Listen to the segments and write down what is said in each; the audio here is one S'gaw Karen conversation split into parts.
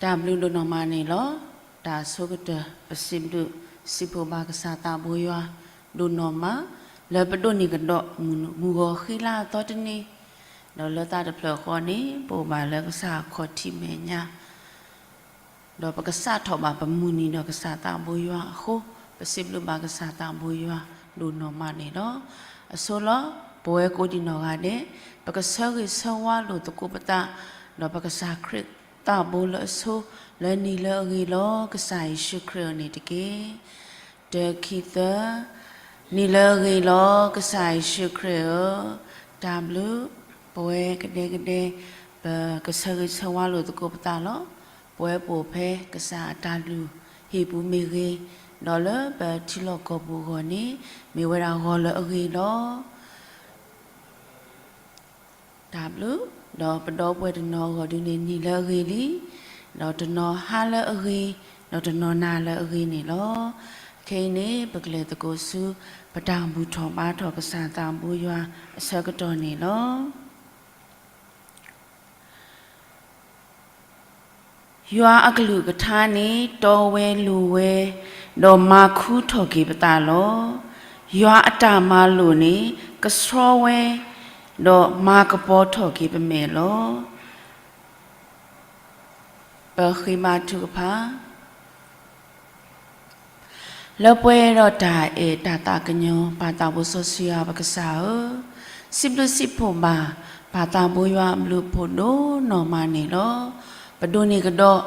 တၢ်ဘျုးဒိၣ်နီၢ်မးန့ၣ်လီၤ. တၢ်ဆိကတၢၢ် ပစံးဘျုးစံးဖှိၣ်ဘၣ်ကစၢ်သးဘိယွၤဒိၣ်နီၢ်မး လၢပဒိးန့ၢ်ကဒီးမုၢ်ဂီၤဃံလၤအသီတနံၤ, ဒီးလၢသးတဖျၢၣ်ဃီန့ၣ် ပအိၣ်ဘၣ်လၢကစၢ်အခီၣ်ထံးမဲာ်ညါ ဒီးပကစးထီၣ်ဘၣ်ပမုၢ်နံၤဒီးကစၢ်သးဘိယွၤအဃိ, ပစံးဘျုးဘၣ်ကစၢ်သးဘိယွၤဒိၣ်နီၢ်မးန့ၣ်လီၤ. အဆိလီၤ, ပဝဲကိးဒံနီၢ်ဂၤဒဲး ပကဆၢဂ့ၤဆၢဝါလိာ်သကိးပသး, ဒီးပကစၢ်ခရံာ်သးဘိလၢအဆိ လၢနံၤလၢအဂ့ၤလီၤ ကစၢ်ယ့ၣ်ၡူးခရံာ်ဧၢန့ၣ်တက့ၢ်. တၢ ခံ သၢ, နံၤလၢအဂ့ၤလီၤ ကစၢ်ယ့ၣ်ၡူးခရံာ်ဧၢ, တၢ်ဘျုး, ပဝဲကဒဲကဒဲ ပကဆၢဂ့ၤဆၢဝါလိာ်သကိးပသးလီၤ. ပဝဲပအိၣ်ဖဲကစၢ်အတၢ်လုၢ်ဟံၣ်ပူၤမ့ၢ်ဂ့ၤ, ဒီးလၢပထံလီၢ်ကီၢ်ပူၤအဂီၢ်န့ၣ် မ့ၢ်ဝဲဒၣ်ဂီၤလၢအဂ့ၤလီၤ. တၢ်ဘျုး, ဒီးပဒီပုၢ်ဝဲၢ်တနီၤအဂီၢ်ဒုန့ၣ် နံၤလၢအဂ့ၤလံ, ဒီးတနီၤဟါလၢအဂ့ၤ, ဒီးတနီၤနၤလၢအဂ့ၤန့ၣ်လီၤ. ခဲအံၤန့ၣ် ပကလဲၤသကိးဆူ ပတၢ်ဘူၣ်ထီၣ်ဘါထီၣ်ကစၢ်သးဘိယွၤအဆၢကတီၢ်န့ၣ်လီၤ. ယွၤအကလုၢ်ကထါန့ၣ် တီဝဲလိၤဝဲ, ဒီးမၤခူထီၣ်က့ၤပသးလီၤ. ယွၤအတၢ်မၤလိာ်န့ၣ် ကဆှီဝဲ, ဒီးမၤကပီၤထီၣ်က့ၤပမဲာ်လီၤ. ပဃ့ဘါထုကဖၣ်. လၢပှဲၤဒီးတၢ်အဲၣ်တၢ်သးကညီၤ ပၢ်သးဘိစီဆှံယွၤပကစၢ်ဧၢ, စံးဘျုးစံးဖှိၣ်ဘၣ် ပၢ်သးဘိယွၤအဘျုးအဖှိၣ်ဒိၣ်နီၢ်မးန့ၣ်လီၤ. ပဒိးန့ၢ်ကဒီး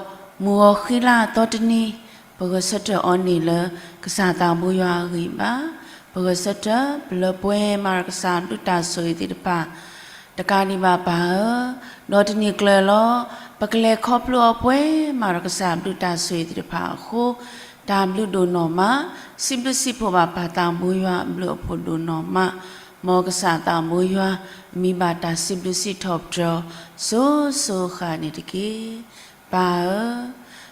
မုၢ်ဂီၤဃံလၤအသီတနံၤ, ပဂဲၤဆၢထၢၣ်အီၤန့ၣ်လၢကစၢ်သးဘိယွၤအဂံၢ်ဘါ, ပဂဲၤဆၢထၢၣ် ပလၢပှဲၤမးဒီးကစၢ်အဘျုးတၢ်ဆိၣ်ဂ့ၤသ့ၣ်တဖၣ် တကးဒံးဘၣ်ပၢ်ဧၢ, ဒီးတနံၤကျၢၤလီၤ ပကလဲၤခီဖျိအီၤပှဲၤမးဒီးကစၢ်အဘျုးတၢ်ဆိၣ်ဂ့ၤသ့ၣ်တဖၣ်အဃိ, တၢ်ဘျုးဒိၣ်နီၢ်မး, စံးဘျုးစံးဖှိၣ်ဘၣ်ပၢ်သးဘိယွၤအဘျုးအဖှိၣ်ဒိၣ်နီၢ်မး, မ်ကစၢ်သးဘိယွၤ မံဘၣ်တၢ်စံးဘျုးစံးထီၣ်ပတြၢၤ စိၤစိၤဃၣ်န့ၣ်တက့ၢ်. ပၢ်ဧ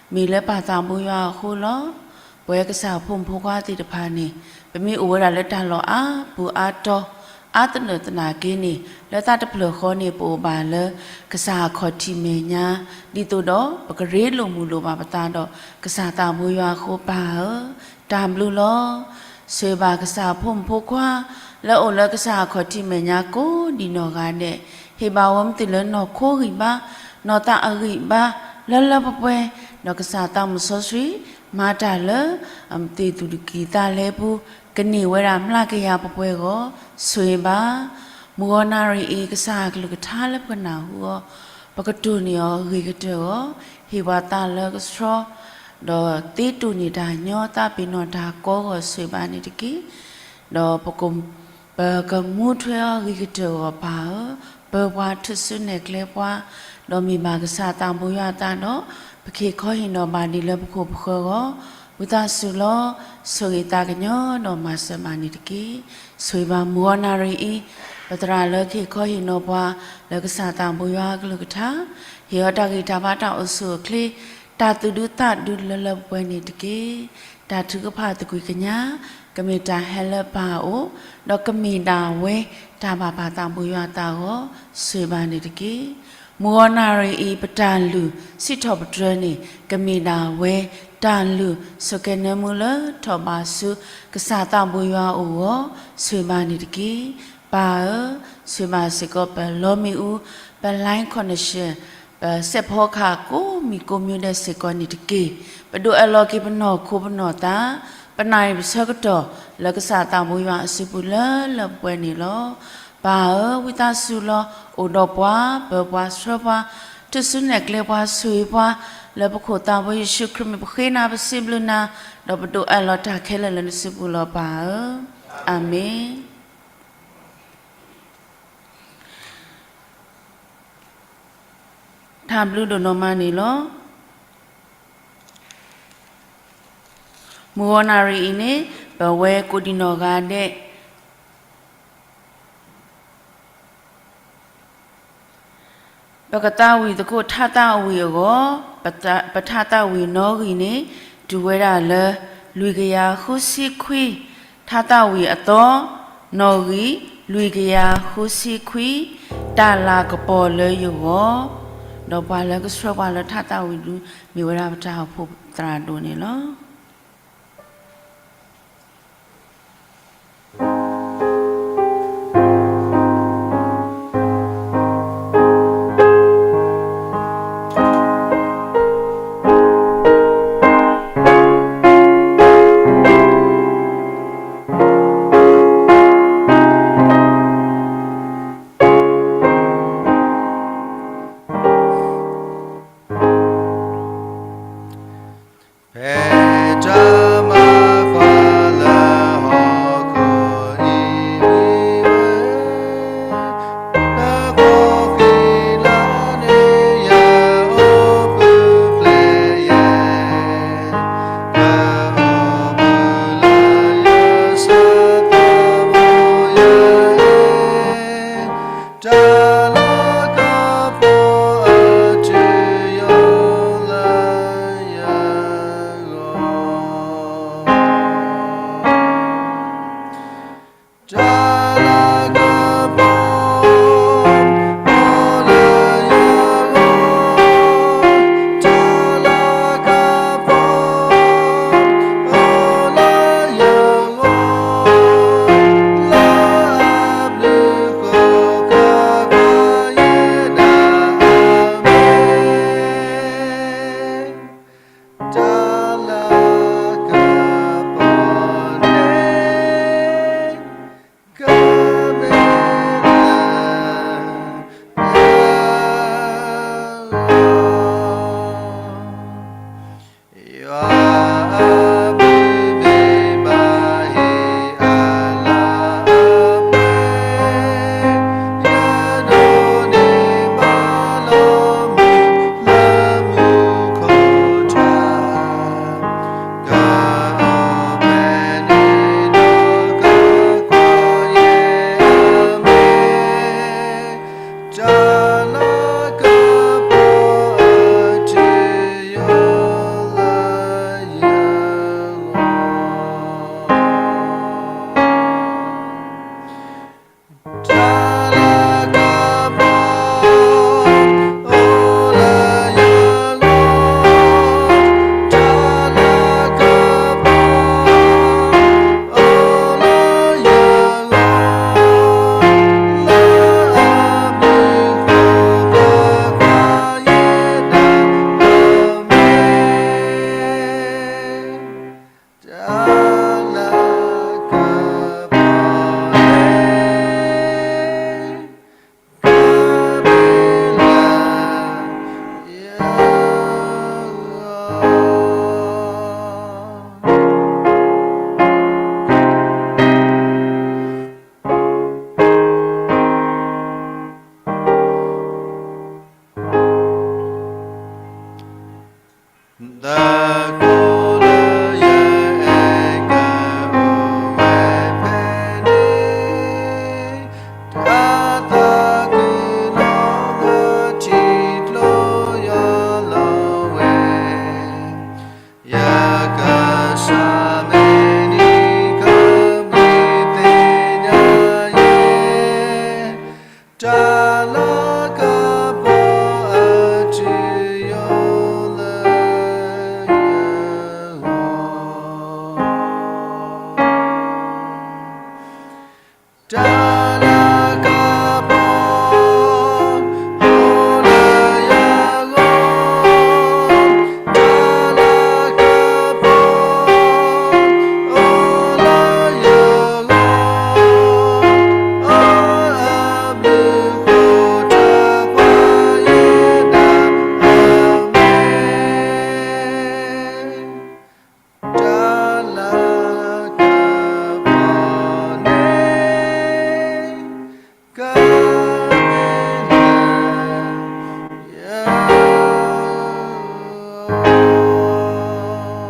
ၢ, မ့ၢ်လၢပၢ်သးဘိယွၤအဃိလီၤ. ပဝဲကစၢ်အဖိမုၣ်ဖိခွါသ့ၣ်တဖၣ်န့ၣ် ပမ့ၢ်အိၣ်ဝဲဒၣ်လၢတၢ်လီၢ်အါပူၤအါတီၤ အါသနၢၣ်သနာ်က့န့ၣ် လၢသးတဖျၢၣ်ဃီန့ၣ် ပအိၣ်ဘၣ်လၢကစၢ်အခီၣ်ထံးမဲာ်ညါ, ဒ်သိးဒီးပကရ့လိာ်မုာ်လိာ်ဘၣ်ပသးဒီး ကစၢ်သးဘိယွၤအဃိပၢ်ဧၢ, တၢ်ဘျုးလီၤ. ဆိၣ်ဂ့ၤဘၣ်ကစၢ်အဖိမုၣ်ဖိခွါ လၢအိၣ်လၢကစၢ်အခီၣ်ထံးမဲာ်ညါကိးဒံနီၢ်ဂၤဒဲး, ဟ့ၣ်ဘၣ်ဝဲမ့ၢ်တုၤလၢနီၢ်ခိဂံၢ်ဘါ, နီၢ်သးအဂံၢ်ဘါ, လၢလၢပှဲၤပှဲၤ, ဒီးကစၢ်သးစီဆှံ မၤတၢ်လၢ အမ့ၢ်သ့ၣ်သူၣ်တကံၢ်သးလဲပူၤ, ကန့ၢ်ဝဲဒၣ်မျးကယၤပှဲၤပှဲၤအဂီၢ် ဆိၣ်ဂ့ၤဘၣ်. မုၢ်ဂီၤနၣ်ရံၣ်အံၤ ကစၢ်အကလုၢ်ကထါလၢပကနၢ်ဟူအီၤ, ပကတိၢ်န့ၢ်အီၤအဂ့ၤကတၢၢ်အဂီၢ်, ဟ့ၣ်ပှၤသးလၢကဆှီ, ဒီးသ့တိၢ်န့ၢ်တၢ်ညီ သးပ့ၤနီၣ်တၢ်ကိးအဂီၢ် ဆိၣ်ဂ့ၤဘၣ်န့ၣ်တက့ၢ်. ဒီး ပကမူထွဲအီၤအဂ့ၤကတၢၢ်အဂီၢ်ပၢ်ဧၢ, ပၢၤပှၤထူၣ်စုနဲၣ်ကျဲပှၤ, ဒီးမ့ၢ်ဘၣ်ကစၢ်သးဘိယွၤအသးဒီး ပကဟ့ၣ်ခီဟ့ၣ်နီၤဘၣ်ဒံးလၢပခိၣ်ပဃၢၤအဂီၢ်, ဝံသးစူၤလီၤ. ဆိၣ်ဂ့ၤသးကညီၤဒီးမၤစၢၤဘၣ်န့ၣ်တက့ၢ်. ဆိၣ်ဂ့ၤဘၣ်မုၢ်ဂီၤနၣ်ရံၣ်အံၤ, ပသရၣ်လၢကဟ့ၣ်ခီဟ့ၣ်နီၤပှၤ လၢကစၢ်သးဘိယွၤအကလုၢ်ကထါ, ဟ့ၣ်အီၤတၢ်ဂံၢ်တၢ်ဘါတၢ်အိၣ်ဆူၣ်အိၣ်ချ့ တၢ်သူၣ်ဒူသးဒူလၢလၢပှဲၤပှဲၤန့ၣ်တက့ၢ်. တၢ်ထုကဖၣ်သကွံၢ်ကညး ကမ့ၢ်တၢ်ဟဲလၢပၢ်အအိၣ်, ဒီးကမ့ၢ်ဒၣ်ဝဲတၢ်ဘၣ်ပၢ်သးဘိယွၤအသးအဂီၢ် ဆိၣ်ဂ့ၤဘၣ်န့ၣ်တက့ၢ်. မုၢ်ဂီၤနၣ်ရံၣ်အံၤ ပတၢ်လုၢ်စံးထီၣ်ပတြၢၤန့ၣ် ကမ့ၢ်ဒၣ်ဝဲတၢ်လုၢ်ဆိၣ်ကဲၤနၢမူလၢထီၣ်ဘးဆူ ကစၢ်သးဘိယွၤအအိၣ်အဂီၢ် ဆိၣ်ဂ့ၤဘၣ်န့ၣ်တက့ၢ်. ပၢ်ဧၢ, ဆိၣ်ဂ့ၤဘၣ်စ့ၢ်ကီးပလီမ့ၣ်အူ, ပ line connection, ပစဲးဖီကဟၣ်ကိးမံၤကိးမံၤဒဲးစ့ၢ်ကီးန့ၣ်တက့ၢ်. ပဒိးအၢၣ်လီၤက့ၤပနီၢ်ခိပနီၢ်သး, ပနၣ်ရံၣ်ပဆၢကတီၢ် လၢကစၢ်သးဘိယွၤအစုပူၤလၢလၢပှဲၤပှဲၤန့ၣ်လီၤ. ပၢ်ဧၢ, ဝံသးစူၤလီၤ. အိၣ်ဒီးပှၤ, ပၢၤပှၤဆှၢပှၤ, ထူၣ်စုနဲၣ်ကျဲပှၤ, ဆိၣ်ဂ့ၤပှၤ, လၢပခိၣ်သးဘိယ့ၣ်ၡူးခရံာ်မံၤ ပဃ့နၤပစံးဘျုးနၤ, ဒီးပဒိးအၢၣ်လီၤတၢ်ခဲလၢာ်လၢနစုပူၤလီၤပၢ်ဧၢ. အၤမ့ၣ်. တၢ်ဘျုးဒိၣ်နီၢ်မးန့ၣ်လီၤ. မုၢ်ဂီၤနၣ်ရံၣ်အံၤန့ၣ် ပဝဲကိးဒံနီၢ်ဂၤဒဲး ပကသးဝံၣ်သကိးထါသးဝံၣ်အဂီၢ်, ပထါသးဝံၣ်နီၣ်ဂံၢ်န့ၣ် တုၤဝဲဒၣ်လၢ လွံၢ်ကယၤဃုဆံခွံ, ထါသးဝံၣ်အသီ, နီၣ်ဂံၢ်, လွံၢ်ကယၤဃုဆံခွံ, တၢ်လၤကပီၤလၢယဂီၢ်. ဒီးပှၤလၢကဆှၢပှၤလၢထးသးဝံၤဒု မ့ၢ်ဝဲဒၣ်ပတၢ်အိၣ်ဖှိၣ်သရၣ်ဒိၣ်န့ၣ်လီၤ. ဖဲတၢ်မၤကွၢ်လၢဟီၣ်ခိၣ်အံၤ မံၤဝဲ တၢ်ကိၢ်ဃံလၤန့ၣ် ယအိၣ်ဘှံးဖျဲးယဲ တၢ်အိၣ်ဘှံးလၢယဆၢသးဘိယဲ တၢ်လၤကပီၤအတုၤယိာ်လၢယဂီၢ် တၢ်လၤကပီၤအိၣ်လၢယဂီၢ်, တၢ်လၤကပီၤ အိၣ်လၢယဂီၢ်, လၢအဘျုးဃိ ကကွၢ်ယဲဒၣ် အၤမ့ၣ်. တၢ်လၤကပီၤန့ၣ် ကမ့ၢ်လၢ ယွၤအဘျုးမ့ၢ်ဘၣ်ဟ့ၣ်အလၤအပှဲၤ, ယဒိးန့ၢ်ဘၣ်လီၤမုၢ်လၢမူခိၣ်ထး, ကအိၣ်ဖဲန့ၣ်ဒီး ကကွၢ်ယဲအၤမ့ၣ်. တၢ်လၤကပီၤအတုၤယိာ်လၢယဂီၢ် တၢ်လၤကပီၤ အိၣ်လၢယဂီၢ်, တၢ်လၤကပီၤ အိၣ်လၢယဂီၢ်, လၢအဘျုးဃိ ကကွၢ်ယဲဒၣ် အၤမ့ၣ်. တၢ်လၤကပီၤန့ၣ် ကမ့ၢ်လၢ ယဂီၢ်. တၢ်ကိၢ်လၢယအဲၣ်ကအိၣ်ဝဲဖဲန့ၣ်, တၢ်သးခုနီၢ်ဂၤ ထံကျိယီၤလီၤဝဲ, ယကစၢ်မဲာ်နံၤ ကဘျုးသ့ၣ်ညါယဲ တၢ်လၤကပီၤအတုၤယိာ်လၢယဂီၢ်. တၢ်လၤကပီၤ အိၣ်လၢယဂီၢ်, တၢ်လၤကပီၤ အိၣ်လၢယဂီၢ်, အဘျုးဃိ တၢ်ကွၢ်ယဲဒၣ် အၤမ့ၣ်. တၢ်လၤကပီၤန့ၣ် ကမ့ၢ်လၢ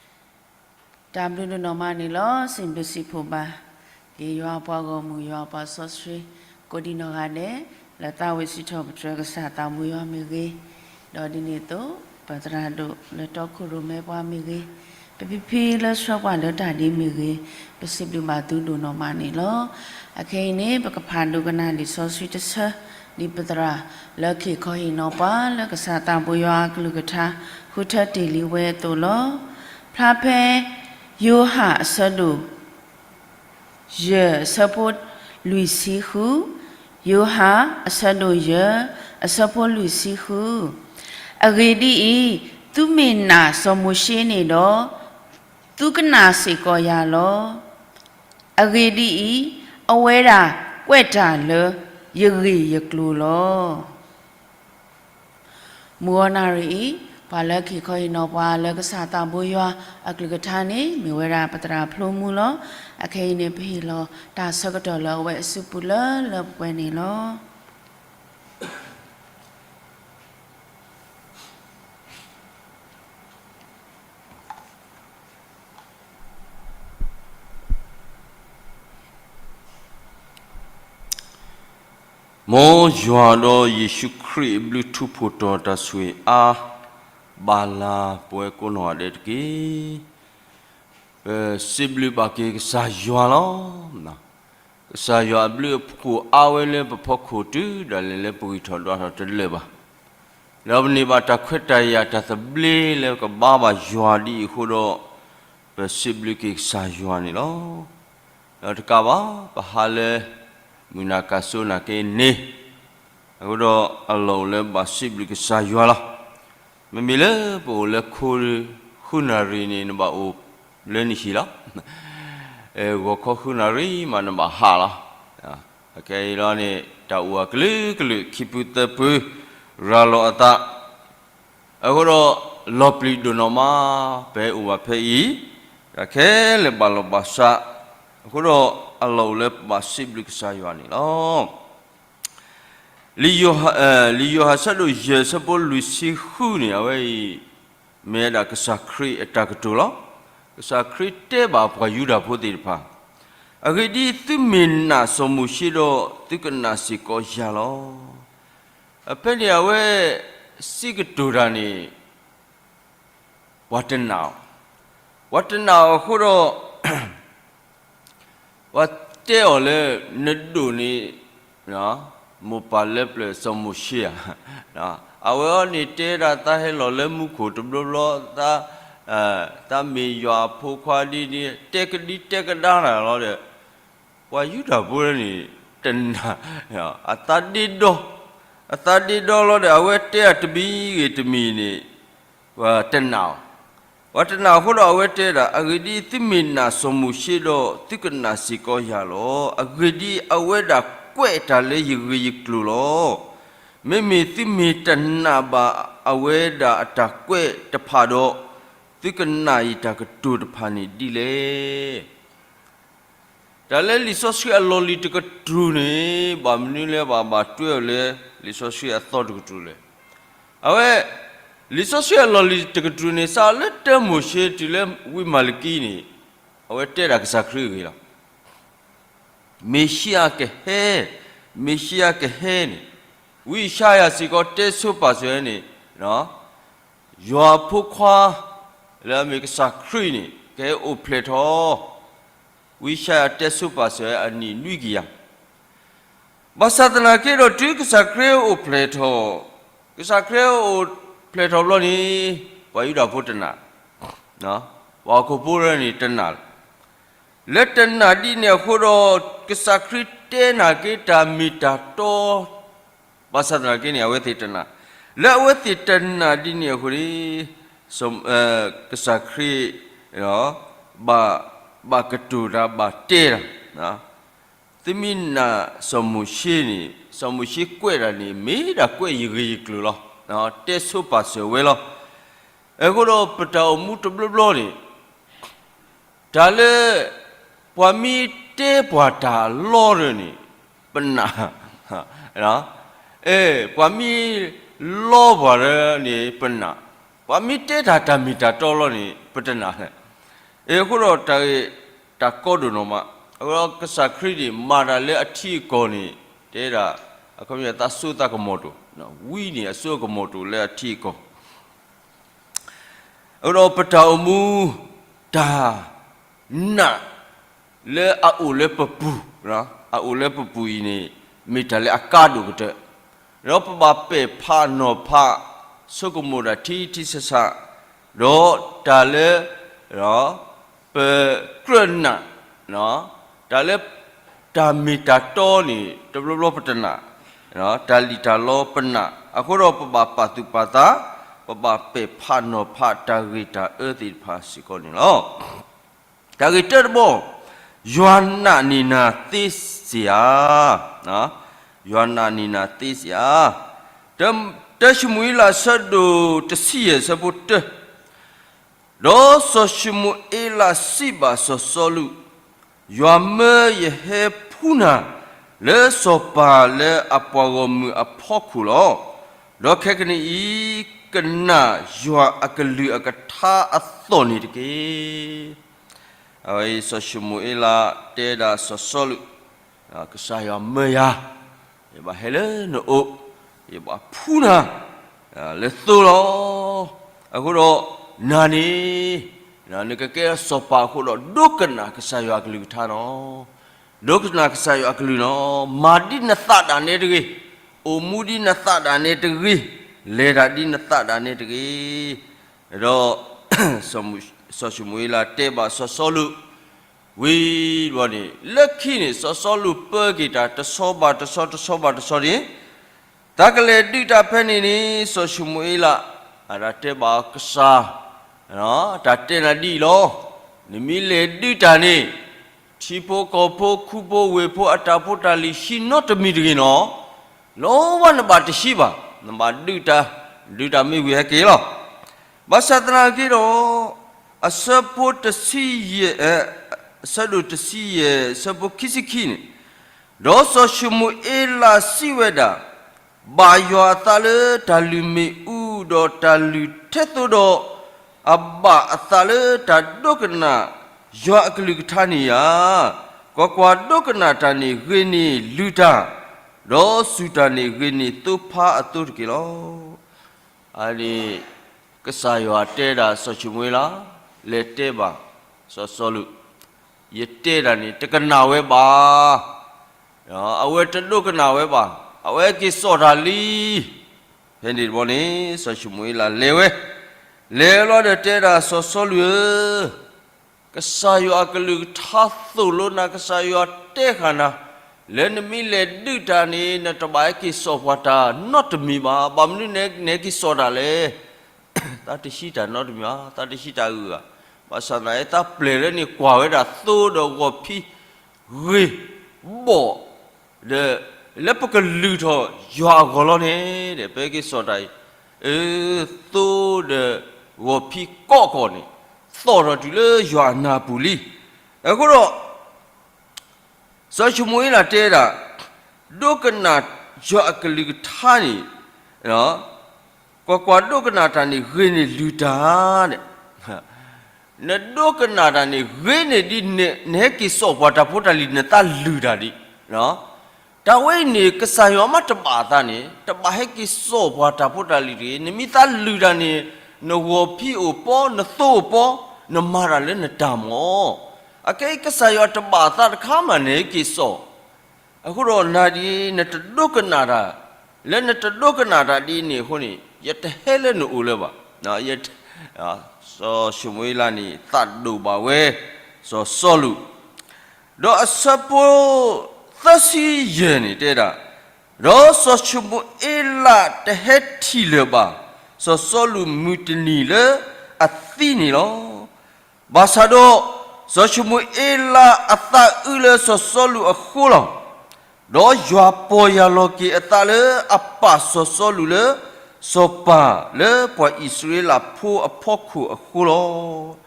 ယဂီၢ်. တၢ်ဘျုးဒိၣ်နီၢ်မးန့ၣ်လီၤ. စံးဘျုးစံးဖှိၣ်ဘၣ်က့ၤ ယွၤအပှၤဂီၢ်မုၢ် ယွၤအပှၤစီဆှံ ကိးဒံနီၢ်ဂၤဒဲး လၢသးဝံၣ်စံးထီၣ်ပတြၢၤကစၢ်သးဘိယွၤမ့ၢ်ဂ့ၤ, ဒီးဒ်န့ၣ်အသိး ပသရၣ်ဒိၣ်လၢတီခိၣ်ရိၣ်မဲပှၤမ့ၢ်ဂ့ၤ, ပဖံဖံလၢဆှၢပှၤလၢတၢ်ဒ်မ့ၢ်ဂ့ၤ, ပစံးဘျုးဘၣ်သုဒိၣ်နီၢ်မးန့ၣ်လီၤ. အခဲအံၤန့ၣ် ပကဖးဒိကနၣ်လံာ်စီဆှံတဆၢ, ဒ်ပသရၣ်လၢကဟ့ၣ်ခီဟ့ၣ်နီၤပှၤ လၢကစၢ်သးဘိယွၤအကလုၢ်ကထါ ဃုထၢတ့ၢ်လံဝဲအသိးလီၤ. ဖျါဖဲ ယိၤဟၣ်အဆၢဒိၣ် ယဲၢ်အဆၢဖိလွံၢ်ဆံဃု, ယိၤဟၣ်အဆၢဒိၣ်ယဲၢ်အဆၢဖိလွံၢ်ဆံဃု, အဂ့ၢ်ဒ်အံၤ, သုမ့ၢ်နာ်စီၤမိၤၡ့န့ၣ်ဒီး, သုကနာ်စ့ၢ်ကီးယၤလီၤ. အဂ့ၢ်ဒ်အံၤ, အဝဲဒၣ်ကွဲးတၢ်လၢယဂ့ၢ်ယကျိၤလီၤ. မုၢ်ဂီၤနၣ်ရံၣ်အံၤ, ပှၤလၢကဟ့ၣ်ခီဟ့ၣ်နီၤပှၤလၢကစၢ်သးဘိယွၤအကလုၢ်ကထါန့ၣ် မ့ၢ်ဝဲဒၣ်ပသရၣ်ဖျိမူလီၤ. အခဲအံၤန့ၣ် ပဟ့ၣ်လီၤတၢ်ဆၢကတီၢ်လၢအဝဲအစုပူၤလၢလၢပှဲၤပှဲၤန့ၣ်လီၤ. မ်ယွၤဒီးယ့ၣ်ၡူးခရံာ်အဘျုးထူးဖှိၣ်တီၤတၢ်ဆိၣ်ဂ့ၤအါဘၣ်လၢပဝဲကိးနီၢ်ဂၤဒဲးတက့ၢ်. ပစံးဘျုးဘၣ်က့ၤကစၢ်ယွၤလီၤ. ကစၢ်ယွၤအဘျုးအဖှိၣ်အါဝဲလၢပဖီခိၣ်တုၤဒၣ်လဲာ်လၢပဂံၢ်ထီၣ်ဒွးထီၣ်တလၢာ်ဘၣ်. ဒီးပန့ၢ်ဘၣ်တၢ်ခွဲးတၢ်ယာ်တၢ်သဘျ့လၢကဘါဘၣ်ယွၤဒ်အံၤအဃိဒီး, ပစံးဘျုးက့ၤကစၢ်ယွၤန့ၣ်လီၤ. ဒီးတကးဘၣ်, ပဟးလၢမုၢ်နၤကၢ်စိနၤက့န့ၣ်, အဃိဒီးအလီၢ်အိၣ်လၢပဘၣ်စံးဘျုးကစၢ်ယွၤလီၤ. မ့မ့ၢ်လၢပအိၣ်လၢခိ ဃုနၣ်ရံၣ်န့ၣ် နဘၣ်အိၣ်လၢနဟံၣ်လီၤ. ဂီၤခီဃုနၣ်ရံၣ်မးနဘၣ်ဟးလီၤ. အခဲအံၤလီၤန့ၣ် တၢ်အိၣ်အကလုာ်ကလုာ် ခံဖုသၢဖု ရၤလီၤအသး, အဃိဒီး လီၤပျံၤဒိၣ်နီၢ်မး ပဟဲအိၣ်ဘၣ်ဖဲအံၤ, တၢ်ခဲလၢာ်ဘၣ်လီၤဘၣ်စး, အဃိဒီးအလီၢ်အိၣ်လၢပဘၣ်စံးဘျုးကစၢ်ယွၤန့ၣ်လီၤ. လံာ်ယိၤဟၣ်ဆၢဒိၣ်ယဲၢ်ဆၢဖိလွံၢ်ဆံဃုန့ၣ် အဝဲအံၤ မ့ၢ်ဝဲဒၣ်ကစၢ်ခရံာ်အတၢ်ကတိၤလီၤ. ကစၢ်ခရံာ်တဲဘၣ်ပှၤယူဒၤဖိသ့ၣ်တဖၣ်, အဂ့ၢ်ဒ်အံၤ, သုမ့ၢ်နာ်စီၤမိၤၡ့ဒီး သုကနာ်စ့ၢ်ကီးယၤလီၤ. အဖဲန့ၣ်အဝဲ စံးကတိၤတၢ်န့ၣ် ပှၤတနာ်အီၤ, ပှၤတနာ်အီၤအဃိဒီး ပှၤတဲအီၤလၢ နဒိၣ်န့ၣ် မိၢ်ပၢ်လၢပျၢၤစီၤမိၤၡ့ဧါ. အဝဲအံၤန့ၣ်တဲဒၣ်သးဟဲလီၤလၢမူခိၣ်တဘျီဘျီ, သးမ့ၢ်ယွၤအဖိခွါဒ်န့ၣ် တဲကဒံတဲကဒါတၢ်လီၤဒီး, ပှၤယူဒၤဖိန့ၣ် တနာ်, အသးဒ့ဒီ, အသးဒ့ဒီလီၤဒီး အဝဲတဲအီၤတမံၤဂ့ၤတမံၤန့ၣ် ပှၤတနာ်အီၤ, ပှၤတနာ်အဃိဒီးအဝဲတဲဒၣ်, အဂ့ၢ်ဒ်အံၤ, သုမ့ၢ်နာ်စီၤမိၤၡ့ဒီး သုကနာ်စ့ၢ်ကီးယၤလီၤ. အဂ့ၢ်ဒ်အံၤ, အဝဲဒၣ်ကွဲးတၢ်လၢယဂ့ၢ်ယကျိၤလီၤ. မ့မ့ၢ်သုမ့ၢ်တနာ်ဘၣ်အဝဲဒၣ်အတၢ်ကွဲးတဖၣ်ဒီး, သုကနာ်ယတၢ်ကတိၤတဖၣ်န့ၣ်ဒ်လဲၣ်. တၢ်လၢလံာ်စီဆှံအလီၢ်လံၤတကတြူၢ်န့ၣ် ဘၣ်မနုၤလၢဘၣ်ဘၣ်တွဲအီၤလၢ လံာ်စီဆှံအသီတကတြူၢ်လဲၣ်. အဝဲ လံာ်စီဆှံအလီၢ်လံၤတကတြူၢ်န့ၣ် စးလၢတၢမိၤၡ့တုၤလၢဝံမၤလကံန့ၣ် အဝဲတဲဒၣ်ကစၢ်ခရံာ်အဂ့ၢ်လီၤ. မ့ၣ်ၡံအၤကဟဲ, မ့ၣ်ၡံအၤကဟဲန့ၣ်, ဝံယၡါယၤစ့ၢ်ကီးတဲဆိပာ်စၢၤဝဲန့ၣ် ယွၤအဖိခွါ လၢအမ့ၢ်ကစၢ်ခရံာ်န့ၣ် ကဟဲအိၣ်ဖျဲၣ်ထီၣ်, ဝံယၡါယၤတဲဆိပာ်စၢၤဝဲအနံၣ်နွံကယၤ ဘၣ်ဆၣ်သနာ်က့ဒီးတုၤကစၢ်ခရံာ်အိၣ်ဖျဲၣ်ထီၣ်, ကစၢ်ခရံာ်အိၣ်ဖျဲၣ်ထီၣ်ဘျီန့ၣ် ပှၤယူဒၤဖိတနာ်, ပှၤဟီၣ်ခိၣ်ဖိန့ၣ်တနာ်လီၤ. လၢတနာ်ဒ်န့ၣ်အဃိဒီး ကစၢ်ခရံာ်တဲနာ်က့ၤတၢ်မ့ၢ်တၢ်တီ ဘၣ်ဆၣ်သနာ်က့န့ၣ် အဝဲသ့ၣ်တနာ်, လၢအဝဲသ့ၣ်တနာ်ဒ်န့ၣ်အဃိန့ၣ် ကစၢ်ခရံာ် ဘၣ်ကတိၤတၢ်ဘၣ်တဲတၢ်, သုမ့ၢ်နာ်စီၤမိၤၡ့န့ၣ် စီၤမိၤၡ့ကွဲးတၢ်န့ၣ် မ့ၢ်ဒၣ်ကွဲးယဂ့ၢ်ယကျိၤလီၤ. တဲဆိပာ်စၢၤဝဲလီၤ. အဃိဒီးပတၢ်အိၣ်မူတဘျီဘျီန့ၣ် တၢ်လၢ ပှၤမ့ၢ်တဲပှၤတၢ်လီဒၣ်န့ၣ် ပနာ်, ပှၤမ့ၢ်လီပှၤဒၣ်န့ၣ် ပနာ်, ပှၤမ့ၢ်တဲတၢ်တၢ်မ့ၢ်တၢ်တီလီန့ၣ် ပတနာ်လဲၣ်. အဃိဒီးတၢ်ဂ့ၢ်တၢ်ကီဒိၣ်နီၢ်မး, အဃိဒီးကစၢ်ခရံာ်န့ၣ် မၤတၢ်လၢအထံအကီၢ်န့ၣ် တဲဒၣ် သးစိသးကမီၤတိၣ်, ဝံန့ၣ်အစိကမီၤတိၣ်လၢအထံအကီၢ် အဃိဒီးပတၢ်အိၣ်မူ တၢ်နာ်လၢအအိၣ်လၢပပူၤ, အအိၣ်လၢပပူၤအံၤန့ၣ် မ့ၢ်တၢ်လၢအကါဒိၣ်ကတၢၢ်, ဒီးပဘၣ်ပဲာ်ဖးနီၤဖး ဆိကမိၣ်တၢ်ထံထံဆးဆး, ဒီးတၢ်လၢ ပကြၢးနာ်, တၢ်လၢ တၢ်မ့ၢ်တၢ်တီန့ၣ် တဘျီဘျီပတနာ်, တၢ်လံၣ်တၢ်လီပနာ်, အဃိဒီးပဘၣ်ပာ်သူၣ်ပာ်သး, ပဘၣ်ပဲာ်ဖးနီၤဖးတၢ်ဂ့ၢ်တၢ်အၢသ့ၣ်တဖၣ်စ့ၢ်ကီးန့ၣ်လီၤ. တၢ်ဂ့ၢ်တၢတဘီ, ယွၤနာ်န့ၢ်နၤသ့စ့ၢ်ဧါ, ယွၤနာ်န့ၢ်နၤသ့စ့ၢ်ဧါ. တၢၡမူၤအ့လးအဆၢဒိၣ်တဆံယဲၢ်အဆၢဖိတၢ, ဒီးစီၤၡမူၤအ့လးစံးဘၣ်စီၤစီလူး, ယွၤမၢယဟဲဖှူနၤ လၢစီၤပၤလၢအပှၤဂီၢ်မုၢ်အဖီခိၣ်လီၤ. ဒီးခဲကနံၣ်အံၤ ကနၣ်ယွၤအကလုၢ်အကထါအသီၣ်န့ၣ်တက့ၢ်. အဝဲအံၤစီၤၡမူၤအ့လးတဲဒၣ်စီၤစီလူး, ကစၢ်ယွၤမၢယၤ, ယဘၣ်ဟဲလၢနအိၣ်, ယဘၣ်ဖှူနၤ လၢသိလီၤ. အဃိဒီး နၤန့ၣ် နကကဲစီၤပၤအဃိဒီး ဒိကနၣ်ကစၢ်ယွၤအကလုၢ်ကထါနီၤ, ဒိကနၣ်ကစၢ်ယွၤအကလုၢ်နီၤ, မၤဒ်နသးဒၣ်နဲတဂ့ၤ, အိၣ်မူဒ်နသးဒၣ်နဲတဂ့ၤ, လဲၤတၢ်ဒ်နသးဒၣ်နဲတဂ့ၤ. ဒီး စီၤၡမူၤအ့လးတဲဘၣ်စီၤစီလူး ဝံၤဘျီန့ၣ် လၢခံန့ၣ် စီၤစီလူးပၢက့ၤတၢ်တဆီဘၣ်တဆီ တဆီဘၣ်တဆီန့ၣ်, တၢ်ကလဲၤဒုးတၢ်ဖဲန့ၣ်န့ၣ် စီၤၡမူၤအ့လး အတၢ်တဲဘၣ်ကစၢ်, တၢ်တဲနၤဒ်အံၤလီၤ. နမ့ၢ်လဲၤဒုးတၢ်န့ၣ် ထံဖိကီၢ်ဖိ ခူဖိဝ့ၢ်ဖိ အတၢ်ဖိတၢ်လံၤ ဟံးနီတမံၤတဂ့ၤနီၤ, လီၤဝဲနဘၣ်တဟံးဘၣ်, နဘၣ်ဒုးတၢ်, ဒုးတၢ်မ့ၢ်ဝံၤဟဲက့ၤလီၤ. ဘၣ်ဆၣ်သနာ်က့ဒီး အဆၢဖိတဆံယဲၢ်, အဆၢဒိၣ်တဆံယဲၢ် အဆၢဖိခံဆံခံန့ၣ်, ဒီးစီၤၡမူၤအ့လးစံးဝဲဒၣ်, ဘၣ်ယွၤအသးလၢတၢ်လုၢ်မ့ၣ်အူ ဒီးတၢ်လုၢ်ထဲသိးဒီး အဘၣ်အသးလၢတၢ်ဒိကနၣ်ယွၤအကလုၢ်ကထါန့ၣ်ဧါ. ကွၢ်ကွၢ်, ဒိကနၣ်တၢ်န့ၣ်ဂ့ၤန့ၢ်လုၢ်တၢ်, ဒီးစူၢ်တၢ်န့ၣ်ဂ့ၤန့ၢ်သိဖါအသိတက့ၢ်လီၤ. အန့ၣ် ကစၢ်ယွၤတဲဒၣ်စီၤၡမူၤအ့လး, လဲၤတဲဘၣ်စီၤစီလူး, ယတဲတၢ်န့ၣ် တကနၣ်ဝဲဘၣ်, အဝဲတဒိကနၣ်ဝဲဘၣ်, အဝဲက့ၤစိာ်တၢ်လံ. ဖဲန့ၣ်တဘျီန့ၣ် စီၤၡမူၤအ့လးလဲၤဝဲ, လဲၤလီၤဒီးတဲဒၣ်စီၤစီလူးဧၢ, ကစၢ်ယွၤအကလုၢ်ကထါသိၣ်လိနၤ, ကစၢ်ယွၤတဲဃာ်နၤ, လၢနမ့ၢ်လဲၤဒုးတၢ်န့ၣ် နတဘၣ်ဟဲက့ၤစိာ်ပှၤတၢ်နီတမံၤဘၣ်. ဘၣ်မနုၤနဟဲက့ၤစိာ်တၢ်လဲၣ်. သးတဟံးတၢ်နီတမံၤဘၣ်, သးတဟံးတၢ်အဂုၤအဂၤ, ဘၣ်ဆၣ်သနာ်က့သးပျဲၢ်လၢန့ၣ်ကွၢ်ဝဲဒၣ်သိဒီးဂီၤဖံးဂ့ၤဘီၣ် ဒီး လၢပကလုၢ်ထီၣ်ယွၤအဂီၢ်လီၤန့ၣ်ဒီး ပဟဲက့ၤစိာ်တၢ်အံၤ, သိဒီးဂီၤဖံးကိးကီၢ်န့ၣ် သီၣ်ထီၣ်တုၤလၢယွၤအနၢ်ပူၤလံ. အဃိဒီး စီၤၡမူၤအ့လးတဲဒၣ်, ဒိကနၣ်ယွၤအကလုၢ်ကထါန့ၣ်, ကွၢ်ကွၢ်, ဒိကနၣ်တၢ်န့ၣ်ဂ့ၤန့ၢ်လုၢ်တၢ်န့ၣ်, နဒိကနၣ်တၢ်န့ၣ်ဂ့ၤန့ၢ်ဒ်နဟဲက့ၤစိာ်ပှၤတၢ်ဖိတၢ်လံၤ နသးလုၢ်တၢ်ဒံး. တၢ်ဝဲအံၤန့ၣ် ကစၢ်ယွၤမ့ၢ်တဘၣ်အသးန့ၣ် တဘၣ်ဟဲက့ၤစိာ်ပှၤတၢ်ဖိတၢ်လံၤတဂ့ၤ. နမ့ၢ်သးလုၢ်တၢ်န့ၣ် နဂီၤဖံးအိၣ်ပီ, နသိအိၣ်ပီ, နမၤတၢ်လၢနတၢ်မၤ. အခဲအံၤကစၢ်ယွၤတဘၣ်အသးတခါမး နဟဲက့ၤစိာ် အဃိဒီးနၤဒ် နတဒိကနၣ်တၢ်, လၢနတဒိကနၣ်တၢ်ဒ်န့ၣ်အဃိန့ၣ် ယတဟဲလၢနအိၣ်လၢၤဘၣ်. စီၤၡမူၤအ့လးန့ၣ် သးဒိၣ်ဘၣ်ဝဲ စီၤစီလူး, ဒီးအဆၢဖိသၢဆံယဲၢ်န့ၣ်တဲဒၣ်, ဒီးစီၤၡမူၤအ့လးတဟဲထံၣ်လၢၤဘၣ် စီၤစီလူးမုၢ်တနံၤလၢအသံန့ၣ်လီၤ. ဘၣ်ဆၣ်ဒီး စီၤၡမူၤအ့လးအသးအုးလၢစီၤစီလူးအဃိလီၤ. ဒီးယွၤပီၢ်ယၢ်လီၤက့ၤအသးလၢအပာ်စီၤစီလူးလၢ စီၤပၤလၢပှၤအံၣ်စရ့လးဖိအဖီခိၣ်အဃိလီၤ.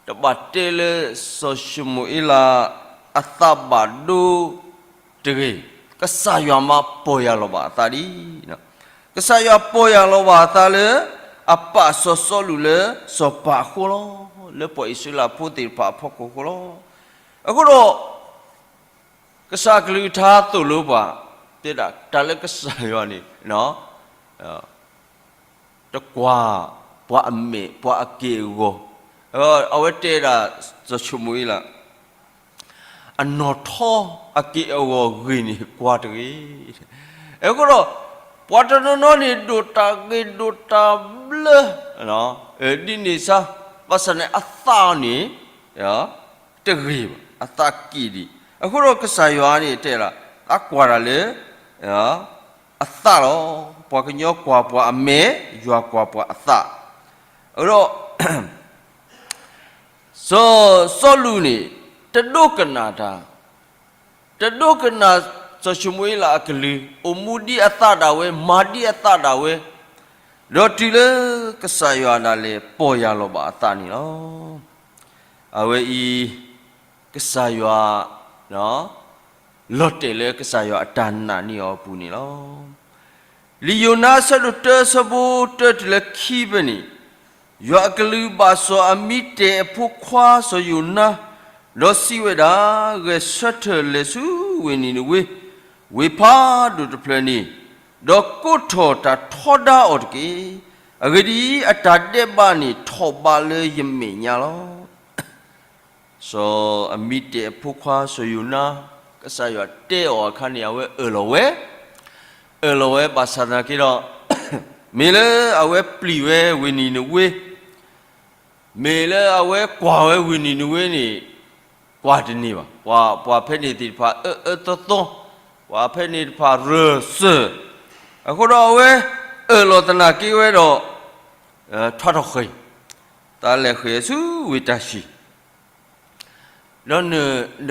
တဘၣ်တဲလၢစီၤၡမူၤအ့လးအသးဘၣ်ဒိတဂ့ၤ, ကစၢ်ယွၤမ့ၢ်ပီၢ်ယၢ်လီၤဘၣ်အသးဒ် ကစၢ်ယွၤပီၢ်ယၢ်လီၤဘၣ်အသးလၢ အပာ်စီၤစီလူးလၢစီၤပၤအဃိလီၤ. လၢပှၤအံၣ်စရ့လးဖိသ့ၣ်တဖၣ်အဖီခိၣ်အဃိလီၤ. အဃိဒီး ကစၢ်ကလုၢ်ကထါသိၣ်လိပှၤ, တဲဒၣ်တၢ်လၢကစၢ်ယွၤန့ၣ် တကွၢ်ပှၤအမဲာ် ပှၤအက့ၢ်အဂီၤ, အဝဲတဲဒၣ် စီၤၡမူၤအ့လး အနီၢ်ထီအက့ၢ်အဂီၤဂ့ၢ်န့ၣ် ကွၢ်တဂ့ၤ. အဃိဒီး ပှၤတနီၤနီၤန့ၣ် ဒိၣ်တၢ်ဂ့ၤဒိၣ်တၢ်ဘျၢ ဒ်န့ၣ်စါ, ဘၣ်ဆၣ်န့ၣ်အသးန့ၣ် တဂ့ၤဘၣ်, အသးက့ၣ်ဒံး. အဃိဒီးကစၢ်ယွၤန့ၣ်တဲဒၣ် သးကွၢ်တၢ်လၢ အသးလီၤ. ပှၤကညီကွၢ်ပှၤအမဲာ်, ယွၤကွၢ်ပှၤအသး. အဃိဒီး စီၤ စီလူးန့ၣ် တဒိကနၣ်တၢ်, တဒိကနၣ်စီၤၡမူၤအ့လးအကလုၢ်, အိၣ်မူဒ်အသးဒၣ်ဝဲ, မၤဒ်အသးဒၣ်ဝဲ, ဒီးတုၤလၢကစၢ်ယွၤဒၣ်လဲာ်ပီၢ်ယၢ်လီၤဘၣ်အသးန့ၣ်လီၤ. အဝဲအံၤ ကစၢ်ယွၤ လီၤတဲာ်လၢကစၢ်ယွၤအတၢ်နာ်န့ၢ်အီၤအပူၤန့ၣ်လီၤ. လံာ်ယိၤနါအဆၢဒိၣ်တၢအဆၢဖိတၢတုၤလၢခံဖဲန့ၣ်, ယွၤအကလုၢ်ဘၣ်စီၤအမံတဲာ်အဖိခွါစီၤယိၤနါ, ဒီးစံးဝဲဒၣ်, ဂဲၤဆၢထၢၣ်လဲၤဆူဝ့ၢ်နံၤနဝ့, ဝ့ၢ်ဖးဒိၣ်တဖျၢၣ်န့ၣ်, ဒီးကိးထီၣ်တၢ်ထီဒါအီၤတက့ၢ်. အဂ့ၢ်ဒ်အံၤ, အတၢ်ဒဲးဘးန့ၣ်ထီၣ်ဘးလၢယမဲာ်ညါလီၤ. စီၤအမံတဲာ်အဖိခွါစီၤယိၤနါ, ကစၢ်ယွၤတဲအီၤအခါန့ၣ် အဝဲအၢၣ်လီၤဝဲ, အၢၣ်လီၤဝဲဘၣ်ဆၣ်သနာ်က့ဒီး, မ့ၢ်လၢအဝဲပျံၤဝဲဝ့ၢ်နံၤနဝ့, မ့ၢ်လၢအဝဲကွၢ်ဝဲဝ့ၢ်နံၤနဝ့န့ၣ်, ကွၢ်တန့ၢ်ဘၣ်. ပှၤဖဲန့ၣ်သ့ၣ်တဖၣ်အၢအၢသီသီ, ပှၤဖဲန့ၣ်တဖၣ်ရၢၢ်စၢၢ်, အဃိဒီးအဝဲအၢၣ်လီၤသနာ်က့ဝဲဒီး ထွါထီၣ်ဃ့ၢ်, တၢ်လဲၤဃ့ၢ်ဆူဝ့ၢ်တၢ်ၡံၤ, ဒီးန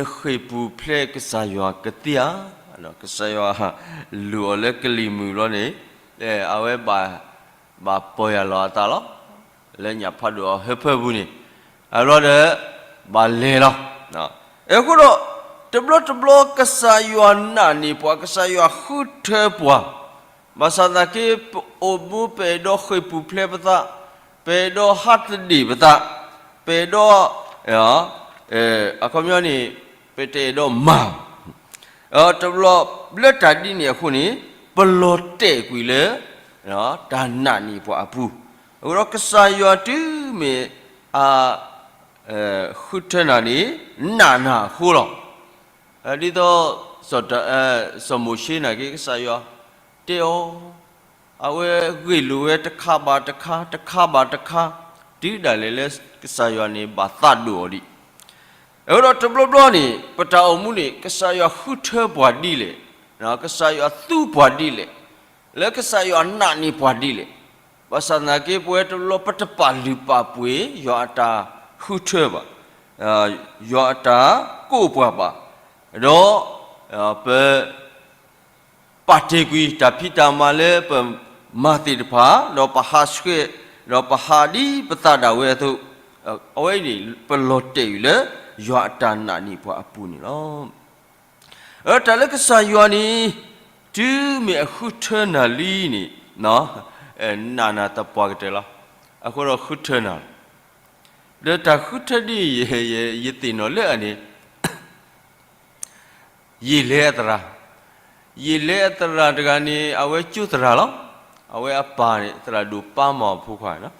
ဃ့ၢ်ပူၤဖျဲးကစၢ်ယွၤကသ့ဧါ, ကစၢ်ယွၤလူၤအီၤလၢကလံၤမုၢ်ဘျီန့ၣ်, အဝဲဘၣ်ပီၢ်ယၢ်လီၤအသးလီၤ, လၢညၣ်ဖးဒိၣ်အဟၢဖၢပူၤန့ၣ်, အဘျီဒီး ဘၣ်လဲၤလီၤ. အဃိဒီး တဘျီတဘျီကစၢ်ယွၤနာ်န့ၢ်ပှၤ, ကစၢ်ယွၤဃုထၢပှၤ, ဘၣ်ဆၣ်သနာ်က့ ပအိၣ်မူပအဲၣ်ဒိးဃ့ၢ်ပူၤဖျဲးပသး, ပအဲၣ်ဒိးဟးသဒ့ၣ်ပသး, ပအဲၣ်ဒိး, အခီပညီန့ၣ် ပတအဲၣ်ဒိးမၤ, တဘျီလၢတၢ်ဒ်န့ၣ်အဃိန့ၣ်, ပလီၤတဲာ်ကွံာ်လၢ တၢ်နာ်န့ၢ်ပှၤအပူၤ, အဃိဒီးကစၢ်ယွၤတုၤမ့ၢ်အ ဃုထၢနၤန့ၣ် နာ်နၤအဃိလီၤ. ဒ်သိး စီၤမိၤၡ့နာ်က့ ကစၢ်ယွၤတဲအီၤ, အဝဲဂ့ၢ်လိာ်ဝဲတခါဘၣ်တခါ, တခါဘၣ်တခါ, တုၤဒၣ်လဲာ်လၢကစၢ်ယွၤန့ၣ် ဘၣ်သးဒိၣ်အီၤဒံး. အဃိဒီးတဘျီဘျီန့ၣ် ပတၢ်အိၣ်မူန့ၣ် ကစၢ်ယွၤဃုထၢပှၤဒ်လဲၣ်, ကစၢ်ယွၤသူပှၤဒ်လဲၣ်, လၢကစၢ်ယွၤနာ်န့ၢ်ပှၤဒ်လဲၣ်, ဘၣ်ဆၣ်သနာ်က့ ပဝဲတဘျီ ပတပာ်လုၢ်ပာ်ပှ့ၤ ယွၤအတၢ်ဃုထၢဘၣ်, ယွၤအတၢ်ကိးပှၤဘၣ်, ဒီး ပ ပာ်တ့ၢ်ကွံာ်တၢ်ဖံးတၢ်မၤလၢပမၤသ့ၣ်တဖၣ်, ဒီးပဟးဆှဲး, ဒီးပဟးဒ်ပသးဒၣ်ဝဲအသိး, အဝဲအံၤန့ၣ် ပလီၤတဲာ်အံၤလၢ ယွၤအတၢ်နာ်န့ၢ်ပှၤအပူၤန့ၣ်လီၤ. တၢ်လၢကစၢ်ယွၤန့ၣ် တုၤမ့ၢ်အဃုထၢနၤလံန့ၣ်, နာ်နၤသပှၢ်ကတၢၢ်လီၤ. အဃိဒီးဃုထၢနၤလီၤ. ဒီးတၢ်ဃုထၢဒ်အံၤ ယသ့ၣ်နီၣ်လၢအန့ၣ် ယ့ၣ်လဲအသရၣ်, ယ့ၣ်လဲအသရၣ်တဂၤန့ၣ် အဝဲကၠိသရၣ်လီၤ. အဝဲအပၢ်န့ၣ် သရၣ်ဒိၣ်ပၢ်မၤအီၤဖိခွါန့ၣ်လီၤ.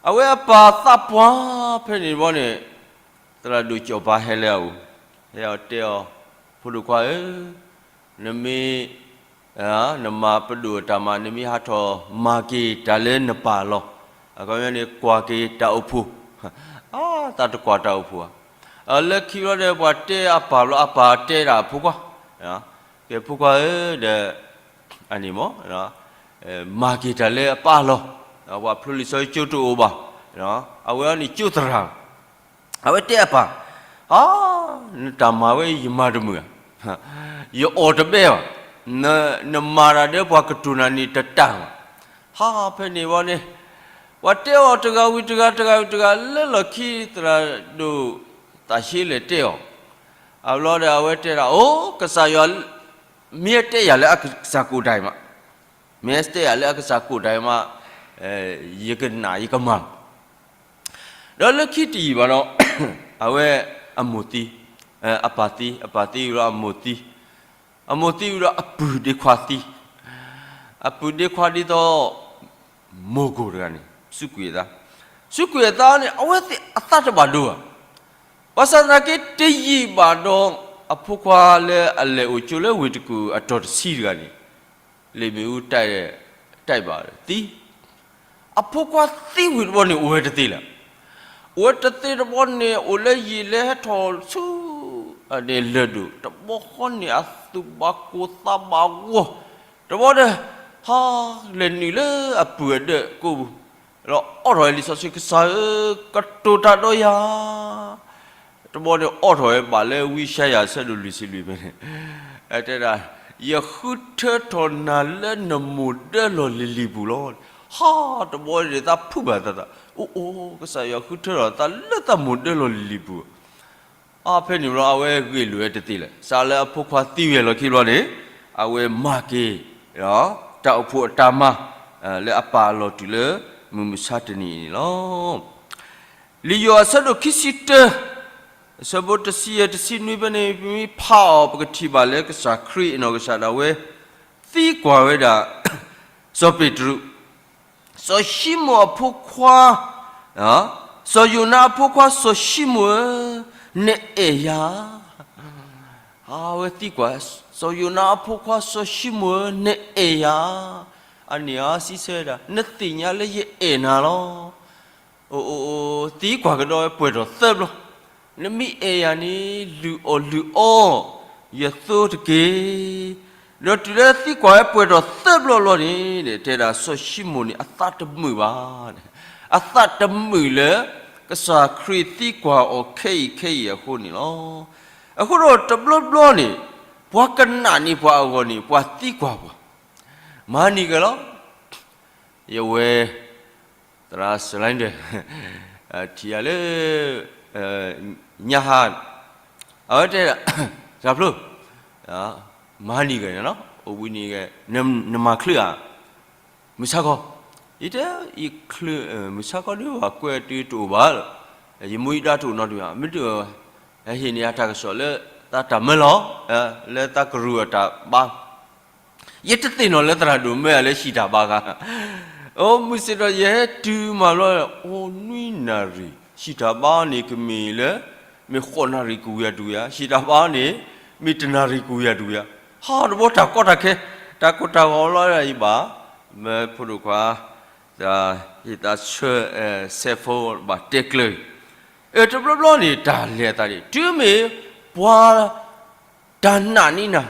အဝဲအပၢ်သးပှၢ်ဖဲန့ၣ်တဘျီန့ၣ်, သရၣ်ဒိၣ်ကၠီၣ်ပၤဟဲလၢအအိၣ်, ဟဲအီၤတဲအီၤ, ဖိဒိၣ်ခွါဧၢ, နမ့ၢ် နမၤပဒိၣ်အတၢ်မၤ နမ့ၢ်ဟးထီၣ်မၤက့ၤတၢ်လၢနပၢ်အလီၢ်, အခီပညီန့ၣ် ကွၢ်က့ၤတၢ်အိၣ်ဖှိၣ်, အါ သးတကွၢ်တၢ်အိၣ်ဖှိၣ်ဧါ. လၢခံဘျီဒီး ပှၤတဲအပၢ်ဘျီ အပၢ်တဲဒၣ်အဖိခွါ, ကဲဖိခွါဧၢ, ဒီး အန့ၣ်မ့ၢ် မၤက့ၤတၢ်လၢအပၢ်အလီၢ်, ပှၤဖျိလံာ်စီဆှံကၠိတအိၣ်ဘၣ်, အဝဲအံၤန့ၣ်ကၠိသရၣ်, အဝဲတဲအပၢ်, အါ နတၢ်မၤဝဲယမၤတမုာ်ဧါ, ယအီၣ်တဘဲဘၣ်, နမၤတၢ်ဒီးပှၤကတိၤနၤန့ၣ်တတၢ်ဘၣ်. ဟးဖဲန့ၣ်ဝံၤန့ၣ်, ပှၤတဲအီၤတဂၤဝံၤတဂၤ တဂၤဝံၤတဂၤ လၢလီၢ်ခံ သရၣ်ဒိၣ်သးဆှ့လဲၣ်တဲအီၤ, အဘျီဒီးအဝဲတဲဒၣ် အိၣ် ကစၢ်ယွၤ မ့ၢ်တဲယၤလၢအကစၢ်ကိးဒဲးမး, မ့ၢ်တဲယၤလၢအကစၢ်ကိးဒဲးမး, ယကနာ်ယကမၤလီၤ. ဒီးလၢခံတယံာ်ဘၣ်ဒီး အဝဲအမိၢ်သံ, အပၢ်သံ, အပၢ်သံဝံၤဒီးအမိၢ်သံ, အမိၢ်သံဝံၤဒီးအပုၢ်ဒ့ခွါသံ, အပုၢ်ဒ့ခွါဒ်သိး မိၢ်ကိၢ်တဂၤန့ၣ် စူးကွံာ်အသး, စူးကွံာ်အသးန့ၣ် အဝဲသ့ၣ်အသးတဘၣ်ဒိဘၣ်. ဘၣ်ဆၣ်သနာ်က့ တယံာ်ဘၣ်ဒီး အဖိခွါလၢအလဲၤအိၣ်ကၠိလၢဝ့ၢ်တကူၣ်အတီၢ်တဆံတဂၤန့ၣ် လ့ၣ်မ့ၣ်အူ တၢ်ဘၣ်သံ အဖိခွါသံဝံၤတဘျီန့ၣ် အိၣ်ဝဲတသ့လၢၤ. အိၣ်ဝဲတသ့တဘျီန့ၣ် အိၣ်လၢယံာ်လၢဟဲထီၣ်ဆူ န့ၣ်လၢၢ်ဒိၣ် တဘျီဃီန့ၣ် အသူၣ်ဘၣ်ကိၢ်သးဘၣ်ဂီၤ, တဘျီဒီး ဟါ လဲၤနုာ်လၢအပုၢ်အဒၢးကိးပူၤ ဒီးအိးထီၣ်ဝဲလံာ်စီဆှံ ကစၢ်ဧၢ, ကတိၤတၢ်ဒီးယၤ တဘျီန့ၣ်အိးထီၣ်ဝဲဘၣ်လၢဝံယၡါယၤအဆၢဒိၣ်လွံၢ်ဆံလွံၢ်ဖဲန့ၣ်, တဲဒၣ်, ယဃုထၢထီၣ်နၤလၢနမိၢ်ဒၢလီၢ်လံၤလံၤပူၤလီၤ. ဟါ တဘျီန့ၣ်သးဖုးဘၣ်သးသး, အိၣ်အိၣ် ကစၢ်ယွၤဃုထၢထီၣ်သးလၢသးမိၢ်ဒၢလီၢ်လံၤလံၤပူၤ အဖဲန့ၣ်ဘျီ အဝဲဂ့ၢ်လိာ်ဝဲတသ့လၢၤ. စးလၢအဖိခွါသံဝံၤအလီၢ်ခံဘျီန့ၣ် အဝဲမၤက့ၤ တၢ်အိၣ်ဖှိၣ်အတၢ်မၤ လၢအပာ်အလီၢ်တုၤလၢ မုၢ်မဆါတနံၤအံၤန့ၣ်လီၤ. လံာ်ယိၤဟၣ်အဆၢဒိၣ်ခံဆံတၢ အဆၢဖိတဆံယဲၢ်တဆံနွံဖဲန့ၣ် ပမ့ၢ်ဖးအီၤ ပကထံၣ်ဘၣ်လၢကစၢ်ခရံာ်အနီၢ်ကစၢ်ဒၣ်ဝဲ သံကွၢ်ဝဲဒၣ် စီၤပ့းတရူး, စီၤၡံမိၣ်အဖိခွါ, စီၤယိၤနါအဖိခွါ စီၤၡံမိၣ်ဧၢ, နအဲၣ်ယၤ အဝဲသံကွၢ်, စီၤယိၤနါအဖိခွါ စီၤၡံမိၣ်ဧၢ, နအဲၣ်ယၤ, အန့ၣ်အစံးဆၢဝဲဒၣ် နသ့ၣ်ညါလၢယအဲၣ်နၤလီၤ. အိၣ်အိၣ်အိၣ် သံကွၢ်ကဒီးဝဲပှဲၤထီၣ်သၢဘျီ, နမ့ၢ်အဲၣ်ယၤန့ၣ် လုၢ်အီၣ်လုၢ်အီ ယသိတက့ၢ်. ဒီးတုၤလၢသံကွၢ်ဝဲပှဲၤထီၣ်သၢဘျီလီၤန့ၣ် တဲဒၣ်စီၤၡံမိၣ်န့ၣ် အသးတမုာ်ဘၣ်, အသးတမုာ်လၢ ကစၢ်ခရံာ်သံကွၢ်အီၤခဲအံၤခဲအံၤအဃိန့ၣ်လီၤ. အဃိဒီးတဘျီဘျီန့ၣ် ပှၤကနာ်န့ၢ်ပှၤအဂီၢ်န့ၣ် ပှၤသံကွၢ်ပှၤ မၤနံၤက့ၤလီၤ. ယဝဲ သရၣ်စလၢ်ဒၢး ထံၣ်ယၤလၢ ညါဟါ အဝဲတဲ စၢ်ဖျိ မၤနံၤက့ၤန့ၣ်လီၤ အိၣ်ဘှံးနံၤက့ၤ နမၤချုးဧါ မုၢ်ဆါခီ ယတဲ ယချုး မုၢ်ဆါခီဒ်ဘၣ်ကွဲးတုၤတအိၣ်ဘၣ်လီၤ ယမိၢ်ယဒါတအိၣ်နီတမံၤ မ့ၢ်တအိၣ် ဟဲဟ့ၣ်န့ၢ်အတၢ်ကစီၣ်လၢ သးတၢ်မၢလီၤ လၢသးကရူၢ်အတၢ်ဘါ ယတသ့ၣ်နီၣ်လၢသရၣ်ဒိၣ်မၢအလဲၤဟံၣ်တၢ်ဘါဂၤ, အိၣ်မုၢ်ဆ့ၣ်ထီၣ်ယဟဲတုၤမးလီၤ အိၣ်နွံနၣ်ရံၣ် ဟံၣ်တၢ်ဘါန့ၣ် ကမ့ၢ်လၢ မ့ၢ်ဃိးနၣ်ရံၣ်ကဝံၤအတဝံၤဧါ, ဟံၣ်တၢ်ဘါန့ၣ် မ့ၢ်တနၣ်ရံၣ်ကဝံၤအတဝံၤဧါ, ဟါတဘျီတၢ်ကီတၢ်ခဲ တၢ်ကိၢ်တၢ်ဂီၤလီၤဒၣ်အံၤဘၣ်, မၢဖိဒိၣ်ခွါ ဟ့ၣ်သးဆၢ cell phone ဘၣ်တဲကျၢၤ, အတဘျီဘျီန့ၣ် တၢ်လဲၤအသးန့ၣ် တုၤမ့ၢ်ပှၤ တၢ်နာ်န့ၢ်နၤ,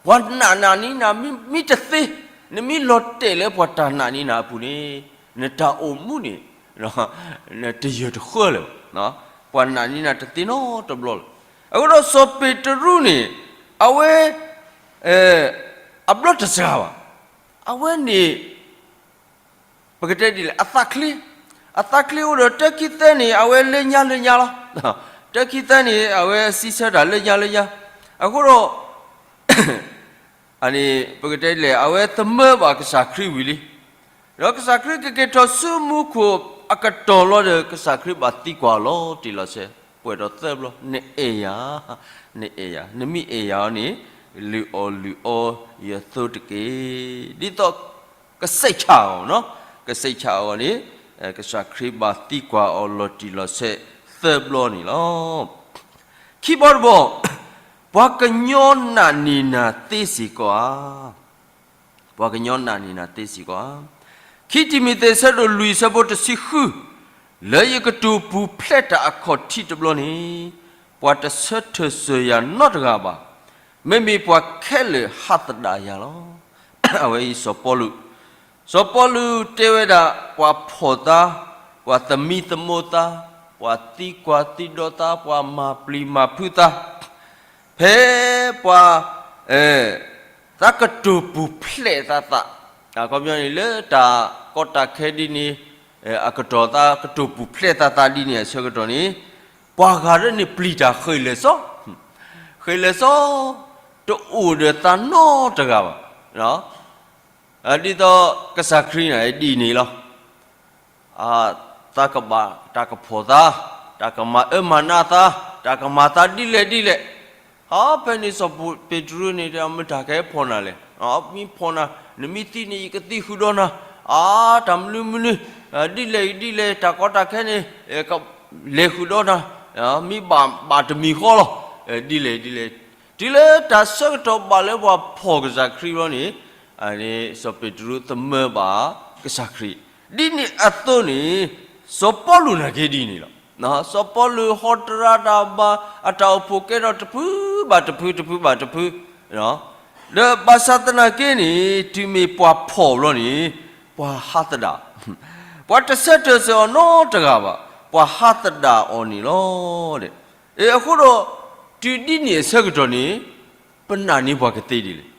ပှၤနာ်နာ်န့ၢ်နၤ မ့ၢ်တသ့, နမ့ၢ်လီၤတဲာ်လၢပှၤတၢ်နာ်န့ၢ်နၤအပူၤန့ၣ် နတၢ်အိၣ်မူန့ၣ် တယၢၢ်တဃၢလၢၤ, ပှၤနာ်န့ၢ်နၤတသ့နီတဘျီလၢၤ. အဃိဒီးစီၤပ့းတရူးန့ၣ် အဝဲ အဘျီတစှၤဘၣ်, အဝဲန့ၣ် ပကတဲဒ်လဲၣ် အသးချ့, အသးချ့အိၣ်ဒီးတၢ်ခံသၢန့ၣ် အဝဲလၢညါလၢညါလီၤ. တၢ်ခံသၢန့ၣ် အဝဲစံးဆၢတၢ်လၢညါလၢညါ, အဃိဒီး အန့ၣ် ပကတဲဒ်လဲၣ် အဝဲသမၢဘၣ်ကစၢ်ခရံာ်ဝံၤလံ. ဒီးကစၢ်ခရံာ်ကက့ၤထီၣ်ဆူမူခိၣ်အကတီၢ်လီၤဒီး ကစၢ်ခရံာ်ဘၣ်သံကွၢ်အီၤလီၤတံၢ်လီၤဆဲး ပှဲၤထီၣ်သၢဘျီ နအဲၣ်ယၤ, နအဲၣ်ယၤ, နမ့ၢ်အဲၣ်ယၤအီၤန့ၣ် လုၢ်အီၣ်လုၢ်အီယသိတက့ၢ်. ဒ်သိး ကစဲးဆၣ်အီၤ, ကစဲးဆၣ်အီၤန့ၣ် ကစၢ်ခရံာ်ဘၣ်သံကွၢ်အီၤလီၤတံၢ်လီၤဆဲးသၢဘျီန့ၣ်လီၤ. ခံဘီတဘီ, ပှၤကညီနာ်န့ၢ်နၤသ့စ့ၢ်ကီးဧါ. ပှၤကညီနာ်န့ၢ်နၤသ့စ့ၢ်ကီးဧါ. ခံတံၤမသ့း အဆၢဒိၣ်လွံၢ် အဆၢဖိတဆံဃု, လၢယကတိၤပူၤဖျဲးတၢ်အခီၣ်ထံးတဘျီန့ၣ်, ပှၤတဆၢထၢၣ်စၢၤယၤနီတဂၤဘၣ်. မ့မ့ၢ်ပှၤခဲလၢာ်ဟးသဒၣ်ယၤလီၤ. အဝဲအံၤစီၤပီလူး, စီၤပီလူးတဲဝဲဒၣ် ပှၤဖှီၣ်သး, ပှၤသမံသမိးသး, ပှၤသံကွၢ်သံဒိးသး, ပှၤမၤပျံၤမၤဖုးသး, ဖဲပှၤ သးကတိၤပူၤဖျဲးသးသး, အခီပညီန့ၣ် လၢတၢ်ကီတၢ်ခဲဒ်န့ၣ် အကတီၢ်သးကတိၤပူၤဖျဲးသးသးဒ်န့ၣ် အဆၢကတီၢ်န့ၣ် ပှၤဂၤဒၣ်န့ၣ်ပျံၤတၢ်ဃ့ၢ်လၢာ်စီ, ဃ့ၢ်လၢာ်စီ, တအိၣ်ဒီးသးနီတဂၤဘၣ်. ဒ်သိးကစၢ်ခရံာ်န့ၣ်ဒ်န့ၣ်လီၤ. သးကဘၣ်တၢ်ကဖှီၣ်သး, တၢ်ကမၤအၢမၤနးသး, တၢ်ကမၤသးဒ်လဲၣ်ဒ်လဲၣ်, ဖဲန့ၣ်စီၤပ့းတရူးန့ၣ်တဲ မတၤကဟဲဖီၣ်နၤလဲၣ်, မ့ၢ်ဖီၣ်နၤ နမ့ၢ်သံန့ၣ် ယကသံဃုာ်ဒီးနၤ, အါ တၢ်မနုၤမနုၤ, ဒ်လဲၣ်ဒ်လဲၣ် တၢ်ကီတၢ်ခဲန့ၣ် လဲၤဃုာ်ဒီးနၤ, မ့ၢ်ဘၣ်ဘၣ်တမံၤဃီလီၤ, ဒ်လဲၣ်ဒ်လဲၣ်, တုၤလၢတၢ်ဆၢကတီၢ်ဘၣ်လၢပှၤဖီၣ်ကစၢ်ခရံာ်ဘျီန့ၣ်, စီၤပ့းတရူးသမၢဘၣ်ကစၢ်ခရံာ်, ဒ်န့ၣ်အသိးန့ၣ် စီၤပီလူးနာ်က့ဒ်န့ၣ်လီၤ. စီၤပီလူးဟီတရါတၢ်ဘါ အတၢ်အိၣ်ဖှိၣ်ကဲထီၣ်တဖုဘၣ်တဖု တဖုဘၣ်တဖု, ဒီးဘၣ်ဆၣ်သနာ်က့န့ၣ် တုၤမ့ၢ်ပှၤဖီၣ်ဘျီန့ၣ် ပှၤဟးသဒၣ်, ပှၤတဆၢထၢၣ်စၢၤအီၤနီတဂၤဘၣ်, ပှၤဟးသဒၣ်အီၤန့ၣ်လီၤ. အဃိဒီး တုၤဒ်န့ၣ်အဆၢကတီၢ်န့ၣ် ပနာ်န့ၢ်ပှၤကသ့ဒ်လဲၣ်.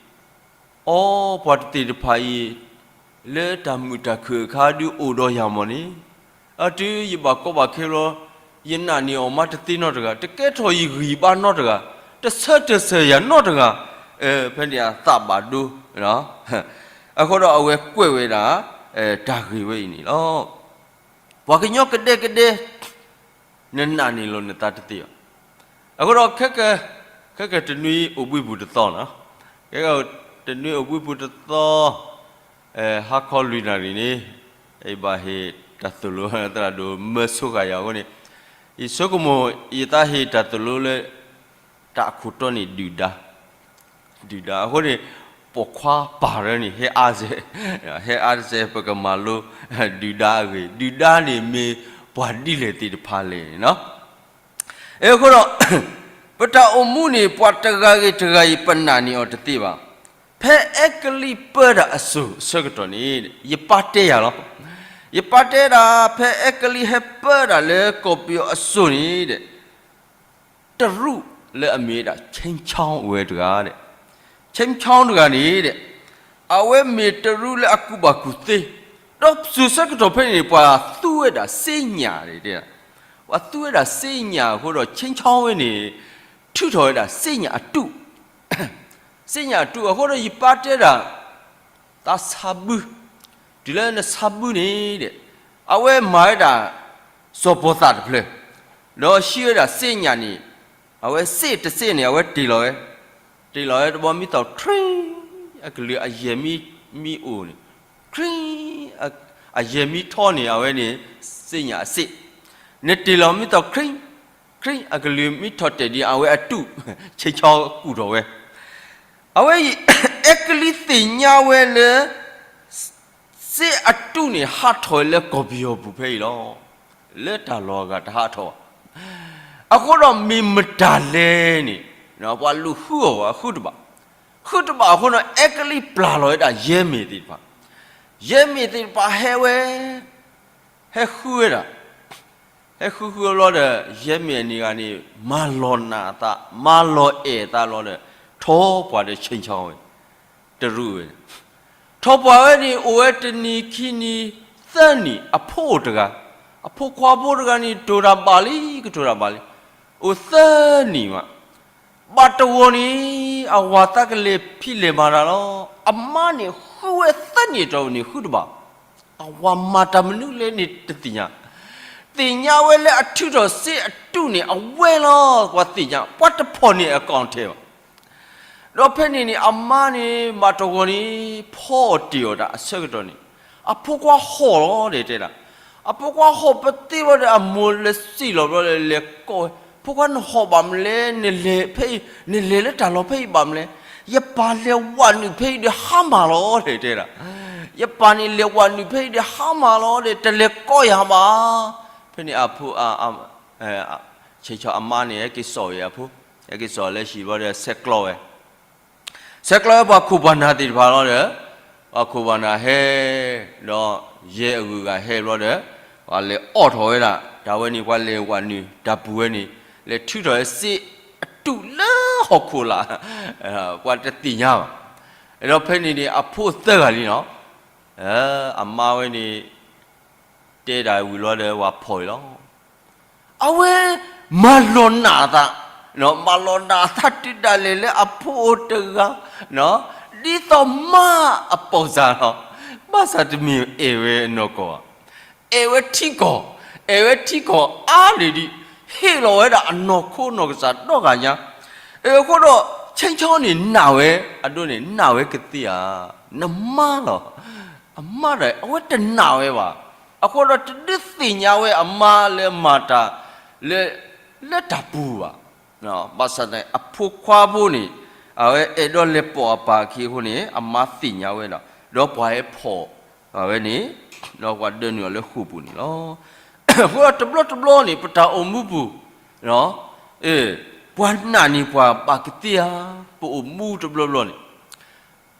အိ ပှၤတသ့ၣ်တဖၣ်အံၤ လၢတၢ်မုာ်တၢ်ခုၣ်အခါဒုးအိၣ်ဒီးယၤမီၢ်န့ၣ်, အတုၤယဘၣ်ကီဘၣ်ခဲဘျီ ယနာ်န့ၢ်အီၤမးတသ့နီတဂၤ, တကဲထီၣ်ယဂံၢ်ဘါနီတဂၤ, တဆၢထၢၣ်စၢၤယၤနီတဂၤ, ဖဲန့ၣ်အသးဘၣ်ဒိ, အဃိဒီးအဝဲကွဲးဝဲဒၣ် တၢ်ဂ့ၢ်ဝဲအံၤန့ၣ်လီၤ. ပှၤကညီကဒဲကဒဲ နနာ်န့ၢ်လီၤနသးတသ့ဘၣ်. အဃိဒီး ခဲကတနွံအိၣ်ဘှံးပူၤတသီနီၤ, ခဲကတနွံအိၣ်ဘှံးပူၤတသီ, ဟါခီလွံၢ်နၣ်ရံၣ်န့ၣ်, ယဘၣ်ဟ့ၣ်တၢ်သိၣ်လိ သရၣ်ဒိၣ်မၢဆိဃာ်ယၤအဃိန့ၣ်, ယဆိကမိၣ်ယသးဟ့ၣ်တၢ်သိၣ်လိလၢ တၢ်အခိၣ်တီန့ၣ်ဒုၣ်ဒါ, ဒုၣ်ဒါအဃိန့ၣ်, ပိာ်ခွါပၢ်ရၢန့ၣ် ဟဲအါစဲး, ဟဲအါစဲး ပကမၤလိ ဒုၣ်ဒါအဂ့ၢ်, ဒုၣ်ဒါန့ၣ်မ့ၢ်ပှၤဒ်လဲၣ်သ့ၣ်တဖၣ်လဲၣ်န့ၣ်လီၤ. အဃိဒီး ပတၢ်အိၣ်မူန့ၣ် ပှၤတဂၤဂ့ၤတဂၤအံၤ ပနာ်န့ၢ်အီၤတသ့ဘၣ်. ဖဲအဲကလံးပၢတၢ်အစိၤဆၢကတီၢ်န့ၣ် ယပာ်တဲယၤလီၤ. ယပာ်တဲဒၣ် ဖဲအဲကလံးဟဲပၢတၢ်လၢကီၢ်ပယီၤအစိၤန့ၣ် တရူးလၢအမ့ၢ်ဝဲဒၣ် ခ့ၣ်ဆီအိၣ်ဝဲတဂၤ, ခ့ၣ်ဆီတဂၤန့ၣ်, အဝဲမ့ၢ်တရူးလၢအကူၣ်ဘၣ်ကူၣ်သ့, ဒီးစိၤဆၢကတီၢ်ဖဲန့ၣ် ပှၤသူဝဲဒၣ်စ့ညၣ်, ပှၤသူဝဲဒၣ်စ့ညၣ်အဃိဒီး ခ့ၣ်ဆီဝဲန့ၣ် ထုးထီၣ်ဝဲဒၣ်စ့ညၣ်အတူး, စ့ညၣ်အတူးအဃိဒီး ယပာ်တဲဒၣ် သးဆါဘု, တုၤလၢနဆါဘုန့ၣ်, အဝဲမၤဝဲဒၣ် စီၤပီၤသၣ်တဖျၢၣ်, ဒီးဟံးဝဲဒၣ်စ့ညၣ်န့ၣ်, အဝဲစ့တစ့န့ၣ် အဝဲတ့ၢ်လီၤဝဲ, တ့ၢ်လီၤဝဲတဘျီ မ့ၢ်သီၣ် ခရံ, အကလုၢ်အယဲၢ်မံအိၣ်န့ၣ်, ခရံ, အယဲၢ်မံထီန့ၣ် အဝဲန့ၣ် စ့ညၣ်အစ့, နတ့ၢ်လီၤမ့ၢ်သီၣ် ခရံ, ခရံ အကလုၢ်မံထီၣ်တဲာ်ဒံး အဝဲအတူး, ခ့ၣ်ဆီကူၣ်ထီၣ်ဝဲ အဝဲအံၤ အဲကလံးသ့ၣ်ညါဝဲလၢ စ့အတူးန့ၣ် ဟးထီၣ်ဝဲလၢကီၢ်ပယီၤပူၤဖဲအံၤလီၤ. လၢတၢ်လီၢ်အဂၤတဟးထီၣ်ဘၣ်. အဃိဒီးမ့ၢ်မတၤလဲၣ်န့ၣ် ပှၤလူၤဃုအီၤ အဃုတဘၣ်, ဃုတဘၣ်အဃိဒီး အဲကလံးပျၢ်လီၤဝဲဒၣ်ယဲမ့ၢ်သ့ၣ်တဖၣ်, ယဲမ့ၢ်သ့ၣ်တဖၣ်ဟဲဝဲ ဟဲဃုဝဲဒၣ် ဟဲဃုဃုဘျီဒီး ယဲမ့ၢ်အန့ၣ်ဂၤန့ၣ် မၤလီၤနာ်အသး မၤလီၤအဲၣ်အသးဘျီဒီး ထီၣ်ပှၢ်ဒီး ခ့ၣ်ဆီဝဲ တရူးဝဲ, ထီၣ်ပှၢ်ဝဲန့ၣ် အိၣ်ဝဲတနံၤခံနံၤသၢနံၤ အဖိအိၣ်တဂၤ, အဖိခွါဖိတဂၤန့ၣ် တိၢ်တၢ်ဘၣ်လံ ကတိၤတၢ်ဘၣ်လံ, အိၣ်သၢနံၤမး, ဘၣ်တဂီၤန့ၣ် အဝၤသးကလဲၤဖံးလဲၤမၤတၢ်လီၤ. အမါန့ၣ်ဃုဝဲသၢနံၤတီၢ်န့ၣ် ဃုတဘၣ် အဝၤမၤတၢ်မနုၤလဲၣ်န့ၣ်တသ့ၣ်ညါ, သ့ၣ်ညါဝဲလၢအထုးထီၣ်စ့အတူးန့ၣ် အဝဲလီၤ ပှၤသ့ၣ်ညါ ပှၤတဖီၣ်န့ၢ်အကီၢ်ထဲဘၣ်. ဒီးဖဲန့ၣ်န့ၣ် အမါန့ၣ် ဘၣ်တဂီၤန့ၣ် ဖီအီၣ်တ့ၢ်အီၣ်တၢ်အဆၢကတီၢ်န့ၣ် အဖိခွါဟီၣ်လီၤဒီးတဲဒၣ်, အဖိခွါဟီၣ်ပသ့ဘျီဒီး အမိၢ်လဲၤစံၣ်လီၤဘျီဒီး လဲၤကိးဝဲ, ဖိခွါနဟီၣ်ဘၣ်မနုၤလဲၣ်, နလဲၤဖဲအံၤ နလဲၤလၢတၢ်လီၢ်ဖဲအံၤဘၣ်မနုၤလဲၣ်, ယပၢ်လဲၤဝးနုာ်ဖဲအံၤဒီးဟါမၢ်လီၤဒီးတဲဒၣ်, ယပၢ်န့ၣ်လဲၤဝးနုာ်ဖဲအံၤဒီးဟါမၢ်လီၤဒီး တလဲၤကိးယၤဘၣ်. ဖဲန့ၣ်အဖိ ဆ့ၣ်ဆီအမါန့ၣ် ဟဲက့ၤစိာ်ဝဲအဖိ, ဟဲက့ၤစိာ်လၢဟံၣ်ဘျီဒီး ဆဲးကျိးဝဲ, ဆဲးကျိးဝဲပှၤခိၣ်ပှၤနၢ်သ့ၣ်တဖၣ်လီၤဒီး, ပှၤခိၣ်ပှၤနၢ်ဟဲ, ဒီးယဲအဂုၤအဂၤဟဲဘျီဒီး, ပှၤလဲၤအီၣ်ထီၣ်ဝဲဒၣ် တၢ်ဝဲန့ၣ် ပှၤလဲၤဝးနုာ်တၢ်ပူၤဝဲန့ၣ်, လဲၤထုးထီၣ်ဝဲစ့အတူးလၢဟီၣ်ခိၣ်လာ်, ပှၤတသ့ၣ်ညါဘၣ်. ဒီးဖဲန့ၣ်န့ၣ် အဖိသၢဂၤလံနီၤ, အမါဝဲန့ၣ် တဲဒၣ်ဝံၤလီၤဒီး ပှၤဖီၣ်အံၤလီၤ. အဝဲမၤလီၤနာ်အသး, မၤလီၤနာ်အသးတုၤဒၣ်လဲာ်လၢအဖိအိၣ်တဂၤ, ဒ်သိးမါအပိာ်စၢ်လီၤ. ဘၣ်ဆၣ်တမ့ၢ်အဲၣ်ဝဲအနီၢ်ကီၢ်ဘၣ်, အဲၣ်ဝဲထံကီၢ်, အဲၣ်ဝဲထံကီၢ်အါန့ၢ်ဒံး, ဟ့ၣ်လီၤဝဲဒၣ်အနီၢ်ခိနီၢ်ကစၢ်ဒီဂၤညါ, အဃိဒီး ဆဲးဆီန့ၣ်နာ်ဝဲ, အဒိန့ၣ်နာ်ဝဲကသ့ဧါ, နမါလီၤ. အမါဒီး အဝဲတနာ်ဝဲဘၣ်. အဃိဒီး တဒုးသ့ၣ်ညါဝဲအမါလၢမၤတၢ် လၢ လၢတၢ်ပူၤဘၣ်. ဘၣ်ဆၣ်သနာ်က့ အဖိခွါဖိန့ၣ် အဝဲအဲၣ်ဒိးလဲၤပိာ်အပၢ်အခံအဃိန့ၣ် အမါသ့ၣ်ညါဝဲဒီး ဒီးပှၤဟဲဖီၣ်အဝဲန့ၣ် ဒီးပှၤဒၢနုာ်အီၤလၢဃိာ်ပူၤန့ၣ်လီၤ. အဃိဒီးတဘျီတဘျီန့ၣ် ပတၢ်အိၣ်မူပူၤ ပှၤနာ်န့ၢ်ပှၤဘၣ်ကသ့ဧါ, ပအိၣ်မူတဘျီဘျီန့ၣ်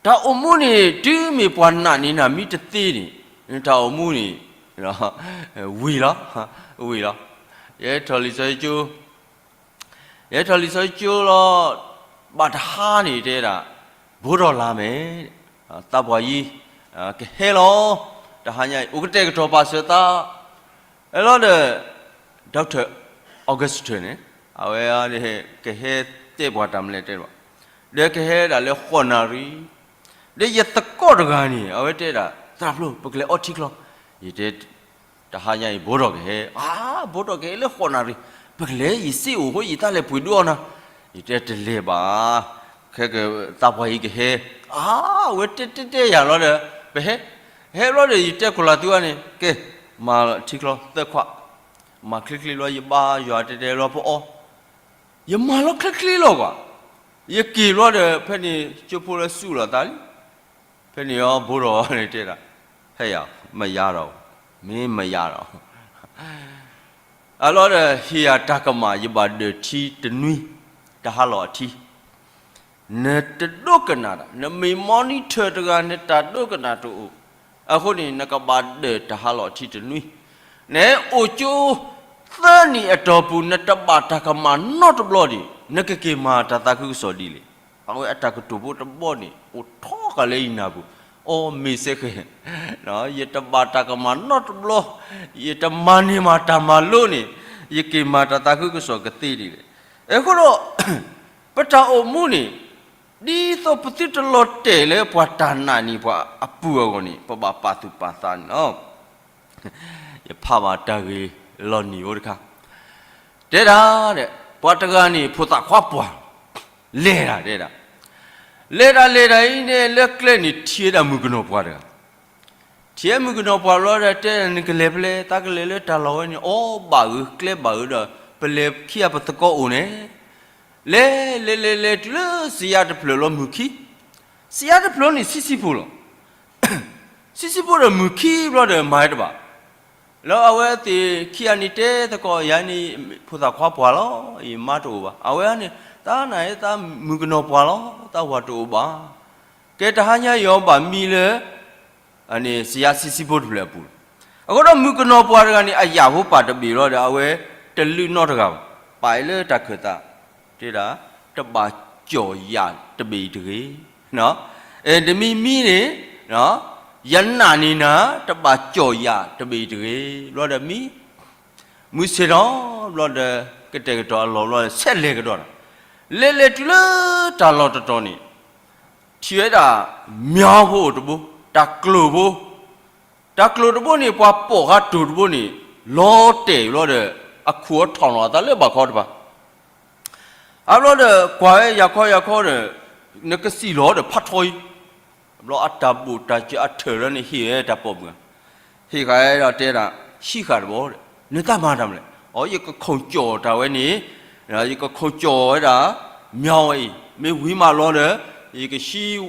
တၢ်အိၣ်မူန့ၣ် တုၤမ့ၢ်ပှၤနာ်န့ၢ်နၤမ့ၢ်တသ့န့ၣ် တၢ်အိၣ်မူန့ၣ် ဝံၤလီၤ, ဝံၤလီၤ. ယဲထီၣ်လံာ်စီဆှံကၠိ ယဲထီၣ်လံာ်စီဆှံကၠိလီၤ. ဘၣ်တဟါန့ၣ်တဲဒၣ် ဘိးထီၣ်လါမဲာ်, သးပှၢ်ယံၤ ကဟဲလီၤ. တဟါညါအံၤ အိၣ်ကတဲာ်ကတီၤပာ်စၢၤသး အဲလီၤဒီး Doctor Augustine န့ၣ် အဝဲ ကဟဲတဲပှၤတၢ်မနုၤလဲၣ်တဲဘၣ်, ဒီးကဟဲဒၣ်လၢဃိးနၣ်ရံၣ်, ဒီးယသကိးတဂၤန့ၣ် အဝဲတဲဒၣ် သရၣ်ဖျိ ပကလဲၤအီထံချီ, ယတဲ တဟါညါအံၤ ဘိးထီၣ်ကဟဲ, အါ ဘိးထီၣ်ကဟဲလၢဃိးနၣ်ရံၣ်, ပကလဲၤ ယစ့အိၣ်ဃိ ယသးလဲၤပှ့ၤဒုးအီၣ်နၤ, ယတဲတလဲၤဘၣ်, ခဲကသးပှၢ်အံၤကဟဲ, အါ အဝဲတဲတဲတဲယၤလီၤဒီး ပဟဲ, ဟဲဘျီဒီး ယတဲခိၣ်လၢ်သုဝဲန့ၣ် ကဲ မၤထံချီသၢခွး, မၤချ့ချ့လီၤ ယဘါယွၤတဲတဲလီၤပအီၣ် ယမၤလီၤချ့ချ့လီၤကွၢ်, ယက့ၤဘျီဒီး ဖဲန့ၣ်ကၠိဖိလၢစူးလိာ်သးလံ, ဖဲန့ၣ်အီၤဘိးထီၣ်န့ၣ်တဲဒၣ်, ဟဲယၤ မယါဒီး, မ့ၢ်မယါဒီး, အလီၤဒီး ဟ့ၣ်ယၤတၢ်ကမၣ် ယဘၣ်ဒၢးထံတနွံ, တၢ်ဟးလီၢ်အထံ နတဒိကနၣ်တၢ်, နမ့ၢ် monitor တဂၤ နတၢ်ဒိကနၣ်တအိၣ်, အဃိန့ၣ် နကဘၣ်ဒၢးတၢ်ဟးလီၢ်ထံတနွံ, နအိၣ်ကၠိသၢနံၣ်အတီၢ်ပူၤ နတဘၣ်တၢ်ကမၣ်နီတဘျီဒီး နကက့ၤမၤတၢ်သးခုကစီၣ်ဒ်လဲၣ်. အဝဲအတၢ်ကတိၤဖိတဘီန့ၣ် အိၣ်ထီၣ်ဃာ်လၢယနၢ်ပူၤ, အိ မ့ၢ်စ့ၢ်ကီး ယတဘၣ်တၢ်ကမၣ်နီတဘျီ, ယတမၤန့ၢ်မၤတၢ်မၤလိန့ၣ် ယက့ၤမၤတၢ်သးခုကစီၣ်ကသ့ဒ်လဲၣ်. အဃိဒီး ပတၢ်အိၣ်မူန့ၣ် ဒ်သိးပသုတလီၤတဲာ်လၢပှၤတၢ်နာ်န့ၢ်ပှၤအပူၤအဂီၢ်န့ၣ် ပဘၣ်ပာ်သူၣ်ပာ်သးန့ၣ်လီၤ. ယဖးဘၣ်တၢ်ဂ့ၢ်လီၤနံၤဖိတခါ, တဲဒၣ်ဒီး ပှၤတဂၤန့ၣ် ဖိသၣ်ခွါပှၢ် လဲၤတၢ်တဲဒၣ်, လဲၤတၢ်လဲၤတၢ်အံၤန့ၣ် လၢကျဲန့ၣ်ထံၣ်ဝဲဒၣ်မုၣ်ကနီၤပှၢ်တဂၤ, ထံၣ်ဝဲမုၣ်ကနီၤပှၢ်လီၤဒီးတဲ နကလဲၤဖဲလဲၣ်, သးကလဲၤလၢတၢ်လီၢ်ဝဲန့ၣ် အိ ဘၣ်ဂ့ၤကျဲဘၣ်ဂ့ၤဒီး ပလဲၤခံဂၤပသကိးအိၣ်န့ၣ် လဲၤလဲၤလဲၤလဲၤတုၤလၢစံယါတဖျၢၣ်လီၤမုၢ်ခံ, စံယါတဖျၢၣ်န့ၣ်ဆံးဆံးဖိလီၤ. ဆံးဆံးဖိဒီးမုၢ်ခံဘျီဒီးမၤဝဲတဘၣ်, လၢအဝဲသ့ၣ်ခံဂၤန့ၣ်တဲသကိး ယၤန့ၣ် ဖိသၣ်ခွါပှၢ်လီၤ, ယမါတအိၣ်ဘၣ်, အဝဲန့ၣ် သးနာ်သးမုၣ်ကနီၤပှၢ်လီၤ, သးဝၤတအိၣ်ဘၣ်, ကဲတဟါညါအံၤအီၤဘၣ်မံလၢ စံယါဆံးဆံးဖိတဖျၢၣ်အပူၤလီၤ. အဃိဒီးမုၣ်ကနီၤပှၢ်တဂၤန့ၣ် အယာ်ဖိပာ်တဘ့ၣ်လီၤဒီး အဝဲတလုၢ်နီတဂၤဘၣ်, ပာ်အီၤလၢတၢ်ခၢၣ်သး, တဲဒၣ် တဘၣ်ကၠီၣ်ယၤတဘ့ၣ်အံၤတဂ့ၤ, တမံၤမံန့ၣ် ယနာ်န့ၢ်နၤ တဘၣ်ကၠီၣ်ယၤတဘ့ၣ်အံၤတဂ့ၤ, ဘျီဒီးမံ မုၢ်ဆ့ၣ်ထီၣ်ဘျီဒီး ကတဲာ်ကတီၤအလီၢ်ဘျီဒီး ဆဲးလဲၤကဒီးတၢ်, လဲၤလဲၤတုၤလၢတၢ်လီၢ်တတီၤန့ၣ် ထံၣ်ဝဲဒၣ် မၠီဖိအိၣ်တဘိ, တၢ်ကျိၣ်ဖိ, တၢ်ကျိၣ်တဘိန့ၣ် ပှၤပိာ်ဃာ်တိၢ်တဘိန့ၣ် လီၤတဲာ်ဘျီဒီး အခိၣ်အထီၣ်လီၤအသးလၢဘၣ်ခီတဖၣ် အဘျီဒီး ကွၢ်ဝဲယၤခီယၤခီဒီး နကစံၣ်လီၤဒီးဖးထီအံၤ, ဘျီအတၢ်ဘိၣ်တၢ်စၢၤအထၢၣ်လၢန့ၣ်ဟ့ၣ်ဝဲတၢ်ပိာ်မုၣ်, ဟ့ၣ်ဃာ်ဝဲဒီးတဲဒၣ် ဟံးဃာ်တဘီဒီး နတၢ်မၤတၢ်မနုၤလဲၣ်, အိ ယကခိၣ်ကၠီၣ်တၢ်ဝဲန့ၣ်, ယကခိၣ်ကၠီၣ်ဝဲဒၣ် မၠီဝဲအံၤ မ့ၢ်ဝံၤမးလီၤဒီး ယကဟံး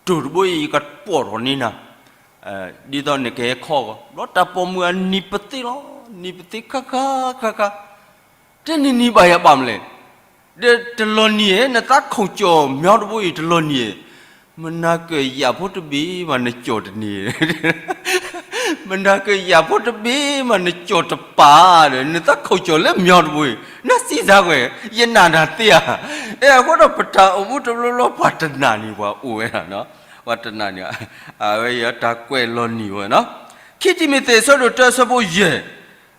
တိၢ်တဘိအံၤ ယကပိာ်ထီၣ်န့ၢ်နၤ ဒ်သိးနကဟဲခီဂီၢ်, ဘျီတၢ်ပိာ်မုၣ်အနံၤပသ့လီၤ, နံၤပသ့ခါခါခါခါ, တဲနံၤနံၤဘၣ်ယၤဘၣ်မနုၤလဲၣ်, ဒီးတလီၤနံၤဧၢ, နသးခိၣ်ကၠီၣ်မၠီတဘိအံၤတလီၤနံၤဧၢ, မနၤကယၤဖိတဘ့ၣ်မးနကၠီၣ်တန့ၢ် မနၤကယၤဖိတဘ့ၣ်မးနကၠီၣ်တပာ်ဒီး နသးခိၣ်ကၠီၣ်လၢမၠီတဘိအံၤ, နစံးစါကွံာ် ယနာ်နၤသ့ဧါ, အဃိဒီးပတၢ်အိၣ်မူတဘျီဘျီ ပှၤတနာ်န့ၢ်ပှၤအိၣ်ဝဲဒၣ်, ပှၤတနာ်န့ၢ်, အဝဲယတၢ်ကွဲးလီၤနံၤဝဲနီၤ, ခံတံၤမသ့း အဆၢဒိၣ်တၢ အဆၢဖိယဲၢ်,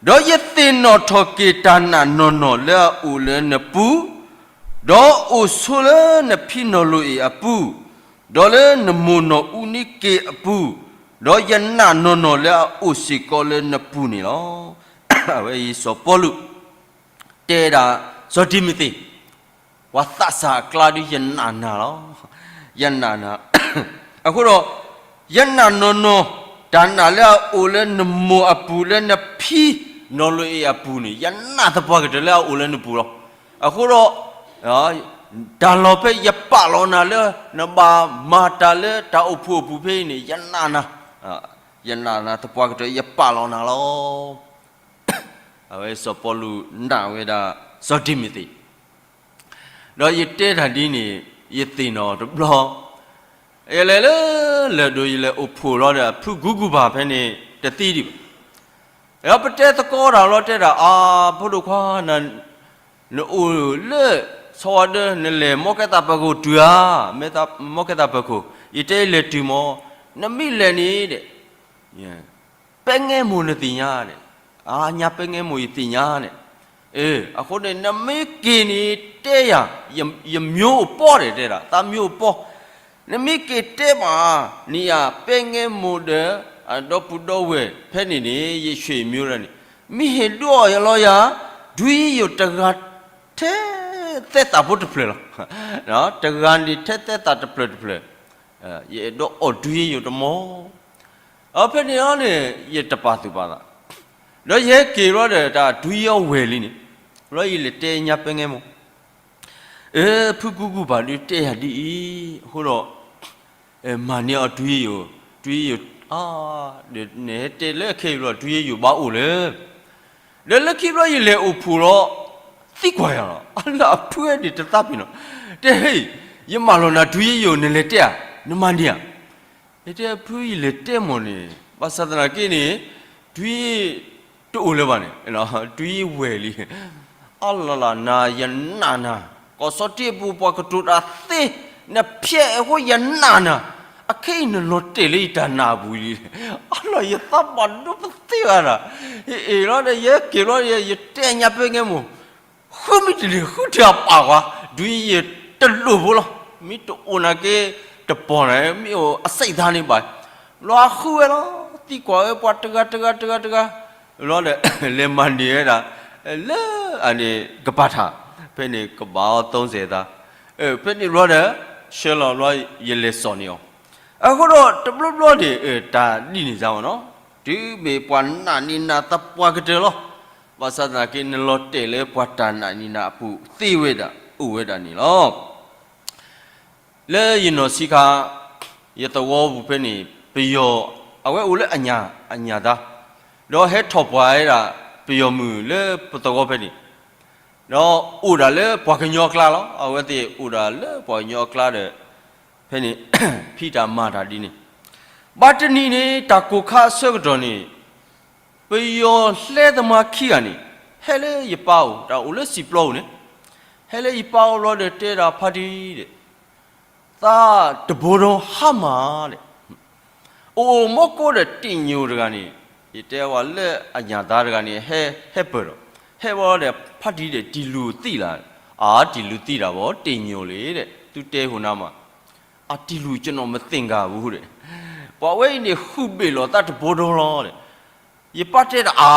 ဒီးယသ့ၣ်နီၣ်ထီၣ်က့ၤတၢ်နာ်နီၢ်နီၢ်လၢအအိၣ်လၢနပူၤ, ဒီးအိၣ်ဆိးလၢနဖံနီၢ်လိၣ်အ့ၣ်အပူၤ, ဒီးလၢနမိၢ်နီၢ်အူနံက့အပူၤ, ဒီးယနာ်နီၢ်နီၢ်လၢအအိၣ်စ့ၢ်ကီးလၢနပူၤန့ၣ်လီၤ. အဝဲအံၤစီၤပီလူး တဲဒၣ် စီၤတံၤမသ့း ပှၤသးစၢ်အကျါဒုးယနာ်နၤလီၤ. ယနာ်နၤ. အဃိဒီး ယနာ်နီၢ်နီၢ် တၢ်နာ်လၢအအိၣ်လၢနမိၢ်အပူၤလၢနဖံနီၢ်လိအ့ၣ်အပူၤန့ၣ် ယနာ်သပှၢ်ကတၢၢ်လၢအအိၣ်လၢနပူၤလီၤ. အဃိဒီး တၢ်လီၢ်ဖဲယပာ်လီၤနၤလၢ နဘၣ်မၤတၢ်လၢတၢ်အိၣ်ဖှိၣ်အပူၤဖဲအံၤန့ၣ် ယနာ်နၤ, ယနာ်နၤသပှၢ်ကတၢၢ် ယပာ်လီၤနၤလီၤ. အဝဲစီၤပီလူးနာ်ဝဲဒၣ်စီၤတံၤမသ့း ဒီးယတဲတၢ်ဒ်န့ၣ် ယသ့ၣ်နီၣ်တဘျီ, ယလဲၤလၢ လၢၢ်ဒိၣ် ယလဲၤအိၣ်ဖှိၣ်လီၤဒီး ဖုကူကူၣ်ဘၣ်ဖဲန့ၣ် တသံဒံးဘၣ်. ဒီးပတဲသကိးတၢ်လီၤ တဲဒၣ် အါ ဖိဒိၣ်ခွါ နအိၣ်လၢ ဆီဝါဒၢ နလဲၤမီကဲသးပၢၤခိၣ်တုၤဧါ, မီကဲသးပၢၤခိၣ်, ယတဲလဲၤတုၤမီၢ်, နမ့ၢ်လဲၤန့ၣ်ဒီး ပဲငဲမိၢ်နသ့ၣ်ညါန့ၣ်, အါ ညါပဲငဲမိၢ်ယသ့ၣ်ညါန့ၣ်, အဃိန့ၣ် နမ့ၢ်က့ၤန့ၣ် တဲယၤ, ယမျိုးအိၣ်ပီၢ်ဒီး တဲဒၣ် သးမျိုးအိၣ်ပီၢ်, နမ့ၢ်က့ၤတဲဘၣ်န့ၣ်ယၤ ပဲငဲမိၢ်ဒီး အဒီပုၢ်ဒီဝဲၢ်ဖဲန့ၣ်န့ၣ် ယဆွေမျိုးန့ၣ် မ့ၢ်ဟ့ၣ်ဒုးအီၣ်ယၤလီၤယၤ ဒွံယိာ်တဂၤထဲသဲသးဖိတဖျၢၣ်လီၤ. တဂၤန့ၣ်ထဲသဲသးတဖျၢၣ်တဖျၢၣ်, ယအဲၣ်ဒိးအီၣ်ဒွံယိာ်တမီၢ်, အဖဲန့ၣ်အီၤန့ၣ် ယတပာ်သူၣ်ပာ်သး, ဒီးယဟဲက့ၤဘျီဒီး တၢ်ဒွံယိာ်ဝဲၢ်လံန့ၣ်, ဘျီယလဲၤတဲညါပဲငဲမိၢ်, အၢ ဖုကူကူၣ်ဘၣ်ဒုးတဲယၤဒ်အံၤ, အဃိဒီး မၤန့ၢ်အီၤဒွံယိာ်, ဒွံယိာ်, အါ နဟဲတဲလၢခဲအံၤဘျီ ဒွံယိာ်ဘၣ်အိၣ်လၢ ဒီးလၢခံဘျီယလဲၤအိၣ်ဖှိၣ်လီၤ, သံကွၢ်ယၤလီၤ, အလၢအဖုန့ၣ်တသးပ့ၤနီၣ်, တဲ ဟ့ၣ်, ယမၢလီၤနၤဒွံယိာ် နလဲၤတဲဧါ, နမၤန့ၢ်ဧါ, ယတဲဖုယလဲၤတဲမီၢ်န့ၣ် ဘၣ်ဆၣ်သနာ်က့န့ၣ် ဒွံ တအိၣ်လၢၤဘၣ်န့ၣ်, ဒွံဝဲၢ်လံ, အလီၤလီၤနၤ ယနာ်နၤ, ကီၢ်စီၤတံအပူၤပှၤကတိၤတၢ်သ့, နဖျဲးအဃိယနာ်နၤ, အခဲအံၤနလီၤတဲာ်လၢယတၢ်နာ်အပူၤလံ, အလီၤယသးဘၣ်ဒိပသ့ဘၣ်ဒီး, ယအ့ၣ်လီၤဒီး ယက့ၤလီၤ ယတဲညါပဲငဲမိၢ် ဃုမ့ၢ်တန့ၢ် ဃုထံအပာ်ကွၢ်, ဒွံယိာ်တလိၣ်ဖိလီၤ, မ့ၢ်တအိၣ်နာ်က့ တပီၢ်န့ၣ် မ့ၢ်အိၣ်အစံးသးန့ၣ်ဘၣ်, ဘျီဃုဝဲလီၤ, သံကွၢ်ဝဲပှၤတဂၤတဂၤတဂၤတဂၤ, ဘျီဒီး လဲၤမၤန့ၢ်ဝဲဒၣ် လၢအန့ၣ်ကပၤထး, ဖဲန့ၣ်ကဘၣ်အီၤ သုံးဆယ် သး, ဖဲန့ၣ်ဘျီဒီး ဆှၢလီၤဘျီ ယလဲၤစိာ်န့ၢ်အီၤ, အဃိဒီးတဘျီဘျီန့ၣ် တၢ်ဒ်န့ၣ်စ့ၢ်မ့ၢ်နီၤ, တုၤမ့ၢ်ပှၤနာ်န့ၢ်နၤသပှၢ်ကတၢၢ်လီၤ, ဘၣ်ဆၣ်သနာ်က့ နလီၤတဲာ်လၢပှၤတၢ်နာ်န့ၢ်နၤအပူၤသ့ဝဲဒၣ် အိၣ်ဝဲဒၣ်န့ၣ်လီၤ. လၢယနီၢ်ဆံးခါ ယသဝီပူၤဖဲန့ၣ် ပယီၤ အဝဲအိၣ်လၢအညၣ် အညၣ်သါ, ဒီးဟဲထီၣ်ပှၢ်ဝဲဒၣ် ပယီၤမုၣ်လၢပသဝီဖဲန့ၣ်, ဒီးအိၣ်ဒၣ်လၢပှၤကညီအကျါလီၤ. အဝဲသ့ၣ်အိၣ်ဒၣ်လၢပှၤကညီအကျါဒီး ဖဲန့ၣ် ဖံးတၢ်မၤတၢ်ဒ်န့ၣ်, ဘၣ်တနံၤန့ၣ် တၢ်ကိၢ်ခါအဆၢကတီၢ်န့ၣ် ပယီၤလၢသမားခံဂၤန့ၣ် ဟဲလၢယပၢ်အိၣ်, တၢ်အိၣ်လၢစံာ်ပျီပူၤန့ၣ်, ဟဲလၢယပၢ်အိၣ်ဘျီဒီး တဲဒၣ်ဖါတံၢ်ဒီး သးတဘိဒိဟါမၢ်ဒီး အိၣ်အိၣ်မီကိးဒီးတ့ၢ်ညိၣ်တဂၤန့ၣ်, ယတဲဝဲလၢအညၣ်သါတဂၤန့ၣ် ဟဲ ဟဲပၢၢ်ဒီး, ဟဲဝဲဒီး ဖါတံၢ်ဒီး တံၢ်လူၢ်သံလၢ်, အါ တံၢ်လူၢ်သံတၢ်ဘၣ် တ့ၢ်ညိၣ်လံဒီး သုတဲဟိၣ်နၤမး, အတံၢ်လူၢ် ကျွန်တော်မသင်္ကာဘူး ဒီး ပှၤဝဲအံၤန့ၣ် ဃုဘ့ၣ်လီၤသးတဘိဒိလီၤဒီး ယပၢ်တဲဒၣ် အါ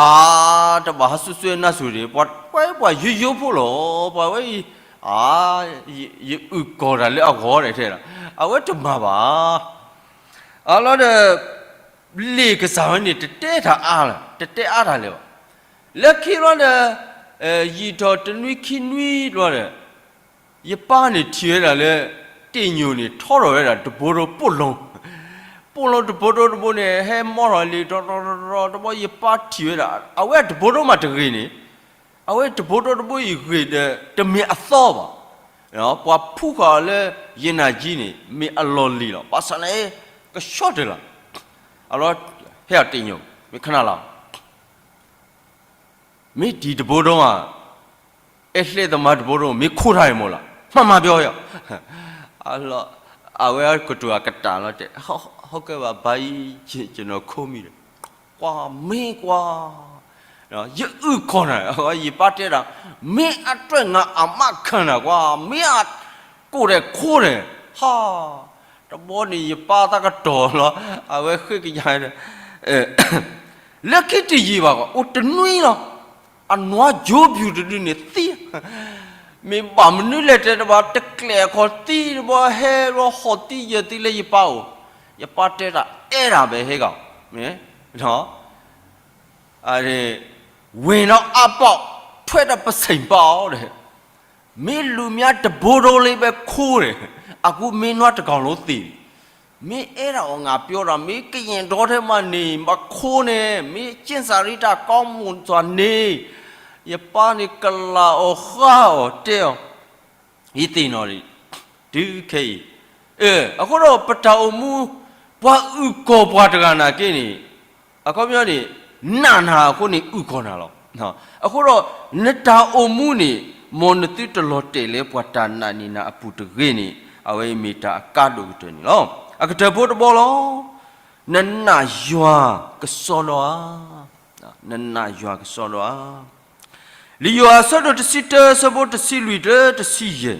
တဘၣ်ဟးစူးစွဲနါစူၤဒီး ပှၤ ပှၤ ပှၤယိယိဖိလီၤ, ပှၤဝဲအံၤ အါ ယအုၣ်ကီၤတၢ်လၢအဂီၢ်န့ၣ် တဲဒၣ် အဝဲတမၤဘၣ်. အလီၤဒီး လ့ၣ်ကစၢ်ဝဲန့ၣ် တတဲတၢ်အါလၢၤ တတဲအါတၢ်လၢၤဘၣ်. လၢခံလီၤဒီး ယံာ်ထီၣ်တနွံခံနွံလီၤဒီး ယပၢ်န့ၣ်ထံၣ်ဝဲဒၣ်လၢ တ့ၢ်ညိၣ်န့ၣ် ထီထီၣ်ဝဲဒၣ်တဘိဒိပိၣ်လိၤ, ပိၣ်လိၤတဘိဒိတဘိန့ၣ် ဟဲမီထီၣ်လံ တရီတရီတဘိ ယပၢ်ထံၣ်ဝဲဒၣ် အဝဲတဘိဒိမးတဂ့ၤန့ၣ်, အဝဲတဘိဒိတဘိအံၤဂ့ၤဒီး တမ့ၢ်အသီဘၣ်. ပှၤဖူဃာ်အီၤလၢ ယနၢ်ကံန့ၣ် မ့ၢ်အလီၢ်လံၤလီၤ. ဘၣ်ဆၣ်န့ၣ် ကဆှီတၢ်လီၤ. အလီၤ ဟဲအီၤတ့ၢ်ညိၣ် မ့ၢ်ခနၣ်လီၤ မ့ၢ်တံၤတဘိဒိဧါ, အဲၣ်လၢသမားတဘိဒိ မ့ၢ်ခိးတၢ်အံၤမ့ၢ်လီၤ မၤမၤပျီယီၤ. အလီၤ အဝဲကတိၤအကတၢၢ်လီၤတဲာ် ဟုတ်ကဲ့ပါ ဘုရားကြီး ကျွန်တော် ခိုးမိတယ်, ကွၢ်မ့ၢ်ကွၢ် ယအုၣ်ကီၤနၤ ယပၢ်တဲဒၣ် မင်းအတွက်ငါအာမခံတာကွာ မင်းအကိုယ်တိုင်ခိုးတယ် ဟါ တဘီန့ၣ် ယပၢ်သးကတီၤလီၤ အဝဲဃ့ကညးဒီး လၢခံတယံာ်ဘၣ်ကွၢ် အိၣ်တနွံလီၤ အနွါယိပျူၢ်တဒုန့ၣ်သံ မ့ၢ်ဘၣ်မနုၤလဲၣ်တဲတဘၣ် တကျဲးအခီၣ်သံတဘီ ဟဲလီၤဟီၣ်သံယၢၢ်သံလၢယပၢ်အိၣ်, ယပၢ်တဲတၢ်အဲၣ်ဒၣ်ဘၣ်ဟဲဂၤ, မ့ၢ် ဝ့ၢ်နီၢ်အါပီၢ် ထွဲဒီးပစံၣ်ပာ်အီၤဒီး, မ့ၢ်လူၤမၠါတဘိဒိလ့ဘဲခိန့ၣ်, အကူမ့ၢ်နွံတကီၢ်လိသ့ၣ်, မ့ၢ်အဲၣ်ဒၣ်အီၤ ငါပြောတာ မ့ၢ်ကရင်တော်ထဲမှာနေ မခိုးနဲ့ မ့ၢ်ကျင့်စာရိတ္တကောင်းမွန်စွာနေ, ယပၢ်န့ၣ်ကလၢ်အီၤဃါအီၤတဲအီၤ, ယသ့ၣ်နီၣ်န့ၣ်, တုၤခဲအံၤ, အဃိဒီးပတၢ်အိၣ်မူ, ပှၤအုၣ်ကီၤပှၤတဂၤနာ်က့န့ၣ်, အခီပညီန့ၣ်, နာ်နၤအဃိန့ၣ် အုၣ်ကီၤနၤလီၤ. အဃိဒီး, နတၢ်အိၣ်မူန့ၣ်, မ်နသုတလီၤတဲာ်လၢပှၤတၢ်နာ်န့ၢ်နၤအပူၤတဂ့ၤန့ၣ်, အဝဲအံၤမ့ၢ်တၢ်အကါဒိၣ်ကတၢၢ်န့ၣ်လီၤ. အကတၢၢ်ဖိတဘီလီၤ. နနာ်ယွၤကစီဒီဧါ. နနာ်ယွၤကစီဒီဧါ. လံာ်ယိၤဟၣ်အဆၢဒိၣ်တဆံတၢ အဆၢဖိတဆံလွံၢ်တုၤတဆံယဲၢ်,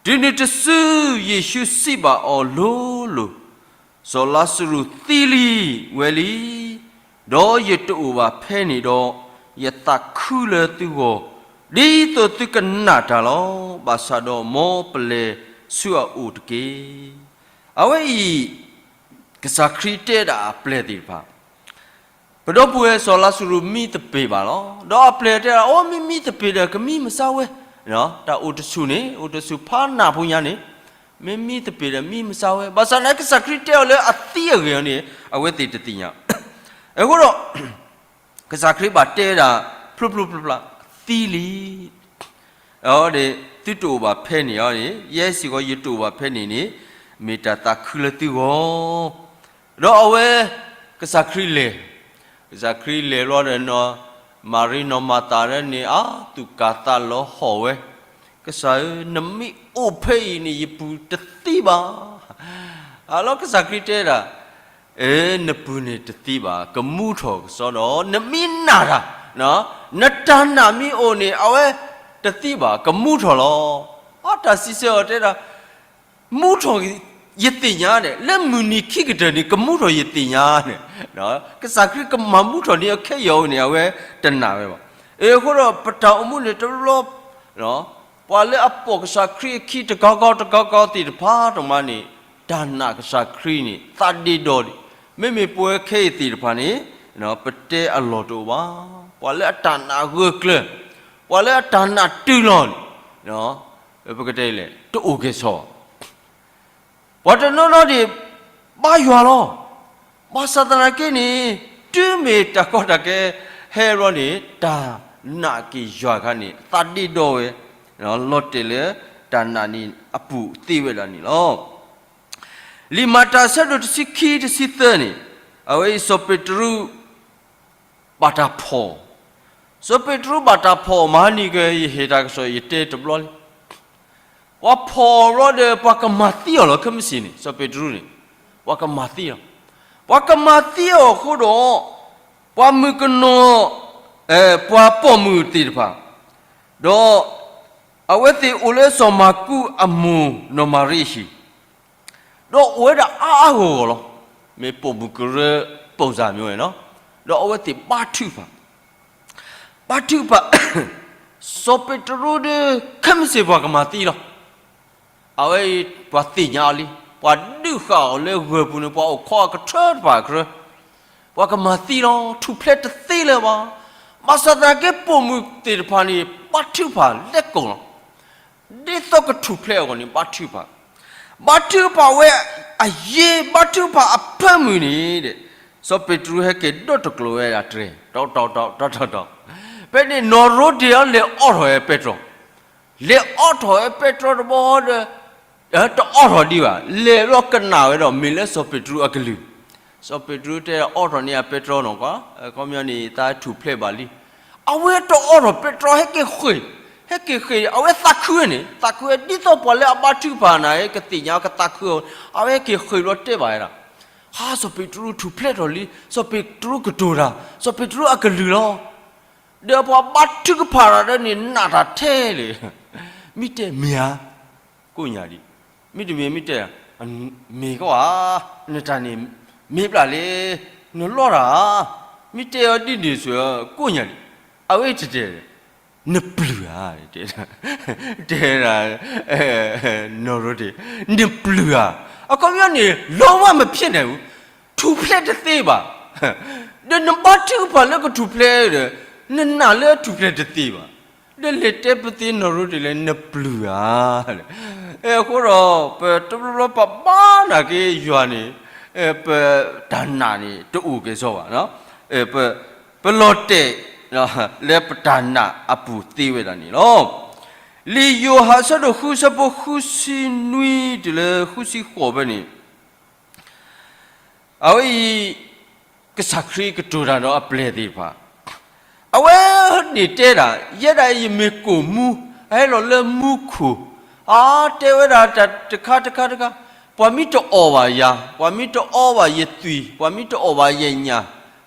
တုၤနုၤတစု ယ့ၣ်ၡူးစံးဘၣ်အီၤ လိၤလိၤ, စီၤလါစရူးသံလံ, ဝဲလံ, ဒီးယတအိၣ်ဘၣ်ဖဲန့ၣ်ဒီး, ယသးခုလၢသုဂီၢ်, ဒ်သိးသုကနာ်တၢ်လီၤ. ဘၣ်ဆၣ်ဒီးမ်ပလဲၤဆူအအိၣ်တက့ၢ်. အဝဲအံၤ, ကစၢ်ခရံာ်တဲဒၣ်အပျဲၢ်သ့ၣ်တဖၣ် ပဒီပုၢ်ဝဲၢ်စီၤလါစရူးမံသပ့ၤဘၣ်လီၤ. ဒီးအပျဲၢ်တဲဒၣ် အိ မ့ၢ်မံသပ့ၤဒီး ကမံမဆါဝဲ, တၢ်အိၣ်တဆူၣ်န့ၣ် အိၣ်တဆူၣ်ဖးနၢ်ဖိညါန့ၣ်, မ့ၢ်မံသပ့ၤဒီးမံမဆါဝဲ, ဘၣ်ဆၣ်န့ၣ်ကစၢ်ခရံာ်တဲအီၤလၢအသံအဂ့ၢ်န့ၣ် အဝဲသ့ၣ်တသ့ၣ်ညါ. အဃိဒီး, ကစၢ်ခရံာ်ဘၣ်တဲဒၣ်, ဖျိဖျိဖျါဖျါ, သံလံ အီၤဒီး, သုတအိၣ်ဘၣ်ဖဲန့ၣ်အီၤန့ၣ် ယဲစ့ၢ်ကီးယတအိၣ်ဘၣ်ဖဲန့ၣ်န့ၣ်, မ့ၢ်တၢ်သးခုလၢသုဂီၢ်. ဒီးအဝဲ, ကစၢ်ခရံာ်လဲၤ, ကစၢ်ခရံာ်လဲၤဘျီဒီး, မၤရံနီၢ်မၤသၤဒၣ်န့ၣ် အသူၣ်ကၢ်သးလီၤဟီၣ်ဝဲ, ကစၢ်ဧၢ, နမ့ၢ်အိၣ်ဖဲအံၤန့ၣ် ယပုၢ်တသံဘၣ်. အလီၤကစၢ်ခရံာ်တဲဒၣ်, အဲ, နပုၢ်န့ၣ်တသံဘၣ်, ကမူထီၣ်ကစီဒီ, နမ့ၢ်နာ်တၢ်, နတၢ်နာ်မ့ၢ်အိၣ်န့ၣ် အဝဲတသံဘၣ်, ကမူထီၣ်လီၤ. အတၢ်စံးဆၢအီၤတဲဒၣ်, မူထီၣ်, ယသ့ၣ်ညါန့ၣ် လၢမုၢ်နံၤခံကတၢၢ်န့ၣ် ကမူထီၣ်ယသ့ၣ်ညါန့ၣ်, ကစၢ်ခရံာ်ကမၤမူထီၣ်န့ၢ်အီၤခဲအံၤန့ၣ် အဝဲတနာ်ဝဲဘၣ်. အဃိဒီးပတၢ်အိၣ်မူန့ၣ်တဘျီ, ပှၤလၢအပိာ်ကစၢ်ခရံာ်အခံတကီကီတကီကီသ့ၣ်တဖၣ်တမးန့ၣ်, တၢ်နာ်ကစၢ်ခရံာ်န့ၣ် သးဒ့ဒီဒံး, မ့မ့ၢ်ပဝဲခဲအံၤသ့ၣ်တဖၣ်န့ၣ်, ပတဲအလီၢ်တအိၣ်ဘၣ်, ပှၤလၢအတၢ်နာ်ဂၢၢ်ကျၢၤ, ပှၤလၢအတၢ်နာ်တုၤလီၤန့ၣ်, ပကတဲလဲၣ် တအိၣ်ကဲၣ်ဆိး ပှၤတနီၤနီၤန့ၣ် ဘါယွၤလီၤ. ဘၣ်ဆၣ်သနာ်က့န့ၣ်, တုၤမ့ၢ်တၢ်ကီတၢ်ခဲဟဲဘျီန့ၣ် တၢ်နာ်က့ၤယွၤအခါန့ၣ် သးဒ့ဒီဝဲ, လီၤတဲာ်လၢတၢ်နာ်န့ၣ်အပူၤသ့ဝဲဒၣ်န့ၣ်လီၤ. လံာ်မၤတၢ်အဆၢဒိၣ်တဆံခံတဆံသၢန့ၣ်, အဝဲအံၤစီၤပ့းတရူး ဘၣ်တၢ်ဖီၣ်, စီၤပ့းတရူးဘၣ်တၢ်ဖီၣ်မၤန့ၢ်က့ၤ ယဟ့ၣ်တၢ်ကစီၣ် ယတဲတဘျီလံ. ပှၤဖီၣ်ဘျီဒီး ပှၤကမၤသံအီၤလီၤ ခဲမုၢ်ဆ့ၣ်န့ၣ် စီၤပ့းတရူးန့ၣ်, ပှၤကမၤသံအီၤ, ပှၤကမၤသံအီၤအဃိဒီး, ပှၤမုၣ်ကနီၤ, ပှၤပိာ်မုၣ်သ့ၣ်တဖၣ်, ဒီး, အဝဲသ့ၣ်အိၣ်လၢစီၤမၢ်ကူးအမိၢ်နီၢ်မၤရံအဟံၣ် ဒီးအိၣ်ဝဲဒၣ်အါအါဂီၢ်ဂီၢ်လီၤ. မ့ၢ်ပိာ်မုၣ်ကရၢပိာ်စၢ်မ့ၢ်ဝဲနီၤ, ဒီးအဝဲသ့ၣ်ဘါထုကဖၣ်, ဘါထုကဖၣ်, စီၤပ့းတရူးဒီး ခဲမုၢ်ဆ့ၣ်ပှၤကမၤသံလီၤ. အဝဲအံၤပှၤသ့ၣ်ညါအီၤလံ, ပှၤဒုးဃာ်အီၤလၢဂၢၢ်ပူၤန့ၣ် ပှၤအိၣ်ခိးအကထၢတဖၣ်အကရၢ ပှၤကမၤသံလီၤ, ထူၣ်ဖျဲးတသ့လၢၤဘၣ်. ဘၣ်ဆၣ်သနာ်က့ပိာ်မုၣ်သ့ၣ်တဖၣ်န့ၣ် ဘါထုကဖၣ်လဲကိာ်လီၤ. ဒ်သိးကထူၣ်ဖျဲးအဂီၢ်န့ၣ် ဘါထုကဖၣ်, ဘါထုကဖၣ်ဝဲအယ့ ဘါထုကဖၣ်အဖၢမုၢ်န့ၣ်ဒီး, စီၤပ့းတရူးဟဲက့ၤဒိးတကျိၤဝဲဒၣ်တြဲၤ, တီတီတီတီတီတီ, ဖဲန့ၣ်နီၢ်ရိဒ့အီၤလဲၤအိးထီၣ်ဝဲပဲတြီ လဲၤအိးထီၣ်ဝဲပဲတြီတဘျီဒီး, တအိးထီၣ်ဒံးဘၣ်, လဲၤဘျီကနၣ်ဝဲဒီး မ့ၢ်လၢစီၤပ့းတရူးအကလုၢ်, စီၤပ့းတရူးတဲအိးထီၣ်န့ၢ်အပဲတြီနီၤကွၢ်, ခီပညီန့ၣ် သးထူၣ်ဖျဲးဘၣ်လံ. အဝဲတအိးထီၣ်ပဲတြီ ဟဲက့ၤဃ့ၢ်, ဟဲက့ၤဃ့ၢ် အဝဲသးခုဝဲန့ၣ်, သးခုဝဲဒ်သိးပှၤလၢအဘါထုကဖၣ်နၤ ကသ့ၣ်ညါကသးခုအီၤ, အဝဲဟဲက့ၤဃ့ၢ်ဘျီတဲဘၣ်ဝဲဒၣ်, ဟါ စီၤပ့းတရူးထူၣ်ဖျဲးထီၣ်လံ, စီၤပ့းတရူးကတိၤတၢ်, စီၤပ့းတရူးအကလုၢ်လီၤ. ဒီးပှၤဘါထုကဖၣ်တၢ်ဒ်န့ၣ် နာ်တၢ်ထဲလဲၣ်, မ့ၢ်တဲမ့ၢ်ဧါ, ကိးညါဒံး, မ့တမ့ၢ်မ့ၢ်တဲ, မ့ၢ်ကီဧါ, နတၢ်န့ၣ်, မ့ၢ်ဘျီလဲၣ်, နလီတၢ်ဧါ, မ့ၢ်တဲအီၤဒ်န့ၣ်ဆိ ကိးညါဒံး, အဝဲတတဲလဲၣ် နပျုၢ်ဧါ, တဲ, တဲဒၣ်, နီၢ်ရိဒ့ၣ်, နပျုၢ်ဧါ, အခီပညီန့ၣ် လုံးဝမဖြစ်နိုင်ဘူး, ထူၣ်ဖျဲးတသ့ဘၣ်, ဒီးနဘါထုကဖၣ်လၢကထူၣ်ဖျဲးဒီး, နနာ်လၢအထူၣ်ဖျဲးတသ့ဘၣ်, ဒီးလဲၤတဲပသ့နီၢ်ရိဒ့ၣ်လၢနပျုၢ်ဧါ, အဃိဒီး ပတဘျီဘျီပဘါနာ်က့ယွၤန့ၣ်, ပတၢ်နာ်န့ၣ် တအိၣ်ကဲၣ်ဆိးဘၣ်, ပ, ပလီၤတဲာ် လၢပတၢ်နာ်အပူၤသ့ဝဲဒၣ်န့ၣ်လီၤ. လံာ်ယိၤဟၣ်အဆၢဒိၣ်ဃုအဆၢဖိဃုဆံနွံတုၤလၢဃုဆံဃိးဖဲန့ၣ်, အဝဲအံၤ ကစၢ်ခရံာ်ကတိၤတၢ်ဒီးအပျဲၢ်သ့ၣ်တဖၣ်, အဝဲန့ၣ်တဲဒၣ်, ယဲဒၣ်အံၤယမ့ၢ်ကိၣ်မူ, အဟဲလီၤလၢမူခိၣ်, အတဲဝဲဒၣ်တခါတခါတခါ, ပှၤမ့ၢ်တအီၣ်ဘၣ်ယၤ, ပှၤမ့ၢ်တအီဘၣ်ယသွံၣ်, ပှၤမ့ၢ်တအီၣ်ဘၣ်ယညၣ်,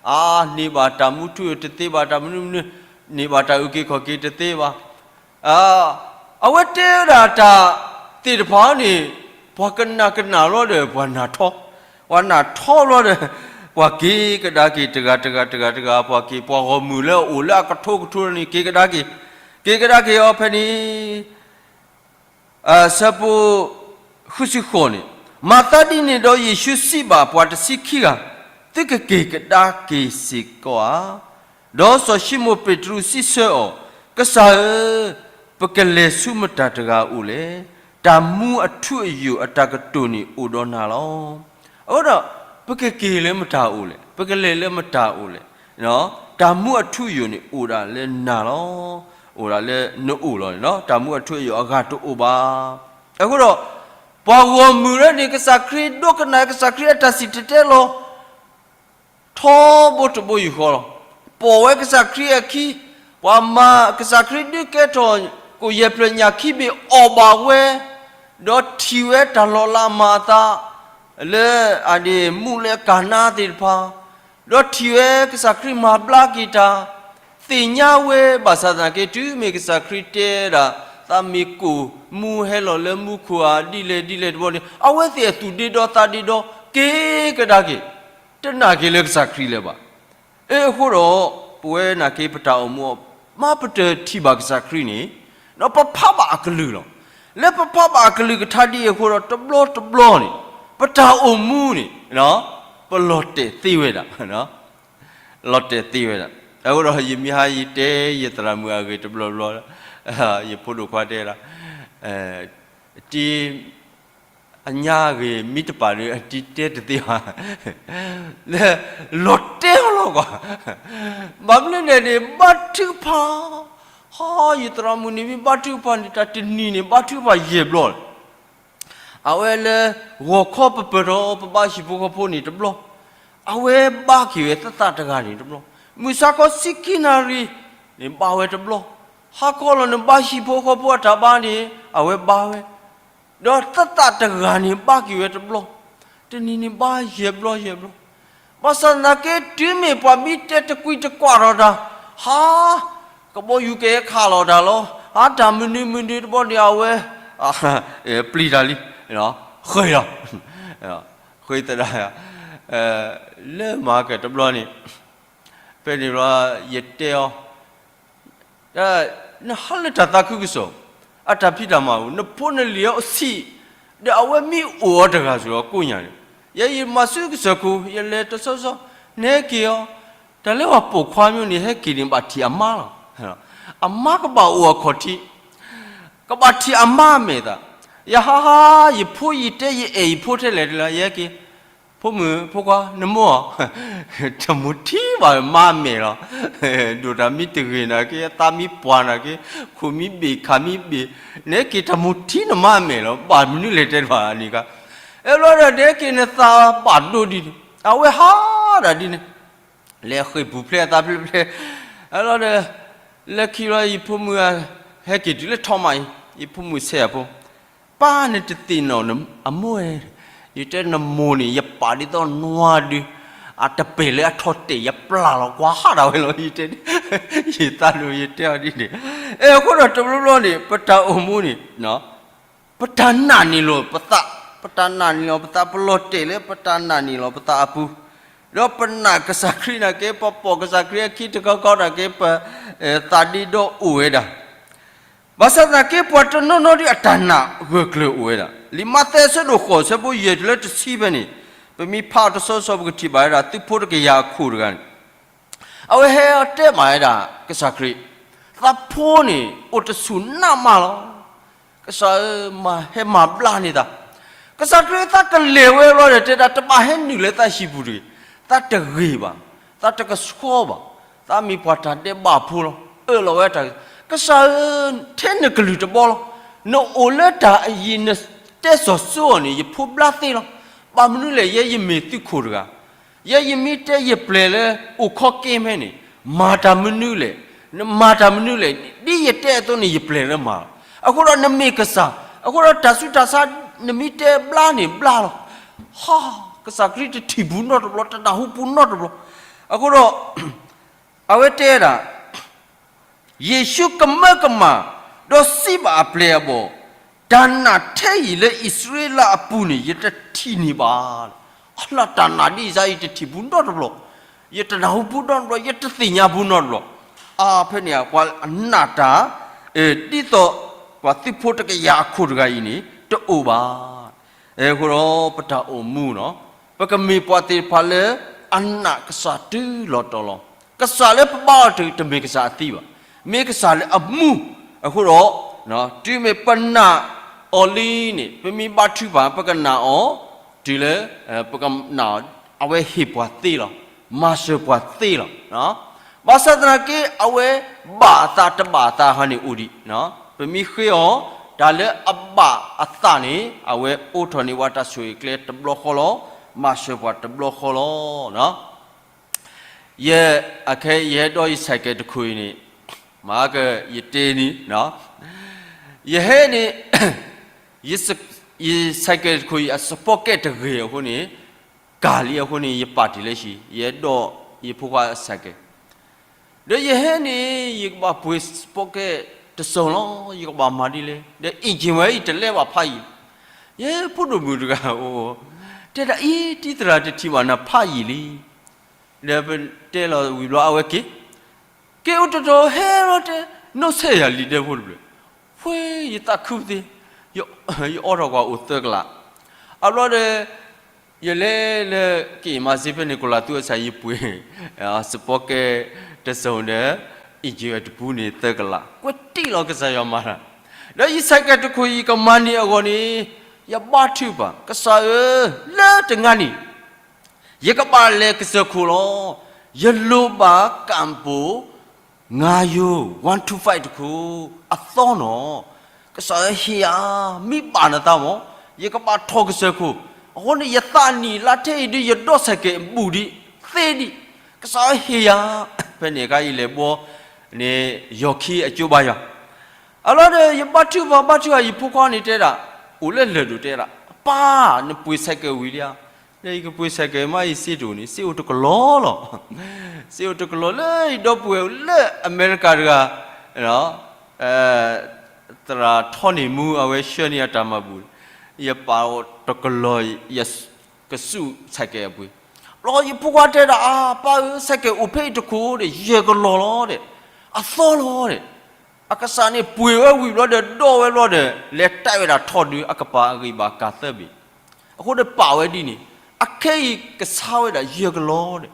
အန့ၢ်ဘၣ်တၢ်မူထူယိာ်တသ့ဘၣ်, တၢ်မနုၤမနုၤ, န့ၢ်ဘၣ်တၢ်အုၣ်က့ၤခီၣ်က့ၤတသ့ဘၣ်. အဝဲတဲဝဲဒၣ်တၢ်သ့ၣ်တဖၣ်န့ၣ်, ပှၤကနၣ်ကနၣ်လီၤဒီး ပှၤနၢ်ထီ, ပှၤနၢ်ထီလီၤဒီး, ပှၤက့ၤကဒါက့ၤတဂၤတဂၤတဂၤတဂၤ, ပှၤက့ၤပှၤဂီၢ်မုၢ်လၢအအိၣ်လၢအကထိကထိန့ၣ် က့ၤကဒါက့ၤ, က့ၤကဒါက့ၤအီၤဖဲန့ၣ် အဆၢဖိ ဃုဆံဃိးန့ၣ်, မၤသးဒ်န့ၣ်ဒီးယ့ၣ်ၡူးစံးဘၣ်ပှၤတဆံခံဂၤ, သုကက့ၤကဒါက့ၤစ့ၢ်ကီးဧါ. ဒီးစီၤၡံမိၣ်ပ့းတရူးစံးဆၢအီၤ, ကစၢ်ဧၢ, ပကလဲၤဆူမတၤတဂၤအအိၣ်လဲၣ်. တၢ်မူအထူအယိာ်အတၢ်ကတိၤန့ၣ်အိၣ်ဒီးနၤလီၤ. အဃိဒီး, ပကက့ၤလၢမတၤအအိၣ်လဲၣ်, ပကလဲၤလၢမတၤအအိၣ်လဲၣ်, တၢ်မူအထူအယိာ်န့ၣ်အိၣ်ဒၣ်လၢနၤလီၤ. အိၣ်ဒၣ်လၢနအိၣ်လီၤန့ၣ်, တၢ်မူအထူအယိာ်အဂၤတအိၣ်ဘၣ်. အဃိဒီး, ပှၤဂီၢ်မုၢ်လၢန့ၣ် ကစၢ်ခရံာ်ဒိကနၣ် ကစၢ်ခရံာ်အတၢ်စံၣ်တဲၤတဲလီၤ ထီဘိတဘိယူၢ်ဃီလီၤ. ပိာ်ဝဲကစၢ်ခရံာ်အခံ, ပှၤမၤကစၢ်ခရံာ်ဒုးကဲထီၣ် ကိၣ်ယဲၢ်ဖျၢၣ်ညၣ်ခံဘ့ၣ်အီၣ်ဘၣ်ဝဲ, ဒီးထံၣ်ဝဲတၢ်လီၤလးမၤအသး လၢအဒ့ၣ်မူးလၢကၤနါသ့ၣ်တဖၣ်, ဒီးထံၣ်ဝဲကစၢ်ခရံာ်မၤဘျါက့ၤတၢ်, သ့ၣ်ညါဝဲဘၣ်ဆၣ်သနာ်က့ တုၤမ့ၢ်ကစၢ်ခရံာ်တဲဒၣ် သးမ့ၢ်ကိၣ်မူဟဲလီၤလၢမူခိၣ်ဧါဒ်လဲၣ်ဒ်လဲၣ်တဘျီန့ၣ် အဝဲသ့ၣ်အသူၣ်ဒ့ဒီသးဒ့ဒီ က့ၤကဒါက့ၤ, တနာ်က့ၤလၢကစၢ်ခရံာ်လၢၤဘၣ်. အဃိဒီး, ပဝဲနာ်က့ၤပတၢ်အိၣ်မူအီၤ, မ့ၢ်ပတထံၣ်ဘၣ်ကစၢ်ခရံာ်န့ၣ်, ဒီးပဖးဘၣ်အကလုၢ်လီၤ. လၢပဖးဘၣ်အကလုၢ်ကထါဒ်အံၤအဃိဒီး တဘျီတဘျီန့ၣ်, ပတၢ်အိၣ်မူန့ၣ်, ပလီၤတဲာ်သ့ဝဲဒၣ်, လီၤတဲာ်သ့ဝဲဒၣ်. အဃိဒီးယမ့ၢ်ဟါယတဲယသရၣ်မုၣ်အဂ့ၢ်တဘျီဘျီ, ယဖိဒိၣ်ခွါတဲဒၣ်, တံ အညါဂ့ၤ မ့ၢ်တပာ်ဒီး အတံၤတဲတသ့ဘၣ်, လၢလီၤတဲာ်အီၤလီၤကွၢ်, ဘၣ်မနုၤလဲၣ်န့ၣ် ဘါထုကဖၣ်, ဟီ ယသရၣ်မုၣ်န့ၣ်မ့ၢ်ဘါထုကဖၣ်န့ၣ် တၢ်တနံၤန့ၣ် ဘါထုကဖၣ်ယဲၢ်ဘျီလီၤ. အဝဲလၢ ဂီၤခီပပၢၢ်ထီၣ် ပဘါဟံၣ်ဖိဃီဖိန့ၣ်တဘျီ, အဝဲဘါက့ၤဝဲသသးတဂၤန့ၣ်တဘျီ, မုၢ်ဆါခီဆံခံနၣ်ရံၣ်န့ၣ် ဘါဝဲတဘျီ, ဟါခီလီၤန့ၣ် ဘါဟံၣ်ဖိဃီဖိအတၢ်ဘါန့ၣ် အဝဲဘါဝဲ ဒီးသသးတဂၤန့ၣ်ဘါက့ၤဝဲတဘျီ, တနံၤန့ၣ်ဘါယဲၢ်ဘျီယဲၢ်ဘျီ, ဘၣ်ဆၣ်သနာ်က့ တုၤမ့ၢ်ပှၤမ့ၢ်တဲတကွံတကွၢ်ထီၣ်တၢ်, ဟါ, ကဘီယူၤကဟဲခးလီၤတၢ်လီၤ, ဟါ တၢ်မနုၤမနုၤတဘျီန့ၣ် အဝဲ ပျံၤတၢ်လံ, ဃ့လီၤ, ဃ့သဒၣ်, လၢမၤကတဘျီန့ၣ်, ဖဲန့ၣ်ဘျီ ယတဲအီၤ နဟးလၢတၢ်သးခုကစီၣ်, အတၢ်ဖံးတၢ်မၤပူၤ နဖိနလံၤအဆံး, ဒီးအဝဲမ့ၢ်အိၣ်အီၤတဂၤစ့ၢ်ကီးကိးညါန့ၣ်, ယဲယမၤဆူကစၢၢ်ခိၣ် ယလဲၤတဆီဆီ နဟဲက့ၤအီၤ, တၢ်လၢပှၤပိာ်ခွါမ့ၢ်န့ၣ် ဟဲက့ၤန့ၣ် ဘၣ်ထံၣ်အမါလီၤ. အမါကဘၣ်အိၣ်အခီၣ်ထံး, ကဘၣ်ထံၣ်အမါအမဲာ်သး, ယဟါဟါ ယဖိယတဲ ယအဲၣ်ယဖိထဲလဲၣ်တလၢ ယဟဲက့ၤ ဖိမုၣ်ဖိခွါ နမိၢ်ဧၢ, တမိၢ်ထံဘၣ်မါအမဲာ်လီၤ. ဒိၣ်တၢ်မ့ၢ်တဂ့ၤနာ်က့ အသးမ့ၢ်ပှၢ်နာ်က့, ခိၣ်မ့ၢ်ဘ့ၣ်ခါမ့ၢ်ဘ့ၣ်, နဟဲက့ၤတမိၢ်ထံနမါအမဲာ်လီၤ. ဘၣ်မနုၤလဲၣ်တဲတဘၣ်န့ၣ်က, အဲဘျီဒီး နဟဲက့ၤနသးဘၣ်ဒိဒ်န့ၣ်, အဝဲဟးဒၣ်ဒ်န့ၣ်, လဲၤဃ့ၢ်ပူၤဖျဲးအသးဖျဲးဖျဲး, အဲဘျီဒီး လၢခံဘျီ ယဖိမုၣ် ဟဲက့ၤတုၤလၢထီမးအံၤ, ယဖိမုၣ်ဆဲးအဖိ ပၢ်နတသ့ၣ်နီၣ်အမိၢ်ဧၢ, ယတဲနမိၢ်န့ၣ် ယပာ်ဒ်သိးနွားဒုး, အတပဲာ်လၢအထီၣ်တဲာ် ယပျၢ်လီၤကွၢ်ဟးဒၣ်ဝဲလီၤ. ယတဲ, ယသးဒိၣ်ယတဲအီၤဒ်န့ၣ်, အဲအဃိဒီးတဘျီဘျီန့ၣ် ပတၢ်အိၣ်မူန့ၣ်, ပတၢ်နာ်န့ၢ်လီၤပသး, ပတၢ်နာ်န့ၢ်လီၤပသး ပလီၤတဲာ်လၢပတၢ်နာ်န့ၢ်လီၤပသးအပူၤ, ဒီးပနာ်ကစၢ်ခရံာ်နာ်က့ ပပိာ်ကစၢ်ခရံာ်အခံတခီခီနာ်က့ ပသးဒ့ဒီအိၣ်ဝဲဒၣ်. ဘၣ်ဆၣ်သနာ်က့ ပှၤတနီၤနီၤဒ်အတၢ်နာ်ဂၢၢ်ကျၢၤအိၣ်ဝဲဒၣ်. လံာ်မးသဲအဆၢဒိၣ်ဃိး အဆၢဖိယဲၢ်တုၤလၢတဆံဖဲန့ၣ်, ပမ့ၢ်ဖးအီၤတဆီဆီ ပကထံၣ်ဘၣ်ဝဲဒၣ် သုးဖိတကယၤအခိၣ်တဂၤန့ၣ် အဝဲဟဲတဲဘၣ်ဝဲဒၣ်ကစၢ်ခရံာ်, သးဖိန့ၣ် အိၣ်တဆူၣ်နးမးလီၤ. ကစၢ်ဧၢ, မၤဟဲမၤဘျါန့ၢ်သး. ကစၢ်ခရံာ်သးကလဲၤဝဲဘျီဒီး တဲဒၣ် တဘၣ်ဟဲနုာ်လၢသးဟံၣ်ပူၤတဂ့ၤ. သးတဂ့ၤဘၣ်, သးတကဆှီဘၣ်, သးမ့ၢ်ပှၤတၢ်ဒဲးဘးဖိလီၤ. အၢၣ်လီၤဝဲတၢ်, ကစၢ်ဧၢ, ထဲနကလုၢ်တဘီလီၤ. နအိၣ်လၢတၢ်အယံၤ နတဲစီၤစုအီၤန့ၣ် ယဖိဘျါသ့လီၤ. ဘၣ်မနုၤလဲၣ်, ယဲယမ့ၢ်သုးခိၣ်တဂၤ ယဲယမ့ၢ်တဲယပျဲၢ်လၢအိၣ်ခီက့ၤဖဲန့ၣ်, မၤတၢ်မနုၤလဲၣ်, နမၤတၢ်မနုၤလဲၣ်, ဒ်ယတဲအသိးန့ၣ် ယပျဲၢ်လၢမၤလီၤ. အဃိဒီးနမ့ၢ်ကစၢ်, အဃိဒီးတၢ်ဆူးတၢ်ဆါ နမ့ၢ်တဲဘျါန့ၣ်ဘျါလီၤ. ဟါ, ကစၢ်ခရံာ်တထံၣ်ပူၤနီတဘျီ, တနၢ်ဟူပူၤနီတဘျီ. အဃိဒီး အဝဲတဲဒၣ် ယ့ၣ်ၡူးကမၢကမၣ်, ဒီးစံးဘၣ်အပျဲၢ်အဘီၣ်, တၢ်နာ်ထဲအံၤလၢအံၣ်စရ့လးအပူၤန့ၣ် ယတထံၣ်န့ၢ်ဘၣ်. အလၢတၢ်နာ်ဒ်အံၤ ယတထံၣ်ပူၤနီတဘျီ, ယတနၢ်ဟူပူၤနီတဘျီ, ယတသ့ၣ်ညါပူၤနီတဘျီ. အါဖဲန့ၣ် ပှၤနာ်တၢ် ဒ်သိးပှၤသုးဖိတကယၤအခိၣ်တဂၤအံၤန့ၣ် တအိၣ်ဘၣ်. အဃိဒီးပတၢ်အိၣ်မူနီၤ, ပကမ့ၢ်ပှၤသ့ၣ်တဖၣ်လၢအနာ်ကစၢ်တုၤလီၤတီၤလီၤ. ကစၢ်လၢပဘါအီၤတမ့ၢ်ကစၢ်အသံဘၣ်, မ့ၢ်ကစၢ်လၢအမူ. အဃိဒီး တုၤမ့ၢ်ပနာ်အီၤလံန့ၣ် ပမ့ၢ်ဘါထုကဖၣ် ပကနာ်အီၤ, တုၤလၢ ပကနာ်အီၤ, အဝဲဟ့ၣ်ပှၤသ့လီၤ, မၤစၢၤပှၤသ့လီၤ. ဘၣ်ဆၣ်သနာ်က့ အဝဲဘၣ်အသးတဘၣ်အသးဟီန့ၣ်အိၣ်ဒံး, ပမ့ၢ်ဃ့အီၤ တၢ်လၢအဘၣ်အသးန့ၣ် အဝဲအိးထီၣ်န့ၢ်ပှၤတၢ်ဆိၣ်ဂ့ၤကျဲတဘျီဃီလီၤ, မၤစၢၤပှၤတဘျီဃီလီၤ. ယဲ အခဲအံၤ ယဟဲဒီးယ cycle တခိၣ်အံၤန့ၣ်, မၤကယတဲန့ၣ်, ယဟဲန့ၣ်, ယ cycle တခိၣ်အံၤ အ sprocket တဂ့ၤအဃိန့ၣ်, ကၢ်လံအဃိန့ၣ် ယပာ်တ့ၢ်လၢဟံၣ်, ယဟဲဒီးယဖိခွါအ cycle ဒီးယဟဲန့ၣ် ယကဘၣ်ပှ့ၤ sprocket တစိၤလီၤ, ယကဘၣ်မၤဒ်လဲၣ်, ဒီး engine ဝဲအံၤတလဲဘၣ်ဖးယံာ်, ယဲဖိဒိၣ်မုၣ်တဂၤအိၣ်, တဲဒၣ်အံၤ တံၤသရၣ်တထံၣ်ဘၣ်နၤဖးယံာ်လံ. ဒီးပတဲလီၤဝံၤဘျီအဝဲက့ၤ, က့ၤအိၣ်တတီၤဟဲလီၤတဲ, နီၢ်ဆဲးယၤလံတဲဖိတဖျၢၣ်, ဖဲယသးခုသ့, ယအိးထီၣ်ကွၢ်အိၣ်သၢကလး, အဘျီဒီး ယလဲၤလၢက့ၤမၤစ့ဖဲန့ၣ် ကလးသူအဆၢ ယပှ့ၤ sprocket တစိၤဒီး engine တပူန့ၣ်သၢကလး, ကွဲးတံၢ်လီၤကစၢ်ယွၤမၤတၢ်, ဒီးယ cycle တခိၣ်အံၤကမၤန့ၢ်အဂီၢ်န့ၣ်, ယဘါထုကဖၣ် ကစၢ်ဧၢ, လၢတနံၤအံၤ ယကဘၣ်လဲၤကစၢၢ်ခိၣ်လီၤ, ယလိၣ်ဘၣ်ကၣ်ပိၤ ငါးရိုး one two five တခိၣ် အသီနီၤ, ကစၢ်ဧၢဟ့ၣ်ယၤ, မ့ၢ်ဘၣ်နသးမး, ယကဘၣ်ထီၣ်ကစၢၢ်ခိၣ်, အဃိန့ၣ် ယသးနံၣ်လါထဲအံၤဒုး ယဒီး cycle ဘူးဒံး, သ့ဒံး, ကစၢ်ဧၢဟ့ၣ်ယၤ, ဖဲန့ၣ်အခါယလဲၤဘှီန့ၣ် ယီၤခံအကၠိဘါယွၤ, အလီၤဒီး ယဘါထုကဖၣ် ဘါထုကဖၣ် ယဖိခွါန့ၣ်တဲဒၣ်, အိၣ်လၢလၢၢ်ဒိၣ်တဲဒၣ်, ပၢ်, နပှ့ၤ cycle ဝံၤလံဧါ, ဒီးယကပှ့ၤ cycle မး ယစ့တအိၣ်န့ၣ် စ့အိၣ်တကလီၤလီၤ, စ့အိၣ်တကလီၤလၢယဒီပုၢ်ဝဲၢ်လၢအမဲရကၤတဂၤ, သရၣ်ထီန့ၢ်မူအဝဲဆှၢန့ၢ်အတၢ်မၤဘူၣ်, ယပာ်အီၤတကလီၤ ယကစူၣ် cycle အပှ့ၤ, ဘျီယဖိခွါတဲဒၣ် အါ ပၢ်ဧၢ cycle အိၣ်ဖဲအံၤတခိၣ်ဒီး ယဲၢ်ကလီၤလီၤဒီး, အသီလီၤဒီး, အကစၢ်န့ၣ်ပှ့ၤဝဲဝံၤဘျီဒီး ဒီးဝဲဘျီဒီး လဲၤတဲဝဲဒၣ်ထီၣ်ဒုး အကပၤအဂံၢ်ဘၣ်ကၤသၢဘ့ၣ်, အဃိဒီးပာ်ဝဲဒ်န့ၣ်, အခဲအံၤကဆါဝဲဒၣ် ယဲၢ်ကလီၤဒီး,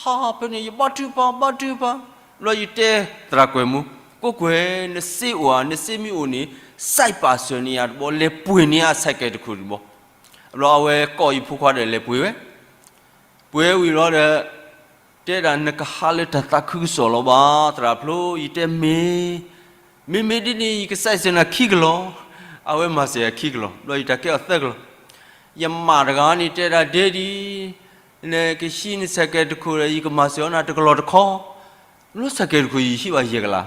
ဟါ ဖဲန့ၣ် ယဘါထုကဖၣ် ဘါထုကဖၣ်, ဘျီယတဲသရၣ်ကွဲးမူ, ကိးကွဲး နစ့အိၣ်ဧါ, နစ့မ့ၢ်အိၣ်န့ၣ် စဲးပာ်စၢၤန့ၢ်ယၤတဘျီ လဲၤပှ့ၤန့ၢ်ယၤ cycle တခိၣ်တဘျီ, ဘျီအဝဲကိးယဖိခွါဒီးလဲၤပှ့ၤဝဲ ပှ့ၤဝံၤလီၤဒီး, တဲဒၣ်နကဟးလၢတၢ်သးခုကစီၣ်လီၤဘၣ် သရၣ်ဖျိ, ယတဲမ့ၢ်, မ့မ့ၢ်ဒ်န့ၣ် ယကစဲးစၢၤနၤခံကလီၤ, အဝဲမၤစၢၤယၤခံကလီၤ, ဘျီယတၢ်ကဲအီၤသၢကလီၤ, ယမၢ်တဂၤန့ၣ်တဲဒၣ် Daddy, နကဟံးန cycle တခိၣ်ဒီး ယကမၤစၢၤအီၤနၤတကလီၤတခီ လၢ cycle တခိၣ်ယဟံးဘၣ်ယဲၢ်ကလး,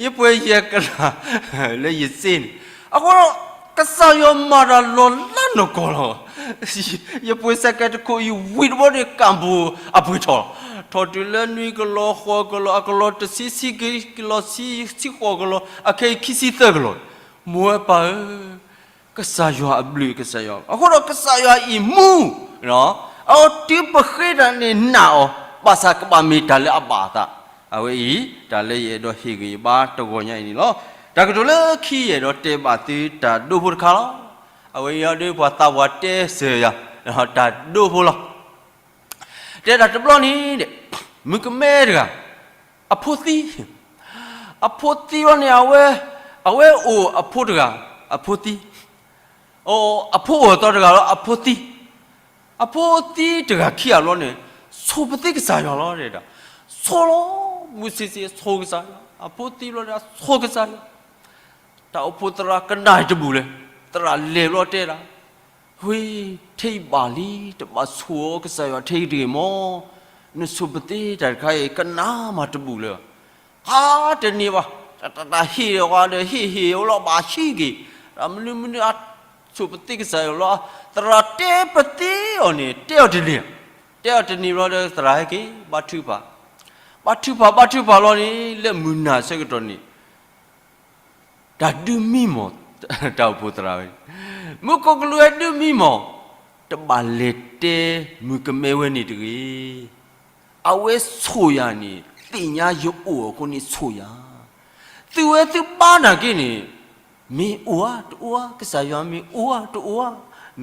ယပှ့ၤယဲၢ်ကလး လၢယစ့န့ၣ်, အဃိဒီး ကစၢ်ယွၤမၤတၢ်လီၤလၢနီၢ်ကီၢ်လီၤ. ယပှ့ၤ cycle တခိၣ်အံၤဝံၤတဘျီန့ၣ် ကၣ်ဘိအပှ့ၤထီၣ်, ထီၣ်တုၤလၢနွံကလီၤ ဃိးကလီၤ အကလီၤတဆံ ဆံကလီၤ ဆံဃိးကလီၤ အခဲအံၤခံဆံသၢကလီၤ, မိၢ်ဝဲပၢ်ဧၢ ကစၢ်ယွၤအဘျုး ကစၢ်ယွၤ, အဃိဒီးကစၢ်ယွၤအံၤမူ, အ အဝဲတုၤပဃ့တၢ်န့ၣ်နာ်အီၤ, ဘၣ်ဆၣ်ကဘၣ်မ့ၢ်တၢ်လၢအဘၣ်အသး. အဝဲအံၤ တၢ်လၢယအဲၣ်ဒိးဟ့ၣ်ဂံၢ်ဘါတဂီၤညါအံၤန့ၣ်လီၤ. တၢ်ကတိၤလၢခံယအဲၣ်ဒိးတဲဘၣ်သုတၢ်ဒိဖိတခါလီၤ. အဝဲအံၤဒီးပှၤသးပှၢ်တဲစၢၤယၤ, တၢ်ဒိဖိလီၤ. တဲဒၣ်တဘျီန့ၣ်, မုၣ်ကမဲတဂၤ, အဖိသံ, အဖိသံလီၤန့ၣ် အဝဲ, အဝဲအိၣ်အဖိတဂၤ, အဖိသံ, အဖိအိၣ်အသီတဂၤလီၤ အဖိသံ, အဖိသံတဂၤခံဂၤဘျီန့ၣ်, ဆိၣ်ပသ့ကစၢ်ယွၤလီၤတဲဒၣ်, ဆိၣ်လီၤ, မုၢ်ဆ့ၣ်ဆ့ၣ်ဆိၣ်ကစၢ်ယွၤ, အဖိသံဘျီန့ၣ် ဆိၣ်ကစၢ်ယွၤ, တၢ်အိၣ်ဖှိၣ်သရၣ်ကနၣ်တဘူၣ်လၢၤ, သရၣ်လဲၤဘျီတဲဒၣ်, ဝ့ၢ်, ထဲအံၤဘၣ်လံ, တဘၣ်ဆိၣ်အီၤကစၢ်ယွၤထဲအံၤတဂ့ၤမၢ်, နဆိၣ်ပသ့တၢ်တခါအံၤ ကနၣ်မးတဘူၣ်လၢၤဘၣ်. အါတန့ၢ်ဘၣ်, တၢ်တၢ်ဟ့ၣ်အီၤဒီး ဟ့ၣ်ဟ့ၣ်အီၤလီၤဘၣ်ဆံးက့ၤ, တၢ်မနုၤမနုၤအဆိၣ်ပသ့ကစၢ်ယွၤလီၤ, သရၣ်တဲပသ့အီၤန့ၣ် တဲအီၤတန့ၢ်, တဲအီၤတန့ၢ်ဘျီဒီး သရၣ်ဟဲက့ၤ ဘါထုကဖၣ်, ဘါထုကဖၣ် ဘါထုကဖၣ်လီၤန့ၣ် လၢမုၢ်နၤဆၢကတီၢ်န့ၣ် တၢ်ဒုးမံမီၢ်, တၢ်အိၣ်ဖှိၣ်သရၣ်ဝဲ, မူခိၣ်ကလူးဝဲဒုးမံမီၢ်, တဘၣ်လဲၤတဲမုၣ်ကမဲဝဲန့ၣ်တဂ့ၤ. အဝဲဆိၣ်ယၤန့ၣ် သ့ၣ်ညါယအိၣ်အဃိန့ၣ်ဆိၣ်ယၤ, သုဝဲသုဘါနာ်က့န့ၣ်, မ့ၢ်အိၣ်ဧါတအိၣ်ဧါ, ကစၢ်ယွၤမ့ၢ်အိၣ်ဧါတအိၣ်ဧါ,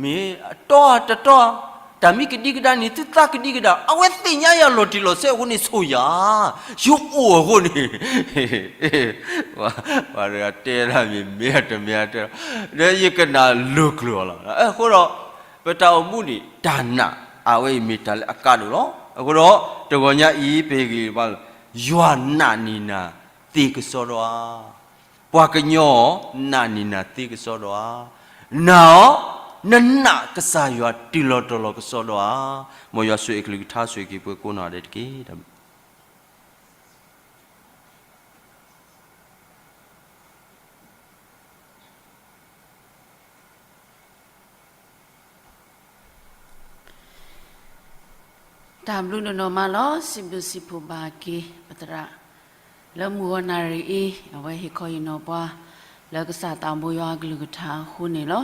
မ့ၢ်တီဧါတတီဧါ, တၢ်မ့ၢ်ကဒံကဒါန့ၣ် သုသးကဒံကဒါ, အဝဲသ့ၣ်ညါယၤလီၤတံၢ်လီၤဆဲးအဃိန့ၣ်ဆိၣ်ယၤ, ယအိၣ်အဃိန့ၣ် ပှၤတဂၤတဲဒၣ်မ့ၢ်မ့ၢ်ဧါတမ့ၢ်ဧါ, ဒီးယကနၣ်လိၤကျိၤအီၤလီၤ. အဃိဒီး ပတၢ်အိၣ်မူန့ၣ် တၢ်နာ်အဝဲအံၤမ့ၢ်တၢ်လၢအကါဒိၣ်လီၤ. အဃိဒီး တဂီၤညါအံၤ ပဟ့ၣ်ဂံၢ်ဘါလၢ ယွၤနာ်န့ၢ်နၤသ့ကစီဒီဧါ. ပှၤကညီ နာ်န့ၢ်နၤသ့ကစီဒီဧါ. နာ်အီၤ, နနာ်ကစၢ်ယွၤတုၤလီၤတီၤလီၤကစီဒီဧါ. မ်ယွၤဆိၣ်ဂ့ၤအကလုၢ်ကထါဆိၣ်ဂ့ၤက့ၤပှၤကိးနီၢ်ဒဲးတက့ၢ်. တၢ်ဘျုးဒိၣ်နီၢ်မးလီၤ. စံးဘျုးစံးဖှိၣ်ဘၣ်က့ၤပသရၣ် လၢမုၢ်ဂီၤနၣ်ရံၣ်အံၤ အဝဲဟ့ၣ်ခီဟ့ၣ်နီၤပှၤ လၢကစၢ်သးဘိယွၤအကလုၢ်ကထါအဃိန့ၣ်လီၤ.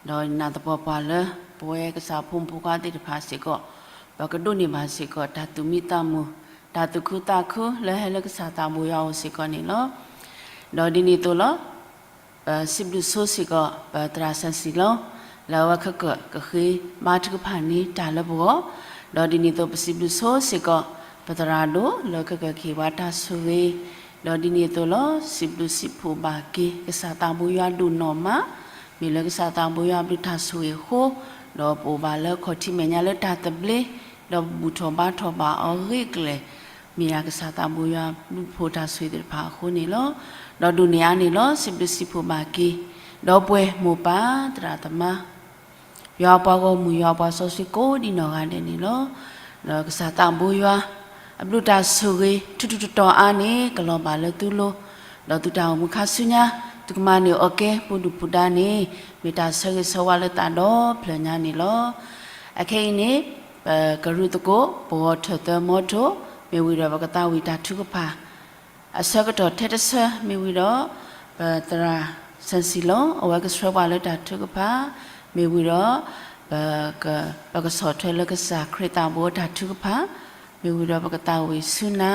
ဒီးနာ်သပှၢ်ပှၢ်လၢ ပဝဲကစၢ်ဖိမုၣ်ဖိခွါသ့ၣ်တဖၣ်စ့ၢ်ကီး ပကဒိးန့ၢ်ဘၣ်စ့ၢ်ကီး တၢ်သူၣ်မံသးမုာ် တၢ်သူၣ်ခုသးခုလၢဟဲလၢကစၢ်သးဘိယွၤအအိၣ်စ့ၢ်ကီးန့ၣ်လီၤ. ဒီးဒ်န့ၣ်အသိးလီၤ. ပစံးဘျုးဆိစ့ၢ်ကီး ပသရၣ်စၢ်စံၣ်လီၤ လၢအဝဲခဲကၢၣ်ကဃ့ဘါထုကဖၣ်န့ၢ်တၢ်လၢပဂီၢ်, ဒီးဒ်န့ၣ်အသိးပစံးဘျုးဆိစ့ၢ်ကီး ပသရၣ်ဒိၣ် လၢခဲကၢၣ်ကဟ့ၣ်ဝဲတၢ်ဆိၣ်ဂ့ၤ, ဒီးဒ်န့ၣ်အသိးလီၤ. စံးဘျုးစံးဖှိၣ်ဘၣ်က့ၤ ကစၢ်သးဘိယွၤဒိၣ်နီၢ်မး, မ့ၢ်လၢကစၢ်သးဘိယွၤဘျုးတၢ်ဆိၣ်ဂ့ၤအဃိ, ဒီးပအိၣ်ဘၣ်လၢအခီၣ်ထံးမဲာ်ညါလၢတၢ်သဘျ့, ဒီးပဘူၣ်ထီၣ်ဘါထီၣ်ဘၣ်အီၤဂ့ၤကျဲၤ မ့ၢ်ယၤကစၢ်သးဘိယွၤဘျုးဖှိၣ်တၢ်ဆိၣ်ဂ့ၤသ့ၣ်တဖၣ်အဃိန့ၣ်လီၤ. ဒီးဒိၣ်န့ၢ်အါန့ၣ်လီၤ. စံးဘျုးစံးဖှိၣ်ဘၣ်က့ၤ ဒီပုၢ်ဝဲၢ်မိၢ်ပၢ်သရၣ်သမါ, ယွၤပှၤဂီၢ်မုၢ် ယွၤပှၤစီဆှံကိးဒံနီၢ်ဂၤဒဲးန့ၣ်လီၤ. ဒီးကစၢ်သးဘိယွၤ အဘျုးတၢ်ဆိၣ်ဂ့ၤထူးထူးတီၤတီၤအါန့ၣ် ကလီၤဘၣ်လၢသုလိၤ, ဒီးသုတၢ်အိၣ်မူခါဆူညါ သုကမၤန့ၢ်အီၤကဲ ပူၤဒုၣ်ပူၤဒါန့ၣ် မ့ၢ်တၢ်ဆၢဂ့ၤဆၢဝါလၢသးဒီဖျၢၣ်ညါန့ၣ်လီၤ. အခဲအံၤန့ၣ် ပကရူၢ်သကိး ပဂီၤထၢၣ်သၢမီထိ မ့ၢ်ဝံၤဒီးပကသးဝံၣ်တၢ်ထုကဖၣ် အဆၢကတီၢ်ထဲတဆၢ မ့ၢ်ဝံၤဒီး ပသရၣ်စၢ်စံၣ်လီၤ အဝဲကဆှၢပှၤလၢတၢ်ထုကဖၣ်, မ့ၢ်ဝံၤဒီး ပက, ပကဆီၣ်ထွဲလၢကစၢ်ခရံာ်သးဘိတၢ်ထုကဖၣ်, မ့ၢ်ဝံၤဒီးပကသးဝံၣ်ဆူနၤ,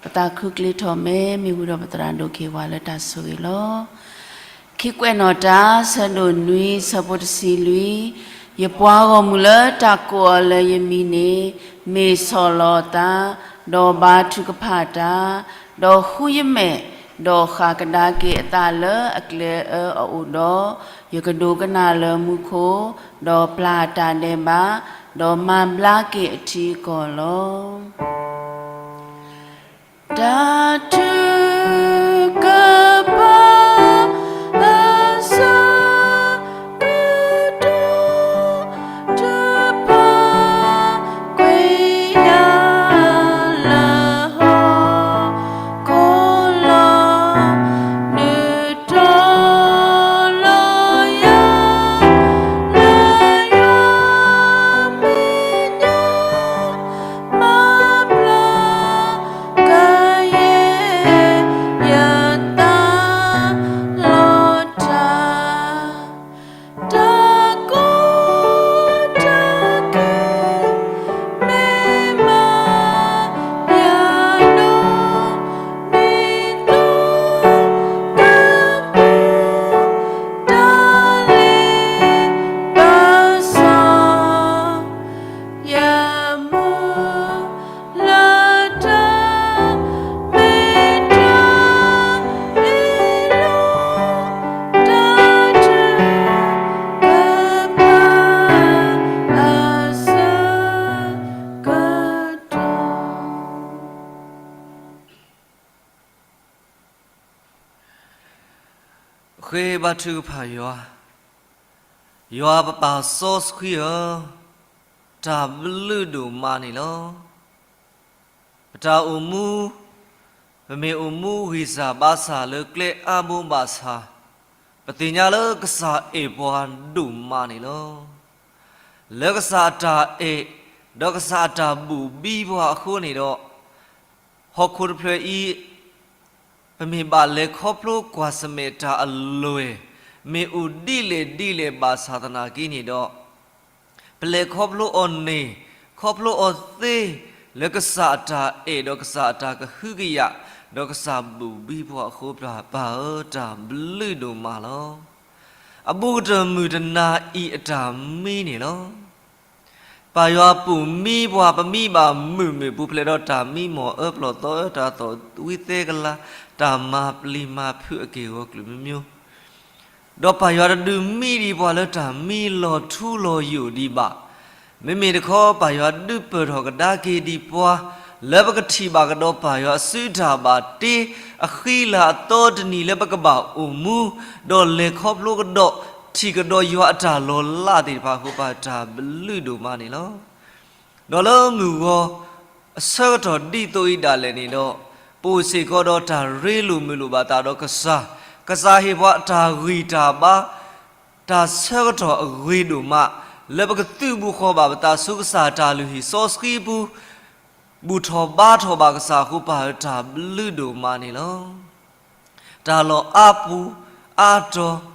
ပသးခုကျ့ထီၣ်မဲ, မ့ၢ်ဝံၤဒီးပသရၣ်ဒိၣ်က့ၤဝဲလၢတၢ်ဆိၣ်ဂ့ၤလီၤ. ခံကွဲးနီၣ်တၢ် ဆၢဒိၣ်နွံ ဆၢဖိတဆံလွံၢ်, ယပှၤဂီၢ်မုၢ်လၢတၢ်ကိးအီၤလၢယမံၤန့ၣ် မ့ၢ်ဆီၣ်လီၤသး, ဒီးဘါထုကဖၣ်တၢ်, ဒီးဃုယမဲာ်, ဒီးဃၣ်ကဒါက့ၤအသးလၢအကျဲအၢအအိၣ်ဒီး, ယကဒိကနၣ်လၢမူခိၣ်, ဒီးပျၢ်တၢ်ဒဲးဘး, ဒီးမၤဘျါက့ၤအထံအကီၢ်လီၤ. တၢ်ထုကဖၣ် အဆၢကတီၢ် ထုကဖၣ်ကွံာ်ယၤလၢဟီၣ်ခိၣ်လီၤ. နုာ်ထီၣ်လီၤယၤ လၢယွၤမဲာ်ညါ မၤဘျါ ကယဲၢ် ဃ့ဘါထုကဖၣ်ယွၤ, ယွၤပပၢ်စီဆှံဧၢ, တၢ်ဘျုးဒိၣ်မးန့ၣ်လီၤ. ပတၢ်အိၣ်မူ, ပမ့ၢ်အိၣ်မူဂံၢ်စၢ်ဘါစၢ်လၢကျဲအါဘိဘၣ်ဆၣ်, ပသ့ၣ်ညါလၢကစၢ်အဲၣ်ပှၤဒိၣ်မးန့ၣ်လီၤ. လၢကစၢ်အတၢ်အဲၣ်, ဒီးကစၢ်အတၢ်ဘူၣ်ဘံပှၤအဃိန့ၣ်ဒီး, ဟီၣ်ခိၣ်တဖျၢၣ်အံၤ ပမ့ၢ်ဘၣ်လဲၤခီဖျိကွၢ်ဆၢၣ်မဲာ်တၢ်အလွဲၢ်, မ့ၢ်အိၣ်ဒ်လဲၣ်ဒ်လဲၣ်ဘၣ်ဆၣ်သနာ်က့န့ၣ်ဒီး, ပလဲၤခီဖျိအီၤန့ၣ်, ခီဖျိအီၤသ့, လၢကစၢ်အတၢ်အဲၣ်ဒီးကစၢ်အတၢ်ကဟုကယာ်, ဒီးကစၢ်ဘူၣ်ဘံပှၤအဃိ ပၢ်ဧၢ တၢ်ဘျုးဒိၣ်မးလီၤ. အဘူးကတၢၢ်မုၢ်တနၤအံၤအတၢ်မံန့ၣ်လီၤ. ပၢ်ယွၤဘူၣ်မံပှၤ ပမံဘၣ်မုာ်မုာ်ပူၤဖျဲးဒီးတၢ်မံမီၢ်အၢပျီၢ်သီအၢတၢ်သီၣ်ဝံသဲကလၤ, တၢ်မၤပျံၤမၤဖုးအက့ၢ်ဂီၤကလုာ်မံမံ, ဒီးပၢ်ယွၤတဒုးမံဒံးပှၤလၢတၢ်မံလီၤထူလီၤယိာ်ဒံးဘၣ်. မ့မ့ၢ်တခီ ပၢ်ယွၤဒုးပၢၢ်ထီၣ်ကဒါက့ၤဒံးပှၤ လၢပကထံၣ်ဘၣ်ကဒီးပၢ်ယွၤအစုတၢ်ဘၣ်တ့ အဃံလၤအသီတနံၤလၢပကဘၣ်အိၣ်မူ, ဒီးလဲၤခီဖျိကဒီး ထံၣ်ကဒီးယွၤအတၢ်လီၤလးသ့ၣ်တဖၣ်အဃိ ပၢ်တၢ်ဘျုးဒိၣ်မးန့ၣ်လီၤ. ဒီးလၢမုၢ်ဂီၤအဆၢကတီၢ်ဒ်သိးအံၤဒၣ်လဲာ်န့ၣ်ဒီး, ပအိၣ်စ့ၢ်ကီးဒီးတၢ်ရ့လိာ်မုာ်လိာ်ဘၣ်သးဒီးကစၢ်, ကစၢ်ဟ့ၣ်ပှၤတၢ်ဂံၢ်တၢ်ဘါ, တၢ်ဆၢကတီၢ်အဂ့ၤဒိၣ်မး, လၢပကသုးဘူးဃီၤဘၣ်ပသးဆူကစၢ်တၢ်လုၢ်ဟံၣ်စီဆှံအပူၤ, ဘူၣ်ထီၣ်ဘါထီၣ်ဘၣ်ကစၢ်အဃိ ပၢ်ဧၢ တၢ်ဘျုးဒိၣ်မးန့ၣ်လီၤ. တၢ်လီၢ်အါပူၤအါတီၤ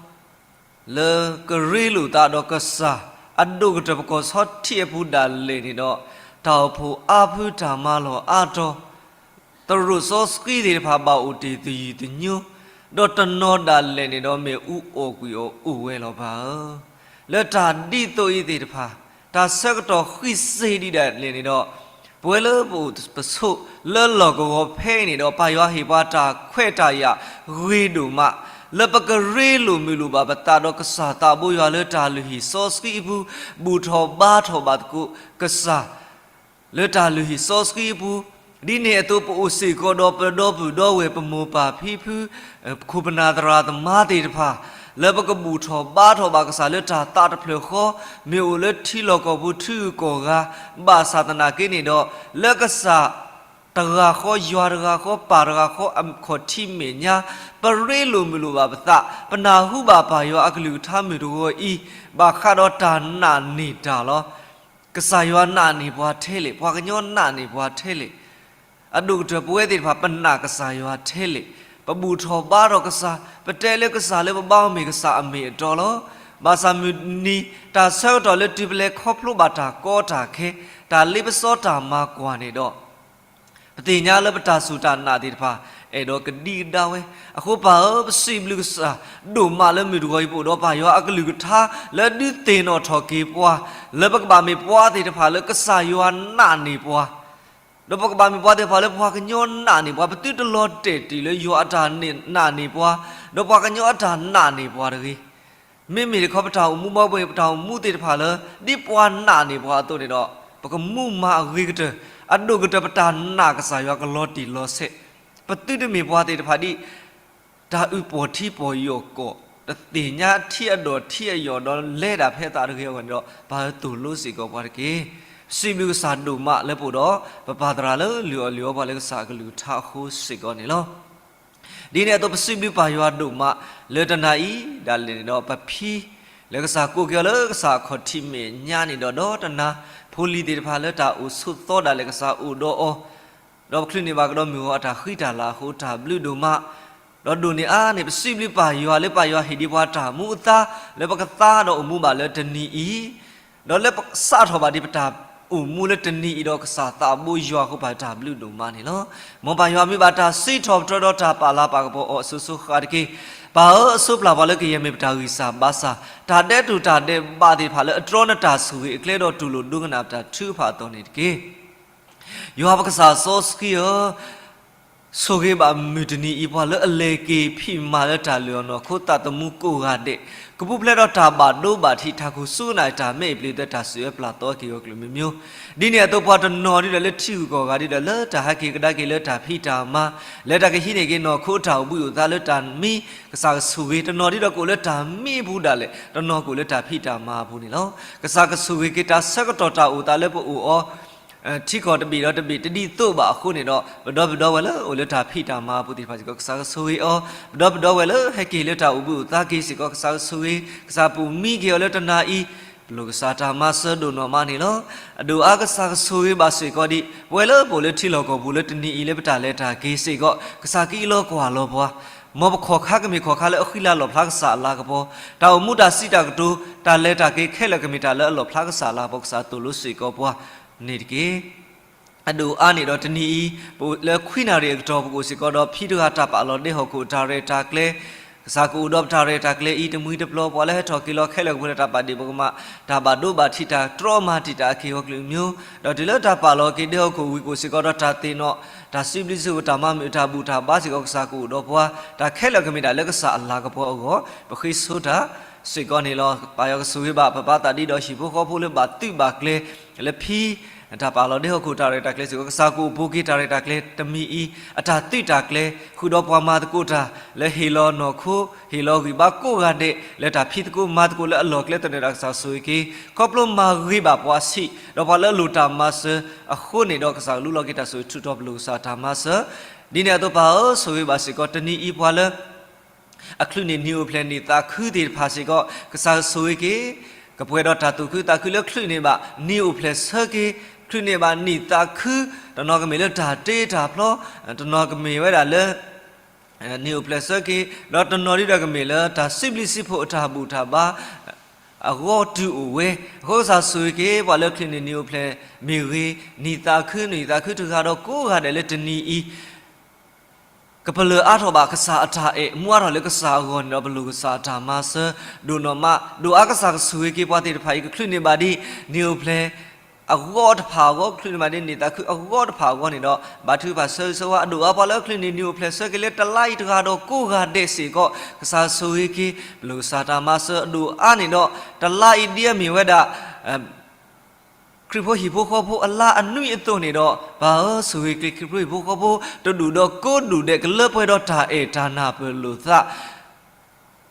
လၢကရ့လိာ်သးဒီးကစၢ်, အဒိၣ်ကတၢၢ်ပကီၢ်ဆီထံးအပူၤဒၣ်လဲာ်န့ၣ်ဒီး, တၢ်အိၣ်ဖှိၣ်အါဖုတၢ်မၤလီၢ်အါတီၤ, သရိာ်စီဆှံသ့ၣ်တဖၣ်ဘၣ်အိၣ်တ့ၢ်သယုၢ်သညိ, ဒီးတနီၤဒၣ်လဲာ်န့ၣ်ဒီး မ့ၣ်အူအီၣ်ကွံာ်အီၤအိၣ်ဝဲလီၤ ပၢ်ဧၢ. လၢတၢ်ဒ်သိးအံၤသ့ၣ်တဖၣ်, တၢ်ဆၢကတီၢ်ဃံးစ့ဒံးဒၣ်လဲာ်န့ၣ်ဒီး, ပဝဲလၢပအိၣ်ပဆိးလၢလီၢ်ကဝီၤဖဲအံၤန့ၣ်ဒီး ပၢ်ယွၤဟ့ၣ်ပှၤတၢ်ခွဲးတၢ်ယာ်ဂ့ၤဒိၣ်မး, လၢပကရ့လိာ်မုာ်လိာ်ဘၣ်ပသးဒီးကစၢ်သးဘိယွၤလၢတၢ်လုၢ်ဟံၣ်စီဆှံအပူၤ, ဘူၣ်ထီၣ်ဘါထီၣ်ဘၣ်သကိးကစၢ် လၢတၢ်လုၢ်ဟံၣ်စီဆှံအပူၤ, ဒ်န့ၣ်အသိးပအိၣ်စ့ၢ်ကီးဒီးပဒီပုၢ်ဒီဝဲၢ်ပမိၢ်ပၢ်ဖံဖု, ခိၣ်ပနၢ်သရၣ်သမါသ့ၣ်တဖၣ်, လၢပကဘူၣ်ထီၣ်ဘါထီၣ်ဘၣ်ကစၢ်လၢတၢ်သးတဖျၢၣ်ဃီ, မ့ၢ်အိၣ်လၢထံလီၢ်ကီၢ်ပူၤထူကီၢ်ဂၤ, ဘၣ်ဆၣ်သနာ်က့န့ၣ်ဒီး, လၢကစၢ်တဂၤဃီ ယွၤတဂၤဃီ ပၢ်တဂၤဃီအခီၣ်ထံးမဲာ်ညါ, ပရ့လိာ်မုာ်လိာ်ဘၣ်ပသး, ပနၢ်ဟူဘၣ်ပၢ်ယွၤအကလုၢ်ကထါမုၢ်တဂီၤအံၤ, ဘၣ်ဃးဒီးတၢ်နာ်န့ၢ်တၢ်လီၤ. ကစၢ်ယွၤနာ်န့ၢ်ပှၤထဲလဲၣ်, ပှၤကညီနာ်န့ၢ်ပှၤထဲလဲၣ်. အဒိၣ်ကတၢၢ်ပဝဲသ့ၣ်တဖၣ် ပနာ်ကစၢ်ယွၤထဲလဲၣ်, ပဘူၣ်ထီၣ်ဘါထီၣ်ကစၢ်, ပတဲလၢကစၢ်လၢပဘါအီၤမ့ၢ်ကစၢ်အမ့ၢ်အတီလီၤ. ဘၣ်ဆၣ်မုၢ်နံၤတၢ်ဆၢကတီၢ်လၢတုၤပလဲၤခီဖျိဘၣ်တၢ်ကီတၢ်ခဲ, တၢ်လ့ပစီတၢ်မၤကွၢ်န့ၣ်ဒီး, ပသ့ၣ်ညါလၢပတၢ်စူၢ်တၢ်နာ်သ့ၣ်တဖၣ် အဲၣ်ဒိးကဒံကဒါဝဲ, အဃိပၢ်ဧၢ ပစံးဘျုးကစၢ်ဒိၣ်မးလၢမုၢ်တဂီၤအံၤ ပအိၣ်ဒီးပၢ်ယွၤအကလုၢ်ကထါ လၢဒုးသ့ၣ်နီၣ်ထီၣ်က့ၤပှၤ, လၢပကဘၣ်မ့ၢ်ပှၤသ့ၣ်တဖၣ်လၢကစၢ်ယွၤနာ်န့ၢ်ပှၤ ဒီးပကဘၣ်မ့ၢ်ပှၤသ့ၣ်တဖၣ်လၢပှၤကညီနာ်န့ၢ်ပှၤ, ပသုတလီၤတဲာ်တံၢ်လၢယွၤအတၢ်နာ်န့ၢ်ပှၤ, ဒီးပှၤကညီအတၢ်နာ်န့ၢ်ပှၤတဂ့ၤ. မ့မ့ၢ်တခီပတၢ်အိၣ်မူဘၣ်ပှၤ ပတၢ်အိၣ်မူသ့ၣ်တဖၣ်လၢ ဒ်ပှၤနာ်န့ၢ်ပှၤအသိးန့ၣ်ဒီး, ပကမူမၤအဂ့ၤကတၢၢ်, အဒိၣ်ကတၢၢ်ပတၢ်နာ်ကစၢ်ယွၤကလီၤတံၢ်လီၤဆဲး, ပသုတမ့ၢ်ပှၤသ့ၣ်တဖၣ်ဒ် တၢ်အုၣ်ပီၣ်ထံပီၣ်ယီၢ်ကီၢ်, တသ့ၣ်ညါထံအဒီးထံအယီၢ်ဒီးလဲၤဒၣ်ဖဲအသးတဂ့ၤအဂီၢ်န့ၣ်ဒီး, ပၢ်ဧၢသိၣ်လိစ့ၢ်ကီးပှၤတက့ၢ်. ပစံးဘျုးကစၢ်ဒိၣ်မးလၢပအိၣ်ဒီး ပပၢ်သရၣ်လၢလုၢ်အီၣ်လုၢ်အီပှၤလၢကစၢ်အကလုၢ်ကထါအဃိစ့ၢ်ကီးန့ၣ်လီၤ. ဒ်န့ၣ်အသိးပစံးဘျုးပၢ်ယွၤဒိၣ်မး လၢတနၤအံၤဒၣ်လဲာ်န့ၣ်ဒီး ပဖံ လၢကစၢ်ကိးက့ၤအီၤလၢကစၢ်အခီၣ်ထံးမဲာ်ညါန့ၣ်ဒီး ဒီးတနၤ ဖိလံၤသ့ၣ်တဖၣ်လၢတၢ်အိၣ်ဆိးသီဒၣ်လဲာ်ကစၢ်အိၣ်ဒီးအီၤ ဒီးပချုးန့ၢ်ဘၣ်ကဒီးမုၢ်ဂီၤအတၢ်ဃံတၢ်လၤအဃိ တၢ်ဘျုးဒိၣ်မး, ဒီးဒိၣ်န့ၢ်အါန့ၣ် ပစံးဘျုးပၢ်ယွၤလၢပၢ်ယွၤဟ့ၣ်ဒံးပှၤတၢ်မူအသါ လၢပကသါဒီးအိၣ်မူဘၣ်လၢတနံၤအံၤ, ဒီးလၢပစးထီၣ်ဘၣ်ဒံးပတၢ်အိၣ်မူလၢတနံၤအံၤဒီးကစၢ်သးဘိယွၤအဃိ ပၢ်တၢ်ဘျုးဒိၣ်မးန့ၣ်လီၤ. မ်ပၢ်ယွၤမ့ၢ်ဘၣ်တၢ်စံးထီၣ်ပတြၢၤဒီးတၢ်ပာ်လၤပာ်ကပီၤအီၤအစိၤစိၤဃၣ်ဃၣ်တက့ၢ်. ပၢ်ဧၢ အစိပျၢ်ပှၤလၢကယဲၢ်မ့ၢ်ပတၢ်ဂံၢ်စၢ်ဘါစၢ်, တၢ်ဒဲးတူၢ်တၢ်ဒဲးဘးသ့ၣ်တဖၣ်လၢအတြီနတၢ်ဆိၣ်ဂ့ၤအကျဲဒီးတူၢ်လိာ်ဒိကနၣ်ပတၢ်ထုကဖၣ်အသိးန့ၣ်တက့ၢ်. ယွၤပကစၢ်စီဆှံဧၢ, က ဆိၣ်ဂ့ၤဘၣ်မုၢ်တနံၤအံၤ ပှၤလၢအလဲၤက့ၤဖံးမၤလၢတၢ်လုၢ်အီၣ်နီၢ်ခိ သးသမူကိးဂၤဒဲး, ကပူၤဖျဲးဒီးတၢ်ဘၣ်ဒိဘၣ်ထံး ထးခိၣ်စူၣ်နာ်တၢ်မဲအံၤပျ့ၤသၢတၢ်စံးဝဲပျၢ်သီက့ၤဂီၢ်ကျၢၢ်မုၢ်မၠိ, ဒ်န့ၣ်အသိးပှၤတနီၤဒ်ဒီးလၢထံဂုၤကီၢ်ဂၤဒ်ဒီးလၢတၢ်ဟဲက့ၤကဒါက့ၤလၢတၢ်ဖံးတၢ်မၤ, လၢတၢ်ကဟံးန့ၢ်က့ၤနီၢ်ခိအတၢ်အိၣ်ဘှံးအိၣ်သါလၢတၢ်မံ, ကစၢ်ကဆိၣ်ဂ့ၤတနီၤဒ်ဒီးကအိၣ်လၢတၢ်မံအပူၤဒၣ်လဲာ် တနီၤကအိၣ်လၢတၢ်ဖံးတၢ်မၤအပူၤန့ၣ်လီၤ. ကစၢ်ကဆိၣ်ဂ့ၤက့ၤတၢ်ဆၢကတီၢ်တၢ်အိၣ်သးလၢပအိၣ်အီၤ ထံကီၢ်တဘ့ၣ်ဒီးတဘ့ၣ်တဒ်သိးဘၣ်အဃိန့ၣ်ဒီး ပဒီပုၢ်ဒီဝဲၢ်လၢအိၣ်လၢတၢ်ဖံးတၢ်မၤအပူၤသ့ၣ်တဖၣ်စ့ၢ်ကီး ကစၢ်ကဆိၣ်ဂ့ၤအီၤ, ပဒီပုၢ်ဒီဝဲၢ်လၢဟဲက့ၤလၢတၢ်အိၣ်ဘှံးအိၣ်သါက့ၤစ့ၢ်ကီး ကစၢ်ကဆိၣ်ဂ့ၤ, ကစၢ်ပိာ်မံက့ၤအီၤလၢတနၤအံၤ, ပလိၣ်ကစၢ်တၢ်မၤစၢၤဒိၣ်နီၢ်မးန့ၣ်လီၤ. အဒိၣ်အါကစၢ်ကဆိၣ်ဂ့ၤဘၣ်စ့ၢ်ကီးဒံး ပဝဲလၢပအိၣ်လၢထံလီၢ်ကီၢ်ပူၤလၢတနံၤအံၤလၢပတၢ်လဲၤတၢ်က့ၤစ့ၢ်ကီး ကစၢ်ကအံးလီၤကွၢ်လီၤပှၤ, မ်ပခီၣ်ခါကမ့ၢ်ခီၣ်ခါလၢအဃံလၤလီၣ်ဖျါကစၢ်အလၤကပီၤ, တၢ်အိၣ်မူတၢ်စံးတၢ်ကတိၤ တၢ်လဲၤတၢ်က့ၤခဲလၢာ်ကမ့ၢ်တၢ်လၢအလီၣ်ဖျါကစၢ်အလၤကပီၤ ကစၢ်သိၣ်လိစ့ၢ်ကီးပှၤန့ၣ်တက့ၢ်. အဒိၣ်အါန့ၣ်ဒီးတနံၤအံၤ ပလၢခွံနၣ်ရံၣ်အကတီၢ် ပကအိၣ်စ့ၢ်ကီးဒီးဖံတဂၤတၢ်ပာ်လီၤဒဲဟီၣ်ခိၣ်တၢ်ရဲၣ်တၢ်ကျဲၤ, ကစၢ်ကအိၣ်ဒီးပတၢ်ရဲၣ်တၢ်ကျဲၤအံၤ တမှံၤတပျီၤ ပှၤလၢဟဲထီၣ်က့ၤလီၤခဲလၢာ်ကပူၤလၢတၢ်ပာ်ဒ့ၣ်ပကမၣ် တၢ်ဘၣ်ဒိဘၣ်ထံးတၢ်တြီမၤတံာ်တာ်အက့ၢ်ဂီၢ်ကျၢၢ်မုၢ်မၠိ, ဒီးတုၤလၢတၢ်ပာ်လီၤက့ၤဒဲဟီၣ်ခိၣ်ဝံၤကအိၣ်စ့ၢ်ကီးဒီးတၢ်သ့ၣ်နီၣ် တၢ်စံးဘျုးစံးဖှိၣ် တၢ်မၤမုာ်တၢ်ဘူၣ်တၢ်ဘါစ့ၢ်ကီး ကစၢ်ကအိၣ်ဒီးပှၤ တၢ်ခဲလၢာ်ကမ့ၢ်တၢ်လၢကစၢ်အလၤကပီၤအဂီၢ် ပဃ့ဆိတၢ်စ့ၢ်ကီးန့ၣ်လီၤ. ပၢ်ယွၤကဆိၣ်ဂ့ၤဘၣ် ပဘါသးဒ်ဒီးဟံၣ်ဖိဃီဖိလၢဘၣ်သုးဘၣ်ကျဲၤ လၢဖံ တၢ်ပာ်လီၤဒဲဟီၣ်ခိၣ်တၢ်ရဲၣ်တၢ်ကျဲၤစ့ၢ်ကီး ကစၢ်ကအိၣ်ပိာ်က့ၤတၢ်ရဲၣ်တၢ်ကျဲၤတမံၤအံၤ အတၢ်သုးတၢ်ကျဲၤ ဃုာ်ဒီးပှၤမၤသကိးတၢ် လၢဟ့ၣ်လီၤနီၢ်ခိ ဟ့ၣ်လီၤဂံၢ်ဘါကိးဂၤဒဲး လၢတၢ်ဖံးသကိးမၤသကိးလၢအလီၢ်ကျဲသနၢၣ်တၢ် ကစၢ်ဆိၣ်ဂ့ၤက့ၤ ခီဖျိမၤဂ့ၤဘၣ်ပှၤဆံး ဒီးပှၤလၢအလိၣ်တၢ်မၤစၢၤအဃိန့ၣ်ဒီး ကစၢ်ကလူလီၤက့ၤတၢ်ဆိၣ်ဂ့ၤထူးထီၣ် ပလိၣ်ကစၢ်တၢ်မၤစၢၤ, ဒ်န့ၣ်အသိးပၢ်ဧၢ ဆိၣ်ဂ့ၤဘၣ်စ့ၢ်ကီး တနံၤအံၤပှၤလၢ အချုးန့ၢ်နံၤအိၣ်ဖျဲၣ်နံၣ်သးခုသ့ၣ်တဖၣ်စ့ၢ်ကီး ကစၢ်ဆိၣ်ဂ့ၤက့ၤ ကပှဲၤဒီးတၢ်သူၣ်ခုသးခုလၢချုးန့ၢ်ဘၣ် နံၤအိၣ်ဖျဲၣ်ဆၢက့ၤ ချုးန့ၢ်ဘၣ်နံၣ်သးခု, တနီၤကမ့ၢ်လၢတၢ်တ့တၢ်ဖျီ, တနီၤကမ့ၢ်ဝဲဒၣ်လၢ နံၤအိၣ်ဖျဲၣ်ဆၢက့ၤ, ဒီးတနီၤဒ်ဒီးကမ့ၢ်လၢတၢ်စံးဘျုးစံးဖှိၣ်အတၢ်ဘူၣ်တၢ်ဘါ အဂီၢ်တုၤအိၣ်ဝဲ, အဃိကစၢ်ဆိၣ်ဂ့ၤက့ၤ ပှၤလၢချုးန့ၢ်နံၤအိၣ်ဖျဲၣ်မ့ၢ်ဂ့ၤ, နံၣ်သးခု နံၣ်သးခုတဂၤဒီးကိးဂၤဒဲးလၢတနံၤအံၤ ကပလၢၢ်အါထီၣ်ဘၣ်ကစၢ်အတၢ်အဲၣ် မူအါထီၣ်လၢကစၢ်အဂီၢ်န့ၣ်ဒီး ပလိၣ်ကစၢ်အတၢ်မၤစၢၤဒိၣ်နီၢ်မး, ဒိၣ်အါကစၢ်ကဆိၣ်ဂ့ၤက့ၤပှၤသ့ၣ်တဖၣ်အံၤ ကချုးန့ၢ်ဘၣ်ဒ် နံၤအိၣ်ဖျဲၣ်အဂီၢ်တဖၣ်အဂီၢ်, ကချုးန့ၢ်ဘၣ်ဒ်နံၣ်သးခုအဂီၢ်တဖၣ်အဂီၢ်န့ၣ်ဒီး ဘါထုကဖၣ်ဆၢဂ့ၤဆၢဝါ အဒိၣ်အါပှၤလၢအချုးန့ၢ်နံၤအိၣ်ဖျဲၣ်ဆၢက့ၤလၢတလါအံၤတဂၤဒီးကိးဂၤဒဲးစ့ၢ်ကီး ကစၢ်ဆိၣ်ဂ့ၤက့ၤ ပလိၣ်ကစၢ်တၢ်မၤစၢၤအဒိၣ်အါန့ၣ်ဒီး တလါအံၤဒ်အမ့ၢ်ဝဲဒၣ် ခရံာ်ဖိဟံၣ်ဖိဃီဖိအလါအနွံအသိးန့ၣ်ဒီး ပၢ်ဧၢ ဆိၣ်ဂ့ၤက့ၤခရံာ်ဖိဟံၣ်ဖိဃီဖိ တဒူၣ်ဒီးကိးဒူၣ်ဒဲး ကလၢပှဲၤဒီးတၢ်အဲၣ်တၢ်နာ်ပလိာ်သး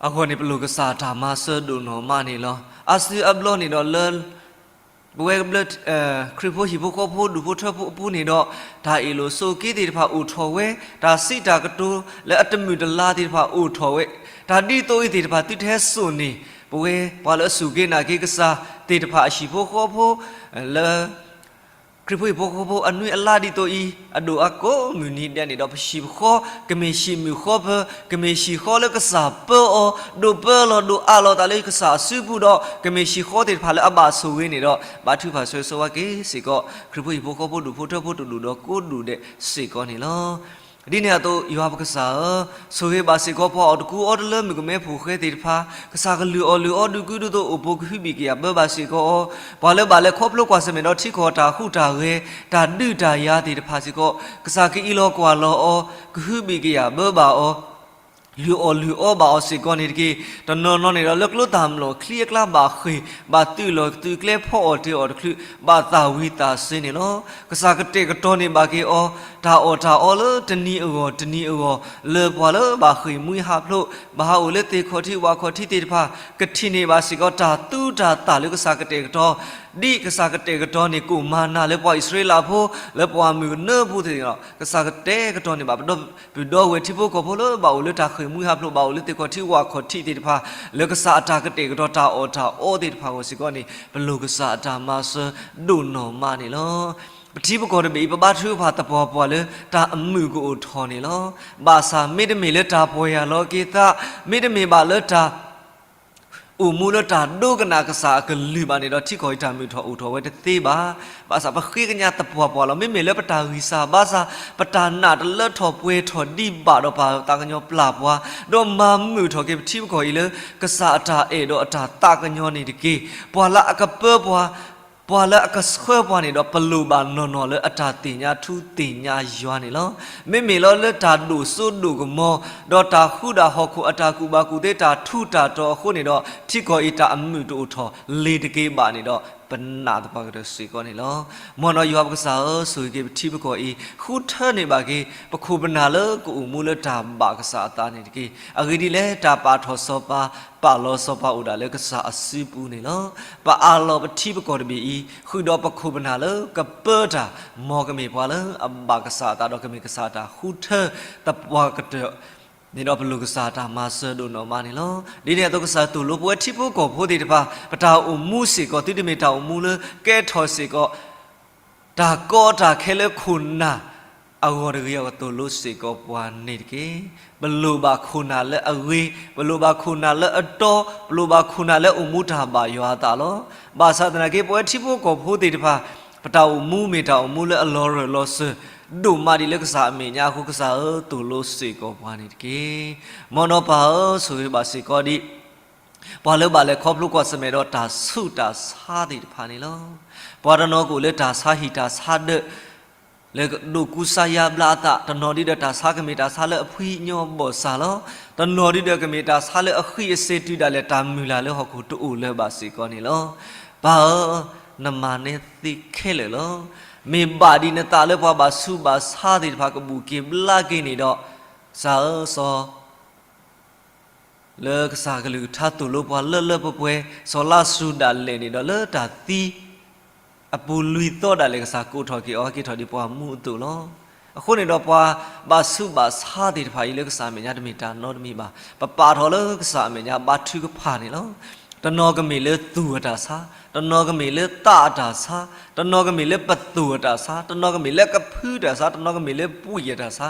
အဂီၢ်န့ၣ် ပလိၣ်ကစၢ်တၢ်မၤစၢၤဒိၣ်နီၢ်မးန့ၣ်လီၤ. အါစုအါဘျီန့ၣ်ဒီးလၢ ပဝဲကဘျၢ ခရံာ်ဖိဟံၣ်ဖိဃီဖိဒူၣ်ဖိထၢဖိအပူၤန့ၣ်ဒီး တၢ်အ့ၣ်လိာ်ဆိးက့သ့ၣ်တဖၣ်အိၣ်ထီၣ်ဝဲ, တၢ်စံးတၢ်ကတိၤလၢအတမုာ်တလၤသ့ၣ်တဖၣ်အိၣ်ထီၣ်ဝဲ, တၢ်ဒ်သိးအံၤသ့ၣ်တဖၣ်သုတဟဲစိာ်န့ၢ် ပဝဲပှၤလၢအစူၢ်က့ၤနာ်က့ၤကစၢ်သ့ၣ်တဖၣ်အဟံၣ်ဖိဃီဖိ လၢ ခရံာ်ဖိဟံၣ်ဖိဃီဖိအနွံအလါဒ်သိးအံၤ အဒိၣ်အါကိးမုၢ်နံၤဒဲးန့ၣ်ဒီး ပဟံၣ်ပဃီ ကမ့ၢ်ဟံၣ်မုၢ်ဃီဖၢ, ကမ့ၢ်ဟံၣ်ဃီလၢကစၢ်ပၢအီၤ, ဒိးပၢလီၤဒိးအးလီၤသးလၢကစၢ်အစုပူၤဒီး ကမ့ၢ်ဟံၣ်ဃီသ့ၣ်တဖၣ်လၢအဘၣ်ဆိၣ်ဂ့ၤန့ၣ်ဒီး ဘါထုကဖၣ်ဆၢဂ့ၤဆၢဝါက့ၤစ့ၢ်ကီး ခရံာ်ဖိဟံၣ်ဖိဃီဖိဒူၣ်ဖိထၢဖိတဒူၣ်ဒီးကိးဒူၣ်ဒဲးစ့ၢ်ကီးန့ၣ်လီၤ. ဒ်န့ၣ်အသိး ယွၤပကစၢ်ဧၢ, ဆိၣ်ဂ့ၤဘၣ်စ့ၢ်ကီးပှၤအီၣ်တကူအီတလၢမုၣ်ကမဲဖိဃဲသ့ၣ်တဖၣ်, ကစၢ်ကလုၢ်အီၣ်လုၢ်အီဒုးကုဒုးသိးအိၣ်ပိာ်ကဟုဘံၣ်ကယာ်ဘၢဘၣ်စ့ၢ်ကီးအီၤ, ပှၤလၢဘၣ်လဲၤခီဖျိကွၢ်ဆၢၣ်မဲာ်ဒီးထံကီၢ်တၢ်ဟူးတၢ်ဂဲၤ တၢ်ဒုးတၢ်ယၤသ့ၣ်တဖၣ်စ့ၢ်ကီး, ကစၢ်ကအံးလီၤကွၢ်လီၤအီၤ, ကဟုဘံၣ်ကယာ်ဘၢဘၣ်အီၤ လုၢ်အီၣ်လုၢ်အီဘၣ်အီၤစ့ၢ်ကီးန့ၣ်တက့ၢ်. တနီၤနီၤန့ၣ်ဒီးလၢကျိတၢ်မျိာ်ချံအကျါဘၣ်ဃ့ၢ်, ဘၣ်သုးလီၢ်သုးကျဲဖီအီၣ်တ့ၢ်အီၣ်တချုး, ဘၣ်သၣ်ဝံၤသၣ်စ့န့ၣ်လီၤ. ကစၢ်ကတဲာ်ကတီၤန့ၢ်ဘၣ်က့ၤအီၤ, တၢ်အီၣ်တၢ်အီလၢတနံၤအဂီၢ်တနံၤအဂီၢ်, လၢပှၤလၢဘၣ်ဃ့ၢ်မှံဟးဖျိး, ဘၣ်ဟးအိၣ်လၢသ့ၣ်ခီၣ်ထံးဝၣ်ခီၣ်ထံးသ့ၣ်တဖၣ်, ကထံၣ်န့ၢ်ဘၣ်စ့ၢ်ကီးတၢ်သူတၢ်သၣ်လၢကစၢ်ကတဲာ်ကတီၤ, ဒ်ကစၢ်ကတဲာ်ကတီၤန့ၢ်ကိၣ်မၤနၤလၢပှၤအံၣ်စရ့လးဖိ, လၢပှၤမုၣ်ကနၢဖိသ့ၣ်တဖၣ်, ကစၢ်ကတဲာ်ကတီၤန့ၢ်ဘၣ် ပဒီပုၢ်ဒီဝဲၢ်ထံဖိကီၢ်ဖိလၢဘၣ်အိၣ်လၢတၢ်ဃ့ၢ်မှံဟးဖျိး ဘၣ်အိၣ်လၢသ့ၣ်ခီၣ်ထံးဝၣ်ခီၣ်ထံးသ့ၣ်တဖၣ်, လၢကစၢ်အတၢ်ကတဲာ်ကတီၤတၢ်အီၣ်တၢ်အီသ့ၣ်တဖၣ်အဂီၢ်စ့ၢ်ကီးန့ၣ် ပလိၣ်ကစၢ်အတၢ်မၤစၢၤဒိၣ်နီၢ်မးန့ၣ်လီၤ. ပထံပကီၢ်တဘ့ၣ်အံၤ ပဘါထုကဖၣ်သပှၢ်ပှၢ်လၢတၢ်အမုာ်ကအိၣ်ထီၣ်န့ၣ်လီၤ. ဘၣ်ဆၣ်မ့တမ့ၢ်လၢတၢ်ပီၢ်ယၢ်လီၤက့ၤသး, မ့တမ့ၢ်ဘၣ်လၢတၢ် အိၣ်မူလၢတၢ်ဒိကနၣ်ကစၢ်အကလုၢ်ဘၣ်န့ၣ်ဒီး ထံကီၢ်အံၤတၢ်မုာ်ထီၣ်အိၣ်ထီၣ်ဝဲတသ့ဘၣ်. ဘၣ်ဆၣ်ပဃ့ကညးသပှၢ်ပှၢ်လီၤ. မ့မ့ၢ်လၢပတၢ်ဂံၢ်စၢ်ဘါစၢ်, ပတၢ်နာ်တလၢထီၣ်ပှဲၤထီၣ်ဒံးဘၣ်ဒီး ပသးကညီၤပျၢ်ပှၤ, ဒီးမၤမုာ်ထီၣ်က့ၤပထံပကီၢ်အံၤလၢ ကစၢ်အတၢ်အဲၣ်ဒီးအတၢ်သးကညီၤန့ၣ်တက့ၢ်. ပှၤလၢအကပၢပှၤ ပှၤလၢအကဆှၢပှၤန့ၣ်ဒီး ပလိၣ်ဘၣ်နီၢ်နီၢ်လၢအတၢ်သ့ၣ်ညါထူသ့ၣ်ညါယွၤန့ၣ်လီၤ. မ့မ့ၢ်လီၤလၢတၢ်ဒိၣ်စိဒိၣ်ကမီၤ, ဒီးတၢ်ဃူတၢ်ဟီၣ်ခိၣ် အတၢ်ကူၣ်ဘၣ်ကူၣ်သ့ တၢ်ထူးတၢ်တီၤအဃိန့ၣ်ဒီး ထံကီၢ်အံၤတၢ်အမုာ်တအိၣ်ထီၣ်လ့ၤတက့ၤဘၣ်န့ၣ်ဒီး ပနာ်သပှၢ်ကတၢၢ်စ့ၢ်ကီးန့ၣ်လီၤ. မ်နီၢ်ယွၤပကစၢ်ဧၢ, ဆိၣ်ဂ့ၤက့ၤပထံပကီၢ်အံၤ ဃုထၢန့ၢ်ဘၣ်က့ၤ ပခိၣ်ပနၢ်လၢကအိၣ်မူလၢတၢ်ဘၣ်ကစၢ်အသးန့ၣ်တက့ၢ်. အဂ့ၢ်ဒ်လဲၣ်, တၢ်ပာ်ထီၣ်စီၤပၤ ပာ်လီၤစီၤပၤအိၣ်ဒၣ်လၢကစၢ်အစုပူၤန့ၣ်လီၤ. ပအးလီၤပထံပကီၢ်တဘ့ၣ်အံၤ ဃုာ်ဒီးပခိၣ်ပနၢ်လၢကပၢတၢ်, မ်ကမ့ၢ်ပှၤလၢအဘၣ်ကစၢ်အသးဒီးကမ့ၢ်ကစၢ်အတၢ်ဃုထၢသပှၢ်ကတၢၢ် န့ၣ်ဒီးပလိၣ်ကစၢ်တၢ်မၤစၢၤဒိၣ်နီၢ်မးန့ၣ်လီၤ. ဒ်န့ၣ်အသိးကစၢ်သိၣ်လိပဝဲထံဖိကီၢ်ဖိသ့ၣ်တဖၣ် ပတၢ်အိၣ်မူစ့ၢ်ကီး သုတမ့ၢ်တၢ်အိၣ်မူလၢကဲထီၣ်စ့ၢ်ကီး တၢ်ကီတၢ်ခဲလၢခိၣ်နၢ်အဂီၢ်တဂ့ၤအဂီၢ် သိၣ်လိစ့ၢ်ကီးပှၤန့ၣ်တက့ၢ်. ပလိၣ်ဘၣ်ခိၣ်နၢ်လၢအဂ့ၤ, ပလိၣ်ဘၣ်ခိၣ်နၢ်လၢအတီ, ပလိၣ်ဘၣ်ခိၣ်နၢ်လၢအိၣ်မူတၢ်ဘၣ်ယွၤအသးလီၤ. ဘၣ်ဆၣ်သနာ်က့ ပဝဲထံဖိကီၢ်ဖိသ့ၣ်တဖၣ် ပတၢ်အိၣ်မူမ့ၢ်တၢ်အိၣ်မူလၢအလီၤရၢၢ်လီၤစၢၤ ဒိၣ်မးဒံးလၢကစၢ်အမဲာ်ညါအဃိ ကစၢ်ဧၢ သိၣ်လိစ့ၢ်ကီးပှၤန့ၣ်တက့ၢ်. မ်နီၢ်ပၢ်ဧၢ, ဆိၣ်ဂ့ၤဘၣ်စ့ၢ်ကီးဒံး ပှၤလၢဘၣ်လဲၤခီဖျိကွၢ်ဆၢၣ်မဲာ်ဒီးတၢ်ဆူးတၢ်ဆါသ့ၣ်တဖၣ်န့ၣ်လီၤ. ပှၤတနီၤကအိၣ်လၢတၢ်ဆါဟံၣ်တၢ်ဆါဒၢး လၢဒိးကူစါယါဘျါအသး, တနီၤဒုဒီးတၢ်ဆါကမ့ၢ်တၢ်ဆါလၢအဖှံညီဘီၣ်စၢ်လီၤ. တနီၤဒုဒီးကမ့ၢ်တၢ်ဆါလၢအဃံအစ့တုၤဒၣ်လဲာ် တၢ်မုၢ်လၢ်လၢဟီၣ်ခိၣ်တအိၣ်လၢၤဘၣ်စ့ၢ်ကီးန့ၣ်လီၤ. ပၢ်ဧၢ, နမၤနဲသ့ခဲလၢာ်လီၤ. မ့ၢ်ဘၣ်ဒံးနသးလၢပှၤဘၣ်ဆူးဘၣ်ဆါသ့ၣ်တဖၣ်ကဘူၣ်က့ၤဘျါက့ၤန့ၣ်ဒီး, ကစၢ်ဧၢစီၤ လၢကစၢ်ကလုၢ်ကထါသိၣ်လိပှၤလၢလၢပှဲၤပှဲၤ စီၤလါစရူးဒၣ်လဲာ်န့ၣ်ဒီး လၢတၢ်သံအပူၤလွံၢ်သီဒၣ်လဲာ် ကစၢ်ကိးထီၣ်က့ၤအီၤ ဟဲက့ၤထီၣ်ဒ်ပှၤမူအသိးလီၤ. အဃိန့ၣ်ဒီး ပှၤဘၣ်ဆူးဘၣ်ဆါသ့ၣ်တဖၣ်အံၤ လၢကစၢ်အမဲာ်ညါတမ့ၢ်တၢ်နီတမံၤဘၣ်. ပပာ်ထီၣ်လၢကစၢ်အမဲာ်ညါဘါထုကဖၣ်န့ၣ်လီၤ. တနီၤကမ့ၢ်လၢသူၣ်အတၢ်ဆါ, တနီၤကမ့ၢ်လၢသးအတၢ်ဆါ, တနီၤကမ့ၢ်လၢပသိၣ်အတၢ်ဆါ, တနီၤကမ့ၢ်လၢကဖုတၢ်ဆါ, တနီၤကမ့ၢ်လၢပှံၢ်အတၢ်ဆါ,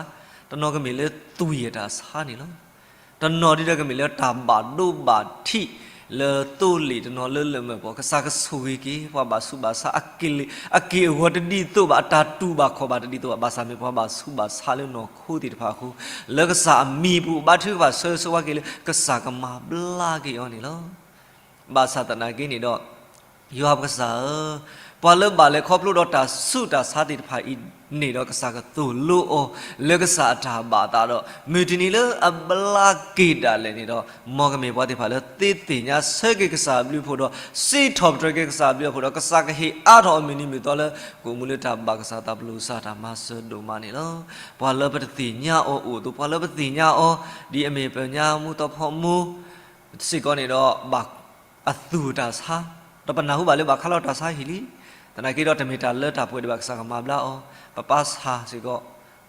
တနီၤကမ့ၢ်လၢသွံၣ်အတၢ်ဆါန့ၣ်လီၤ. တနီၤဒုဒီးကမ့ၢ်လၢတၢ်ဘၣ်ဒိဘၣ်ထံးလၢသိလ့ၣ်, တနီၤလၢလၢၢ်မၢၢ်ပှီၢ်, ကစၢ်ကဆိၣ်ဂ့ၤက့ၤ ပှၤဘၣ်ဆူးဘၣ်ဆါ အက့ၢ်အဂီၤတဒ်သိးဘၣ်, အတၢ်တူၢ်ဘၣ်ခီၣ်ဘၣ်တဒ်သိးဘၣ်, ဘၣ်ဆၣ်မ့ၢ်ပှၤဘၣ်ဆူးဘၣ်ဆါလၢနီၢ်ခိသ့ၣ်တဖၣ်အဃိ, လၢကစၢ်အမံၤပူၤဘါထုကဖၣ်ဆၢဂ့ၤဆၢဝါက့ၤလၢ ကစၢ်ကမၤဘျါက့ၤအီၤန့ၣ်လီၤ. ဘၣ်ဆၣ်သနာ်က့န့ၣ်ဒီး ယွၤပကစၢ်ဧၢ, ပှၤလၢဘၣ်လဲၤခီဖျိဒီးတၢ်ဆူးတၢ်ဆါသ့ၣ်တဖၣ်အံၤန့ၣ်ဒီး ကစၢ်ကသိၣ်လိအီၤ လၢကစၢ်အတၢ်ဘၣ်အသးဒီး မုၢ်တနံၤလၢအဘျါက့ၤဒၣ်လဲာ်န့ၣ်ဒီး မ်ကမ့ၢ်ပှၤသ့ၣ်တဖၣ်လၢသ့သ့ၣ်ညါဆၢက့ၤကစၢ်အဘျုးအဖှိၣ်ဒီး စံးထီၣ်ပတြၢၤက့ၤကစၢ်အဘျုးအဖှိၣ်ဒီး ကစၢ်ကဟ့ၣ်အါထီၣ်အီၤမုၢ်နံၤမုၢ်သီလၢ ကအိၣ်မူလၢတၢ်ဘၣ်ကစၢ်သး ပလိၣ်ကစၢ်တၢ်မၤစၢၤဒိၣ်မးန့ၣ်လီၤ. ပှၤလၢပတသ့ၣ်ညါအီၤအိၣ်အသိး ပှၤလၢပသ့ၣ်ညါအီၤ ဒ်အမ့ၢ်ပညါမူသီဖီမူ စ့ၢ်ကီးန့ၣ်ဒီး ဘၣ်အသူၣ်အတၢ်ဆါ, ဒီးပနၢ်ဟူဘၣ်လၢဘၣ်ခါလီၤတၢ်ဆါဟံၣ်လံ. သနာ်က့ဒီးတမ့ၢ်တၢ်လၢတၢ်ပှဲၤဒံးဘၣ် ကစၢ်ကမၤဘျါအီၤ, ပပၢ်ဆၣ်စ့ၢ်ကီး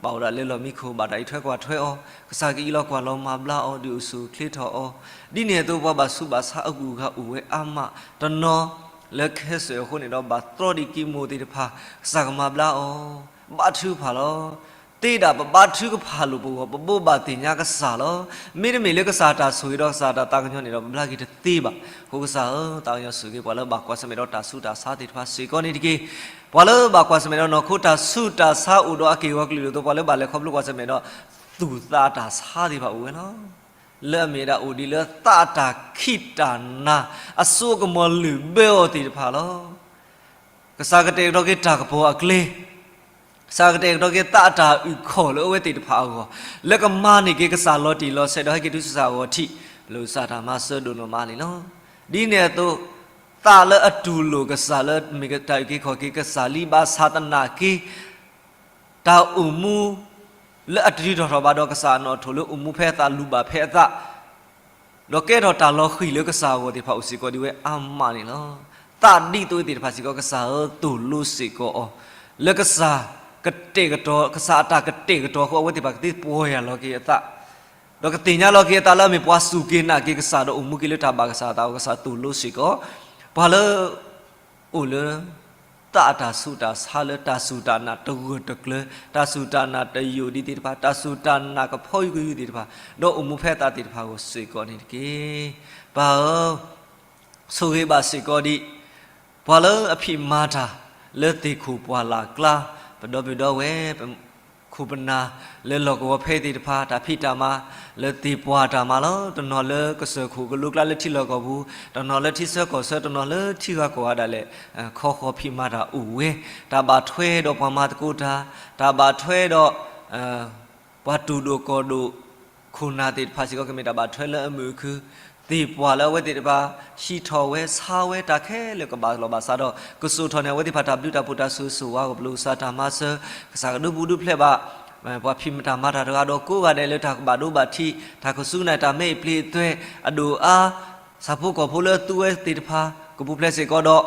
ဘၣ်အိၣ်ဒၣ်လၢလီၢ်မံခိၣ် ဘၣ်တၢ်အံးထွဲကွၢ်ထွဲအီၤ, ကစၢ်ကအံးလီၤကွၢ်လီၤမၤဘျါအီၤ ဒုးအိၣ်ဆူၣ်အိၣ်ချ့ထီၣ်အီၤ, ဒ်န့ၣ်အသိးပှၤဘၣ်ဆူးဘၣ်ဆါအဂုၤအဂၤအိၣ်ဝဲအါမး, တနီၤလၢ cancer အဃိန့ၣ်ဒီး ဘၣ်သြီဒံး chemo သ့ၣ်တဖၣ် ကစၢ်ကမၤဘျါအီၤ, ဘါထုကဖၣ်လီၤ. သ့ဒၣ်ပဘါထုကဖၣ်လိာ်ပဂီၢ် ပဘိးဘၣ်သ့ၣ်ညါကစၢ်လီၤ. မ့တမ့ၢ်လၢကစၢ်တၢ်ဆိၣ်ဂ့ၤဒီးကစၢ်တၢ်သးကညီၤန့ၣ်ဒီး ပဘျါက့ၤတသ့ဘၣ်. အဃိကစၢ်ဧၢ, သးကညီၤဆိၣ်ဂ့ၤပှၤလၢဘၣ်ကွၢ်ဆၢၣ်မဲာ်ဒီးတၢ်ဆူးတၢ်ဆါသ့ၣ်တဖၣ်စ့ၢ်ကီးန့ၣ်တက့ၢ်. ပှၤလၢဘၣ်ကွၢ်ဆၢၣ်မဲာ်ဒီးနီၢ်ခိတၢ်ဆူးတၢ်ဆါအိၣ်ဒီးအက့ၢ်အဂီၤကလုာ်ဒိၣ်အသိး ပှၤလၢဘၣ်လဲၤခီဖျိကွၢ်ဆၢၣ်မဲာ်ဒီး သူၣ်သးတၢ်ဆါသ့ၣ်တဖၣ်အိၣ်ဝဲလီၤ. လၢအမ့ၢ်ဒၣ်အိၣ်ဒံးလၢသးအတၢ်ခံးတၢ်နၤ အစိအကမီၤလုၢ်ဘၢအီၤသ့ၣ်တဖၣ်လီၤ. ကစၢ်ကတဲာ်ကတီၤက့ၤတၢ်ကပီၤအကျဲ, ကစၢ်ကတဲာ်ကတီၤက့ၤသးအတၢ်အုၣ်ခီၣ်လၢအဝဲသ့ၣ်တဖၣ်အဂီၢ်, လၢကမၤန့ၢ်က့ၤကစၢ်လီၤတံၢ်လီၤဆဲးဒီးဟဲက့ၤတုၤဆူကစၢ်အဂီၢ်ထံး, ပလိၣ်ကစၢ်တၢ်မၤစၢၤဒိၣ်နီၢ်မးန့ၣ်လီၤ. ဒ်န့ၣ်အသိး သးလၢအတူၢ်လိာ်ကစၢ်လၢမ့ၢ်တၢ်အုၣ်က့ၤခီၣ်က့ၤကစၢ်လံ ဘၣ်ဆၣ်သနာ်က့ တၢ်အိၣ်မူ လၢအတတုၤထီၣ်ထီၣ်ဘးဒီးကစၢ်အနီၣ်ထိၣ်လၢအိၣ်မူဖဲအသး လူၤဘၣ်ဖဲအသး ဒီးကဲထီၣ်တၢ်လီၤဃံၤလၢကစၢ်အဂီၢ်သ့ၣ်တဖၣ်အိၣ်စ့ၢ်ကီးဒ်ဝဲအါမးန့ၣ်လီၤ. သးဒ်သိးသ့ၣ်တဖၣ်စ့ၢ်ကီး ကစၢ်ဧၢ သိၣ်လိစ့ၢ်ကီးအီၤ လၢကစၢ်ကတဲာ်ကတီၤ ကစၢ်အတၢ်ကတဲာ်ကတီၤအဃိ အဝဲသ့ၣ်တဖၣ်ကသ့ပီၢ်ယၢ်လီၤက့ၤအသး ဒီးကသ့ၣ်ညါလီၤက့ၤအသးလၢအမ့ၢ်ပှၤစူၢ်က့ၤနာ်က့ၤကစၢ်ဒီးအိၣ်မူက့ၤလၢတၢ်ဘၣ်ကစၢ်အသးအဃိ ကစၢ်သိၣ်လိစ့ၢ်ကီး ပှၤလၢ အိၣ်လၢ သးအတၢ်ဆူးတၢ်ဆါလၢတၢ်စူၢ်တၢ်နာ်တဂၢၢ်တကျၢၤ, တၢ်စူၢ်တၢ်နာ်တယိာ်ဒံးသ့ၣ်တဖၣ်, တၢ်စူၢ်တၢ်နာ်ကဖီယုၢ်ကယုၢ်သ့ၣ်တဖၣ်, ဒီးအိၣ်မူဖဲအသးသ့ၣ်တဖၣ်အဂီၢ်စ့ၢ်ကီးန့ၣ်တက့ၢ်. ပၢ်ဧၢ, ဆိၣ်ဂ့ၤဘၣ်စ့ၢ်ကီးဒံး ပှၤလၢအဖံးမၤတၢ်လၢသ့ၣ်ခိၣ်ပှၢ်လၢ်ကျါ, ပဒီပုၢ်ဒီဝဲၢ်, ပခိၣ် ခိၣ်ပနၢ်လၢလီၢ်ကဝီၤဖဲသ့ၣ်တဖၣ် တၢ်ဖံးတၢ်မၤလၢသ့ၣ်ပှၢ်တၢ်မၤလီၤ. တနီၤလၢကစၢၢ်ခိၣ်ကလိကျါလၢထံလီၢ်ကီၢ်ပူၤ, တနီၤလၢထံဆၢကီၢ်ဆၢ, တနီၤလၢထံဂၤကီၢ်ဂၤဒၣ်လဲာ် ခီဃီၤဖံးမၤတၢ်အိၣ်ဝဲ, တၢ်ဘၣ်ထွဲဒီးပှၤမၤသကိးတၢ်, တၢ်ဘၣ်ထွဲဒီး ပှၤတူၢ်ဒိၣ်ကီၢ်ဒိၣ် ခိၣ်နၢ်သ့ၣ်တဖၣ်စ့ၢ်ကီး ကမ့ၢ်တၢ်ဘၣ်ထွဲလၢအမုာ်အခု, သ့ၣ်ပှၢ်လၢအဝဲသ့ၣ်တဖၣ် ဟံးထီၣ်ဝဲ ဆါဝဲတၢ်ခဲလၢာ်ကဘၣ်လီၢ်ဘၣ်စးဒီး ကစိာ်ထီၣ်န့ၢ်အဝဲသ့ၣ်တဖၣ်တၢ်ဘျုးတၢ်ဖှိၣ်တၢ်ဆိၣ်ဂ့ၤဆိၣ်ဝါအဂီၢ် ပလီၢ်စၢ်တၢ်မၤစၢၤ, ကစၢ်ကဒုးပူၤဒုးဖျဲးဘၣ် ပှၤဖံးမၤတၢ်မၤတၢ်တဂၤဒီးကိးဂၤဒဲးလၢတၢ်ကဘၣ်ဒိဘၣ်ထံး တၢ်ကစူၢ်ကနာ်တၢ်မ့ၢ်အပျ့ၤအသွဲၣ်အဒိၣ်အါ, ဆၣ်ဖိကီၢ်ဖိလၢအသူဝဲသ့ၣ်တဖၣ် ကပူၤဖျဲးစ့ၢ်ကီးဒီး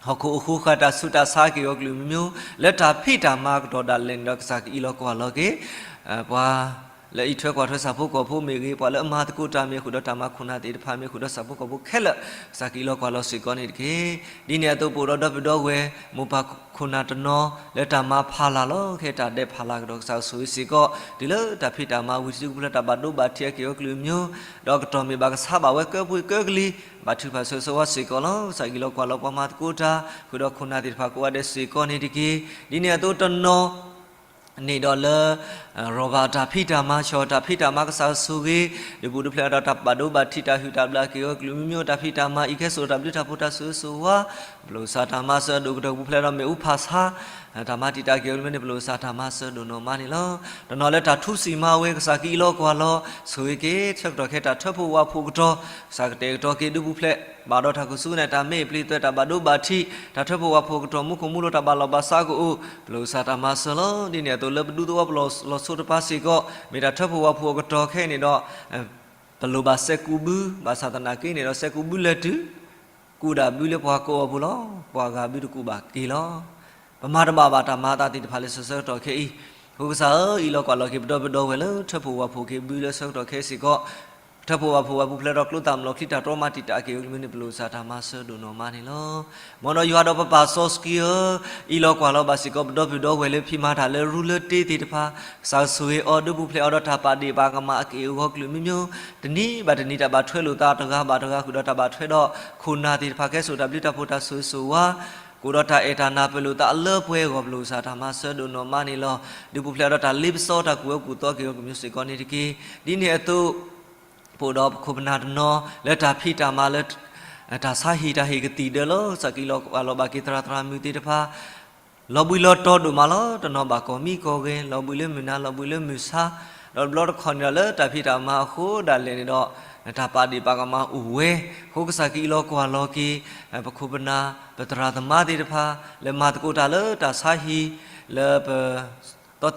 ဟီၣ်ခိၣ်အဃိဃၢ်တၢ်ဆူးတၢ်ဆါက့ၢ်ဂီၤကလုာ်မံၤမံၤ လၢတၢ်ဖံးတၢ်မၤကတီၢ်ဒၣ်လဲာ်န့ၣ်ဒီး ကစၢ်ကအံးလီၤကွၢ်လီၤက့ၤ ပှၤလၢအံးထွဲကွၢ်ထွဲဆၣ်ဖိကီၢ်ဖိမ့ၢ်ဂ့ၤ, ပှၤလၢအမၤသကိးတၢ်မ့ၢ်ဃုာ်ဒီးတၢ်မၤခိၣ်နၢ်သ့ၣ်တဖၣ်မ့ၢ်ဃုာ်ဒီးဆၣ်ဖိကီၢ်ဖိခဲလၢာ် ကစၢ်ကအံးလီၤကွၢ်လီၤစ့ၢ်ကီးန့ၣ်တက့ၢ်. ဒ်န့ၣ်အသိးပအိၣ်ဒီးဒီပုၢ်ဒီဝဲၢ် မိၢ်ပၢ်ခိၣ်နၢ်တနီၤ လၢတၢ်မၤဖးလာ်လီၤ. ခဲတၢ်ဒဲးဖးလာ်ကဒီး ကစၢ်ဆိၣ်ဂ့ၤစ့ၢ်ကီး တုၤလၢတၢ်ဖံးတၢ်မၤဝံၤ ထံဆူကပူၤဖျဲးတၢ်ဘၣ်ဒိဘၣ်ထံးအက့ၢ်ဂီၤကလုာ်မံၤမံၤ, ဒီးကတီၢ်မ့ၢ်ဘၣ်ကဆါဘၣ်ဝဲကၢပှ့ၤကၢကလံၤ ဘၣ်ထုကဖၣ်ဆိၣ်ဂ့ၤဆိၣ်ဝါစ့ၢ်ကီးလီၤ. ကစၢ်အံးလီၤကွၢ်လီၤပှၤမၤသကိးတၢ် ဃုာ်ဒီးခိၣ်နၢ်သ့ၣ်တဖၣ်ကိးဂၤဒဲးစ့ၢ်ကီးန့ၣ်တက့ၢ်. ဒ်န့ၣ်အသိးတနီၤ န့ၣ်ဒီးလၢ ရီၢ်ဘၣ်တၢ်ဖံးတၢ်မၤ ဆှီၣ်တၢ်ဖံးတၢ်မၤ ကစၢ်ဆိၣ်ဂ့ၤ ဒုးပူၤဒုးဖျဲးဒီးတၢ်ဘၣ်ဒိဘၣ်ထံး တၢ်ဟုၣ်တၢ်ဘျၣ်က့ၢ်ဂီၤကလုာ်မံၤမံၤ တၢ်ဖံးတၢ်မၤအံးခဲစိာ်တၢ်ဘျုးတၢ်ဖှိၣ်တၢ်ဆိၣ်ဂ့ၤဆိၣ်ဝါ, ပလီၢ်စၢ်တၢ်မၤစၢၤဒိၣ်ကတၢၢ်ကပူၤဖျဲးဒီးမ့ၣ်အူဖးဆါ တၢ်မၤတံာ်တာ်က့ၢ်ဂီၤကလုာ်မံၤန့ၣ် ပလီၢ်စၢ်တၢ်မၤစၢၤဒိၣ်နီၢ်မးန့ၣ်လီၤ. တနီၤလၢတၢ်ထူစံၣ်မၤဝဲ ကစၢ်ကအံးလီၤကွၢ်လီၤ ဆိၣ်ဂ့ၤက့ၤဆၢကတီၢ်ခဲတၢ်ထၢဖှိၣ်ဝၣ်ဖှိၣ်ကတီၢ် ကစၢ်ကတဲာ်ကတီၤက့ၤဒုးပူၤဖျဲး ဘၣ်ဒီးတၢ်ကစူၢ်ကနာ်တၢ်မ့ၢ်အပျ့ၤအသွဲၣ် တၢ်ဘၣ်ဒိဘၣ်ထံး တၢ်ထၢဖှိၣ်ဝၣ်ဖှိၣ်အကတီၢ် မူခိၣ်မူလိၤတၢ်ဘၣ်လီၢ်ဘၣ်စးကအိၣ် ပလီၢ်စၢ်တၢ်မၤစၢၤလီၤ. ဒ်န့ၣ်အသိးလၢပဒူသဝီပလီၢ်လီၤဆီတပၤစ့ၢ်ကီး မ့ၢ်တၢ်ထၢဖှိၣ်ဝၣ်ဖှိၣ်အကတီၢ်ခဲအံၤန့ၣ်ဒီး ပလိၣ်ဘၣ်စဲးကူးဘု ဘၣ်ဆၣ်သနာ်က့န့ၣ်ဒီး စဲးကူးဘုလဲၤတုၤ ကူးဒၣ်ဘုလၢပှၤကိးအီၤပူၤလီၤ. ပှၤဂၤဘုတကူးဘၣ်က့ၤလီၤ. ပမၤတဘၣ်ဘၣ်တၢ်မၤအသးသ့ၣ်တဖၣ်လၢဆၢဆၢကတီၢ်ခဲအံၤ, အဃိကစၢ်ဧၢ, အံးလီၤကွၢ်လီၤက့ၤပဒီပုၢ်ဒီဝဲၢ်လၢထၢဖှိၣ်ဝၣ်ဖှိၣ်က့ၤဘုလၢဆၢကတီၢ်ခဲအံၤစ့ၢ်ကီး, ထၢဖှိၣ်ဝၣ်ဖှိၣ်ဝဲပူၤဖျဲးဒီးကျိသၣ်မျိာ်ချံတၢ်တြီမၤတံာ်တာ်က့ၤအဂ့ၢ်မ့ၢ်န့ၣ် ပလီၢ်စၢ်တၢ်မၤစၢၤဒိၣ်နီၢ်မးန့ၣ်လီၤ. မ်ဒီးယွၤဒီးပပၢ်စီဆှံဧၢ, အံးလီၤကွၢ်လီၤဘၣ်စ့ၢ်ကီး ပဒီပုၢ်ဒီဝဲၢ်လၢဖံးမၤတၢ်လၢရူလၢတ့သ့ၣ်တဖၣ်, ကစၢ်ဆိၣ်ဂ့ၤအီၤဒုးပူၤဖျဲးအီၤဒီးတၢ်ပာ်ဒ့ၣ်ပာ်ကမၣ်အက့ၢ်အဂီၤကလုာ်မံၤမံၤ, တနံၤဘၣ်တနံၤတၢ်ဘၣ်ထွဲလိာ်သးတဂၤဘၣ်တဂၤဃုာ်ဒီးတၢ်ဘၣ်ထွဲဒီးခိၣ်နၢ်သ့ၣ်တဖၣ် ကဲစိာ်တၢ်ဘျုးတၢ်ဖှိၣ်တၢ်ဆိၣ်ဂ့ၤဆိၣ်ဝါ ကအိၣ်ဒီးတၢ်အဲၣ်တၢ်နၢ်ပၢၢ်လိာ်သးအလၢပှဲၤအဂီၢ် ပလီၢ်စၢ်တၢ်မၤစၢၤဒိၣ်နီၢ်မးန့ၣ်လီၤ. ဒုးပူၤဖျဲးဒီးတၢ်လ့ပစီတၢ်ကူၣ်အၢကူၣ်သီက့ၤအဂီၢ်ကမျၢၢ်စ့ၢ်ကီးန့ၣ်တက့ၢ်. ဒ်န့ၣ်အသိး ပအိၣ်ဒီးပခိၣ်ပနၢ်တနီၤ လၢတၢ်ဖံးတၢ်မၤလၢ တၢ်ဆါဟံၣ်တၢ်ဟ့ၣ်ကသံၣ်ဒၢလီၤ. ကစၢ်ကအံးလီၤကွၢ်လီၤဘၣ်က့ၤသရၣ်သရၣ်မုၣ်သ့ၣ်တဖၣ် လီၤဘှံးလီၤတီၤဒိၣ်မးလီၤ. တနီၤဘၣ်ကီၢ်မံကီၢ်ဂဲၤ လီၤဘှံးလၢမုၢ်နၤ လီၤဘှံးလၢမုၢ်ဆါ, ဒီးတဘျီတခီၣ်န့ၣ်ဒီးလၢတၢ်ဖံးတၢ်မၤအဃိဒၣ်လဲာ်န့ၣ်ဒီး တၢ်ပာ်ဒ့ၣ်ပာ်ကမၣ်အိၣ်ဝဲ, အဃိကစၢ်ကအံးလီၤကွၢ်လီၤက့ၤ ပခိၣ်ပနၢ် ပသရၣ်သမါသ့ၣ်တဖၣ် လၢမၤသကိးတၢ်လၢတၢ်ဆါဟံၣ် လၢပ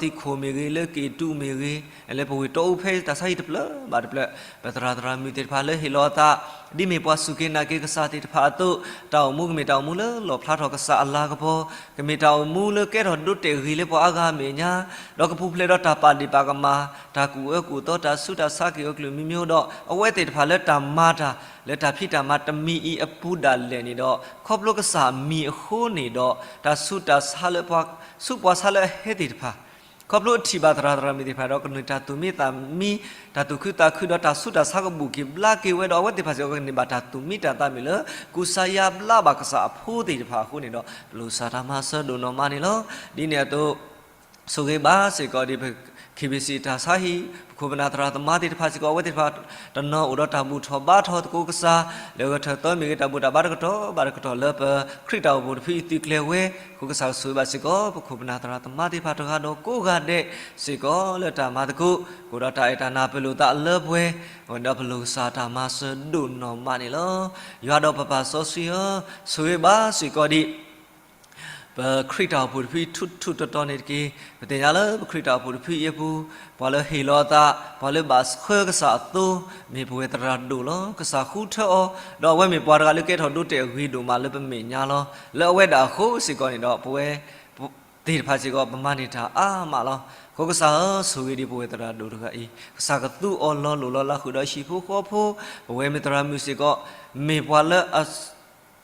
သီသံခိၣ်မ့ၢ်ဂ့ၤ လၢက့ၣ်တူးမ့ၢ်ဂ့ၤ လၢပဝ့ၢ်တီအူဖဲတၢ်ဆါဟံၣ်တဖျၢၣ်ဘၣ်တဖျၢၣ် ပသရၣ်သရၣ်မုၣ်သ့ၣ်တဖၣ်လၢဟ့ၣ်လီၤအသး ဒ်မ့ၢ်ပှၤစူၢ်က့ၤနာ်က့ၤကစၢ်သ့ၣ်တဖၣ်အသိး တၢ်အိၣ်မူကမ့ၢ်တၢ်အိၣ်မူလၢလီၣ်ဖျါထီၣ်ကစၢ်အလၤကပီၤ, ကမ့ၢ်တၢ်အိၣ်မူလၢကဲထီၣ်ဒိတဲာ်ဂ့ၤလၢပှၤအါဂၤအမဲာ်ညါ, ဒီးကပူၤဖျဲးဒီးတၢ်ပာ်ဒ့ၣ်ပာ်ကမၣ် တၢ်ကူၣ်အၢကူၣ်သီ တၢ်ဆူးတၢ်ဆါက့ၤအီၤကလုာ်မံၤမံၤဒီး အဝဲသ့ၣ်တဖၣ်လၢတၢ်မၤတၢ် လၢတၢ်ဖံးတၢ်မၤတမံၤအံၤအပူၤဒၣ်လဲာ်န့ၣ်ဒီး ခီဖျိကစၢ်မံၤအဃိန့ၣ်ဒီး တၢ်ဆူးတၢ်ဆါလၢပှၤ ဆူးပှၤဆါလၢအဟဲသ့ၣ်တဖၣ် ခီဖျိအထံၣ်ဘၣ်သရၣ်သရၣ်မုၣ်သ့ၣ်တဖၣ်ဒီး ကန့ၢ်တၢ်သူၣ်မံသးမံ တၢ်သူၣ်ခုသးခုဒီးတၢ်ဆူးတၢ်ဆါကဘူၣ်က့ၤဘျါက့ၤဝဲဒီး အဝဲသ့ၣ်တဖၣ်စ့ၢ်ကီးကန့ၢ်ဘၣ်တၢ်သူၣ်မံတၢ်သးမုာ်လၢ ကူစါယါဘျါဘၣ်ကစၢ်အဖိသ့ၣ်တဖၣ်အဃိန့ၣ်ဒီး ပလီၢ်စၢ်တၢ်မၤစၢၤဒိၣ်နီၢ်မးန့ၣ်လီၤ. ဒ်န့ၣ်အသိး ဆိၣ်ဂ့ၤဘၣ်စ့ၢ်ကီးဒ်ပ ခ့ၣ်ဘံၣ်စံၣ် တၢ်ဆါဟံၣ် ပခိၣ်ပနၢ်သရၣ်သမါသ့ၣ်တဖၣ်စ့ၢ်ကီး အဝဲသ့ၣ်တဖၣ် တနီၤအိၣ်ဒီးတၢ်ဘူၣ်ထီၣ်ဘါထီၣ်သကိးကစၢ် လၢဂဲၤထၢၣ်သီမ့ၢ်ဂ့ၤ တၢ်ဘူၣ်တၢ်ဘါတကတီၢ်ဘၣ်တကတီၢ်လၢပခရံာ်တၢ်အိၣ်ဖှိၣ်တဖုအံၤသုးကျဲၤဝဲ အဃိကစၢ်ကဆိၣ်ဂ့ၤဘၣ်စ့ၢ်ကီး ပခိၣ်ပနၢ်သရၣ်သမါသ့ၣ်တဖၣ်တဂၤဒီးကိးဂၤဒဲးစ့ၢ်ကီး လၢတၢ်မၤသကိး ကအိၣ်ဒီးတၢ်အဲၣ်တၢ်နၢ်ပၢၢ်လိာ်သးအလၢပှဲၤ အဝဲဒီးပလီၢ်စၢ်တၢ်မၤစၢၤဒိၣ်နီၢ်မးန့ၣ်လီၤ. ယွၤဒီးပပၢ်စီဆှံဧၢ, ဆိၣ်ဂ့ၤဘၣ်စ့ၢ်ကီးဒ် ပခရံာ်တၢ်အိၣ်ဖှိၣ်တဖုထူးထူးတီၤတီၤန့ၣ်တက့ၢ်. ပသ့ၣ်ညါလၢပခရံာ်တၢ်အိၣ်ဖှိၣ်တဖုအံၤအပူၤ ပှၤလၢဟ့ၣ်လီၤအသး ပှၤလၢဘၣ်ဆှၢကစၢ်အသိ မ့ၢ်ပဝဲသရၣ်ဒိၣ်လီၤ. ကစၢ်ဃုထၢအီၤ ဒီးအဝဲမ့ၢ်ပှၤတဂၤလၢကဲထီၣ်ဒိတဲာ်အဂ့ၤဒိၣ်မးလၢပမဲာ်ညါလီၤ. လၢအဝဲဒၣ်အဃိစ့ၢ်ကီးန့ၣ်ဒီး ပဝဲသ့ၣ်တဖၣ်စ့ၢ်ကီး ပမၤန့ၢ်တၢ်အါမးလီၤ. အဃိကစၢ်ဧၢ, ဆိၣ်ဂ့ၤဒ်ပဝဲသရၣ်ဒိၣ်တဂၤအံၤ ကစၢ်ကသူအီၤလီၤလိၢ်လီၤလးဃုာ်ဒီးဟံၣ်ဖိဃီဖိ, ပဝဲမ့ၢ်သရၣ်မုၣ်စ့ၢ်ကီး မ့ၢ်ပှၤလၢအ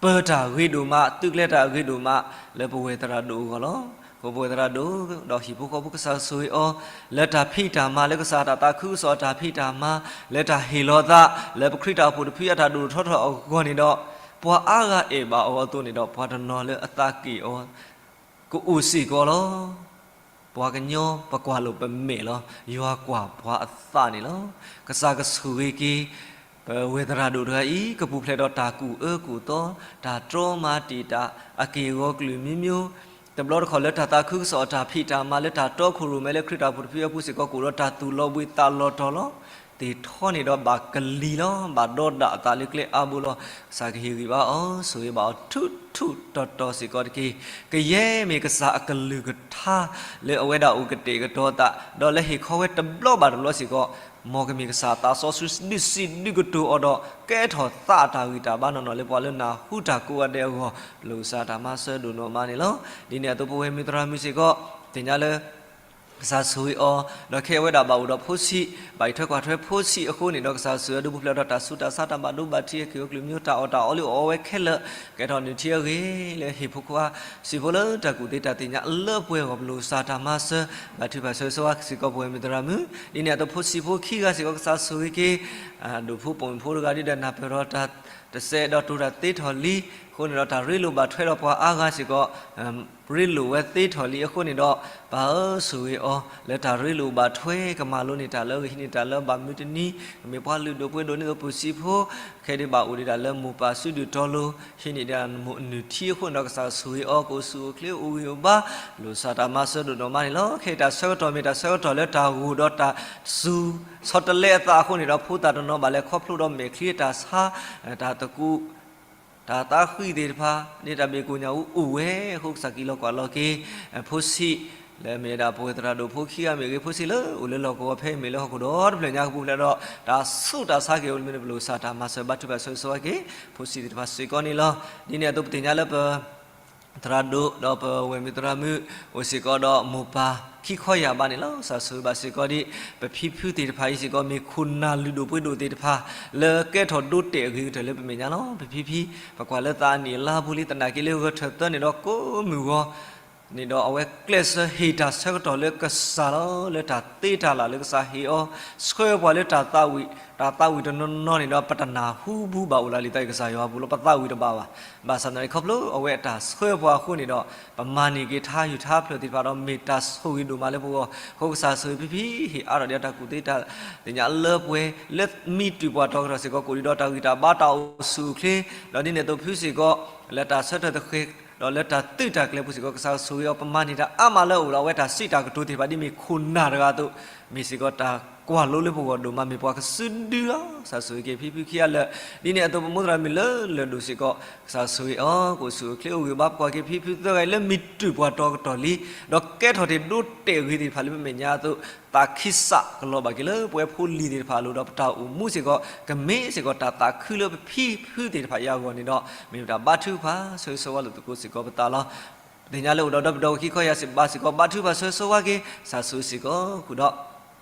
ပၢၤတၢ်ဂ့ၤဒိၣ်မး သုးကျဲၤတၢ်ဂ့ၤဒိၣ်မး လၢပဝဲသရၣ်ဒိၣ်အဂီၢ်လီၤ. အဃိပဝဲသရၣ်ဒိၣ်ဒီးဟံၣ်ဖိဃီဖိ ကစၢ်ဆိၣ်ဂ့ၤအီၤ လၢတၢ်ဖံးတၢ်မၤ လၢကစၢ်တၢ်သးခုကစီၣ်အတၢ်ဖံးတၢ်မၤ လၢတၢ်ဟ့ၣ်လီၤသး လၢပခရံာ်တၢ်အိၣ်ဖှိၣ်တဖုအတၢ်ဒိၣ်ထီၣ်ထီထီၣ်အဂီၢ်န့ၣ်ဒီး ပှၤအါဂၤအဲၣ်ဘၣ်အီၤအသိးန့ၣ်ဒီး ပှၤတနီၤလၢအသးက့ၣ်အီၤ ကအိၣ်စ့ၢ်ကီးလီၤ. ပှၤကညီပကွၢ်လိာ်ပမဲာ်လီၤ. ယွၤကွၢ်ပှၤအသးန့ၣ်လီၤ. ကစၢ်ကဆိၣ်ဂ့ၤက့ၤ ပဝဲၢ်သရၣ်ဒိၣ်တဂၤအံၤ ကပူၤဖျဲးဒီးတၢ်ကူၣ်အၢကူၣ်သီ, တၢ်တြီမၤတံာ်တာ် အက့ၢ်အဂီၤကလုာ်မံၤမံၤ, တဘျီတခီၣ်လၢတၢ်သးခုကစီၣ်အတၢ်ဖံးတၢ်မၤ လၢတၢ်တီခိၣ်ရိၣ်မဲလၢခရံာ်တၢ်အိၣ်ဖှိၣ်တဖုအပူၤစ့ၢ်ကီး ကအိၣ်ဒီးတၢ်သူၣ်လီၤဘှံးသးလီၤတီၤလီၤ. သ့ၣ်ထီန့ၣ်ဒီးဘၣ်ကလံၤလီၤ. ဘၣ်ဒီးဒၣ်အသးလၢကျဲအါဘိလီၤ. ကစၢ်ကဟ့ၣ်ဂံၢ်ဘါအီၤ, ဆိၣ်ဂ့ၤဘၣ်အီၤ ထူးထူးတီၤတီၤစ့ၢ်ကီးတက့ၢ်. ကယဲၢ်မ့ၢ်ကစၢ်အကလုၢ်ကထါ လၢအဝဲဒၣ်အိၣ်ကတဲာ်ကတီၤအသး ဒီးလၢဟ့ၣ်ခီဝဲတဘျီဘၣ်တဘျီစ့ၢ်ကီး, မ်ကမ့ၢ်ကစၢ်သးစီဆှံဒုးစံးဒုးကတိၤအီၤဒီး ကဲထီၣ်သးအတၢ်ဂံၢ်တၢ်ဘါနီၢ်နီၢ်လၢပှၤလၢနၢ်ဟူတၢ်ကိးဂၤဒဲးအဂီၢ်, ပလိၣ်ကစၢ်တၢ်မၤစၢၤဒိၣ်နီၢ်မးန့ၣ်လီၤ. ဒ်န့ၣ်အသိးပဝဲၢ်မုၢ်သရၣ်မုၣ်စ့ၢ်ကီး သ့ၣ်ညါလၢ ကစၢ်ဆိၣ်ဂ့ၤအီၤ, ဒီးခဲအံၤဝဲဒၣ်ဘၣ်အိၣ်ဒီးဖိဆံး, ဘၣ်အံးထွဲကွၢ်ထွဲဖိဆံးအဃိန့ၣ်ဒီး ကစၢ်ဆိၣ်ဂ့ၤအီၤ ဒုးပူၤဖျဲးဒီးတၢ်ဆူးတၢ်ဆါ တၢ်ဘၣ်ဒိဘၣ်ထံး အက့ၢ်အဂီၤကလုာ်မံၤ တၢ်အီၣ်တၢ်အီလၢအီၣ်ဝဲခဲလၢာ်, ကဲထီၣ်နုၢ်ထံအဂ့ၢ်လၢဟ့ၣ်ဖိခွါ စံးဖိလၢတၢ်ကူၣ်သ့တၢ်သ့ၣ်ညါလၢပှဲၤအဂီၢ် ပလိၣ်ကစၢ်တၢ်မၤစၢၤ, ဘါထုကဖၣ်ဆိၣ်ဂ့ၤဆိၣ်ဝါစ့ၢ်ကီးပဝဲၢ်မုၢ်သရၣ်မုၣ်, ဒ်န့ၣ်အသိးဖိဆံးဖိခံဂၤစ့ၢ်ကီး ကစၢ်ဆိၣ်ဂ့ၤက့ၤ ဒိၣ်ဖိပိာ်မုၣ်ဖိတဂၤဒ်ဒီးနၢ်ပၢၢ်ဒီးတၢ်တစဲးဒီးတိၤတၢ်သ့ထီၣ်လံ, အဃိန့ၣ်ဒီးတၢ်ရ့လိာ်ဘၣ်ထွဲဒီးပှၤအါဂၤစ့ၢ်ကီး ရ့လိာ်ဝဲသ့ထီၣ်လံအဃိန့ၣ်ဒီး ပၢ်ဧၢ ဆိၣ်ဂ့ၤအီၤ လၢတၢ်ရ့လိာ်ဘၣ်ထွဲ ကမၤလိန့ၢ်တၢ်လၢအဂ့ၤ ဟံးန့ၢ်တၢ်လၢအဘၣ်မုၢ်တနံၤ, ကမ့ၢ်ပှၤလုၢ်ဒိၣ်ပှ့ၤဒိၣ်န့ၢ်သိးပူၤစံးဖိ, ခဲဒ်ဘၣ်အိၣ်ဒံးဒၣ်လၢမိၢ်ပၢ်စုဒုၣ်တီလိၤ, ဟံးန့ၢ်ဒၣ်မိၢ်နုၢ်ထံအဃိန့ၣ်ဒီး ကစၢ်ဆိၣ်ဂ့ၤအီၤ ကအိၣ်ဆူၣ်အိၣ်ချ့အိၣ်ဂံၢ်အိၣ်ဘါ, ပလိၣ်ကစၢ်တၢ်မၤစၢၤဒိၣ်နီၢ်မးန့ၣ်လီၤ. ခဲအံၤတၢ်ဆၢကတီၢ်မ့ၢ်တၢ်ဆၢကတီၢ်လၢတၢ်ဂိၢ်ဒီးတၢ်စူၤဆီတလဲအသးအဃိန့ၣ်ဒီး ဖိသၣ်တနီၤဘၣ်လဲၤခီဖျိဒီးမဲာ်ချံအတၢ်ဆါ, တၢ်သကူး တၢ်သးဃံးသ့ၣ်တဖၣ် ဒ်တၢ်ဘၣ်ကိၣ်ညၣ်အူအိၣ်ဝဲအဃိ ကစၢ်က့ၤလီၤကွၢ်လီၤက့ၤ ဖိဆံး လၢမ့ၢ်ဝဲဒၣ်ပဝဲၢ်သရၣ်ဒိၣ်ဖိခံဂၤမ့ၢ်ဂ့ၤ ဖိဆံးလၢအိၣ်လၢလီၢ်ကဝီၤဖဲအံၤမ့ၢ်လၢဟီၣ်ခိၣ်ဒီတဖျၢၣ်ညါကပူၤဖျဲးဒီး တၢ်ဆူးတၢ်ဆါက့ၤအိၣ်လၢမ့ၢ်န့ၣ် ပလိၣ်ကစၢ်တၢ်မၤစၢၤဘါထုကဖၣ်ဆိၣ်ဂ့ၤဆိၣ်ဝါက့ၤ ဖိဆံးသ့ၣ်တဖၣ်စ့ၢ်ကီးန့ၣ်လီၤ. ဒ်န့ၣ်အသိးပသ့ၣ်ညါလၢပ သရၣ်ဒိၣ်ဒီးပဝဲၢ်မုၢ်သရၣ်မုၣ် အိၣ်စ့ၢ်ကီးဒီးမိၢ်ပၢ်ခံခီယၢ်ဘးန့ၣ်လီၤ. ကစၢ်ဆိၣ်ဂ့ၤဘၣ်စ့ၢ်ကီးဒ် ပဖံဖုသ့ၣ်တဖၣ်အံၤစ့ၢ်ကီး မ့ၢ်ခိၣ်နၢ်လုၢ်ဒိၣ်ပှ့ၤဒိၣ်သ့ၣ်တဖၣ် လၢကဲထီၣ်ဒိတဲာ်အဂ့ၤကတၢၢ်လၢပမဲာ်ညါလီၤ. ပဖံဖံ ပကွၢ်လၢသးအနံၣ်အလါပူၤလံ သနာ်က့လၢဂဲၤထၢၣ်သၢန့ၣ်ဒီးကိးမုၢ်ဂီၤ န့ၣ်ဒီးအဝဲကျဲးစၢးဟ့ၣ်တၢ်ဆၢကတီၢ်လၢကစၢ်လီၤ. လၢတၢ်သ့တၢ်လၢ်လၢကစၢ်ဟ့ၣ်အီၤ ဆှၢပှၤလၢတၢ်သးဝံၣ် တၢ်သးဝံၣ်တနီၤနီၤန့ၣ်ဒီး ပတနၢ်ဟူဘူးဘၣ်အိၣ်လၢလံာ်သးကစၢ်ယွၤအပူၤလီၤ. ပသးဝံၣ်တဘၣ်ဘၣ်. ဘၣ်ဆၣ်သနာ်က့ခီဖျိအဝဲအတၢ်ဆှၢပှၤအဃိန့ၣ်ဒီး ပမၤန့ၢ်က့ၤထါဟူးထါဖျၢၣ်သ့ၣ်တဖၣ်ဒီး မ့ၢ်တၢ်ဆိၣ်ဂ့ၤဒိၣ်မးလၢပဂီၢ်အဃိ ကစၢ်ဆိၣ်ဂ့ၤဖံဖံ ဟ့ၣ်အါထီၣ်ဒံးတၢ်ကူၣ်သ့တၢ်သ့ၣ်ညါလၢပှဲၤ လၢမံတုၤပှၤတီၤကတီၢ်စ့ၢ်ကီး ကအိၣ်ဒံးဒီးတၢ်ဂံၢ်တၢ်ဘါတၢ်အိၣ်ဆူၣ်အိၣ်ချ့ ဒီးဒ်န့ၣ်အသိးဖုစ့ၢ်ကီး လၢတၢ်ဆၢထၢၣ်သဃဲၤ ဒီးလၢတၢ်သုးတၢ်ကျဲၤပူၤစ့ၢ်ကီး ကစၢ်ဆိၣ်ဂ့ၤအီၤ ပမၤန့ၢ်တၢ်အါမးလၢအအိၣ်ဒီးအဝဲတၢ်စံးတၢ်ကတိၤသ့ၣ်တဖၣ် ဒ်မ့ၢ်ခိၣ်နၢ်တဂၤအသိး မ့ၢ်စ့ၢ်ကီးတၢ်ကွၢ်လိလၢပဂီၢ်ဒိၣ်မး မ့ၢ်ပှၤကစုဒုလီၤ. ကစၢ်ဆိၣ်ဂ့ၤက့ၤဖံဖုခံဂၤလၢာ် ဒ်န့ၣ်အသိးပမိၢ်သရၣ်မုၣ်လၢလၢၢ်ဒိၣ်စ့ၢ်ကီး ကစၢ်ဆိၣ်ဂ့ၤအီၤ ကအိၣ်ဆူၣ်အိၣ်ချ့အိၣ်ဂံၢ်အိၣ်ဘါ ပကွၢ်က့ၤဖံဖုသၢဂၤအံၤလၢမံတုၤပှၤတီၤကတီၢ်လံ ဒီးကဲထီၣ်တ့ၢ်ဒိတဲာ်အဂ့ၤသ့ၣ်တဖၣ်လၢပမဲာ်ညါအသိး သးခံစးကလီၤဘၣ်က့ၤလၢပဝဲဖိလံၤသ့ၣ်တဖၣ်အလိၤဒီး ပတၢ်အိၣ်မူစ့ၢ်ကီး ကမ့ၢ်စ့ၢ်ကီးတၢ်သးခုလၢပဖံဖုသ့ၣ်တဖၣ်အံၤအဂီၢ်န့ၣ်ဒီး မ့ၢ်ပတၢ်ဘါထုကဖၣ်ဆိၣ်ဂ့ၤဆိၣ်ဝါလိာ်သကိးစ့ၢ်ကီးပသးလီၤ. ပသ့ၣ်ညါလၢအိၣ်ဒီးဒီပုၢ်ဝဲၢ်ခံခီယၢ်ဘးစ့ၢ်ကီး ဘါထုကဖၣ်ဆိၣ်ဂ့ၤဆိၣ်ဝါက့ၤ ကစၢ်ဆိၣ်ဂ့ၤစ့ၢ်ကီးဃုာ်ဒီး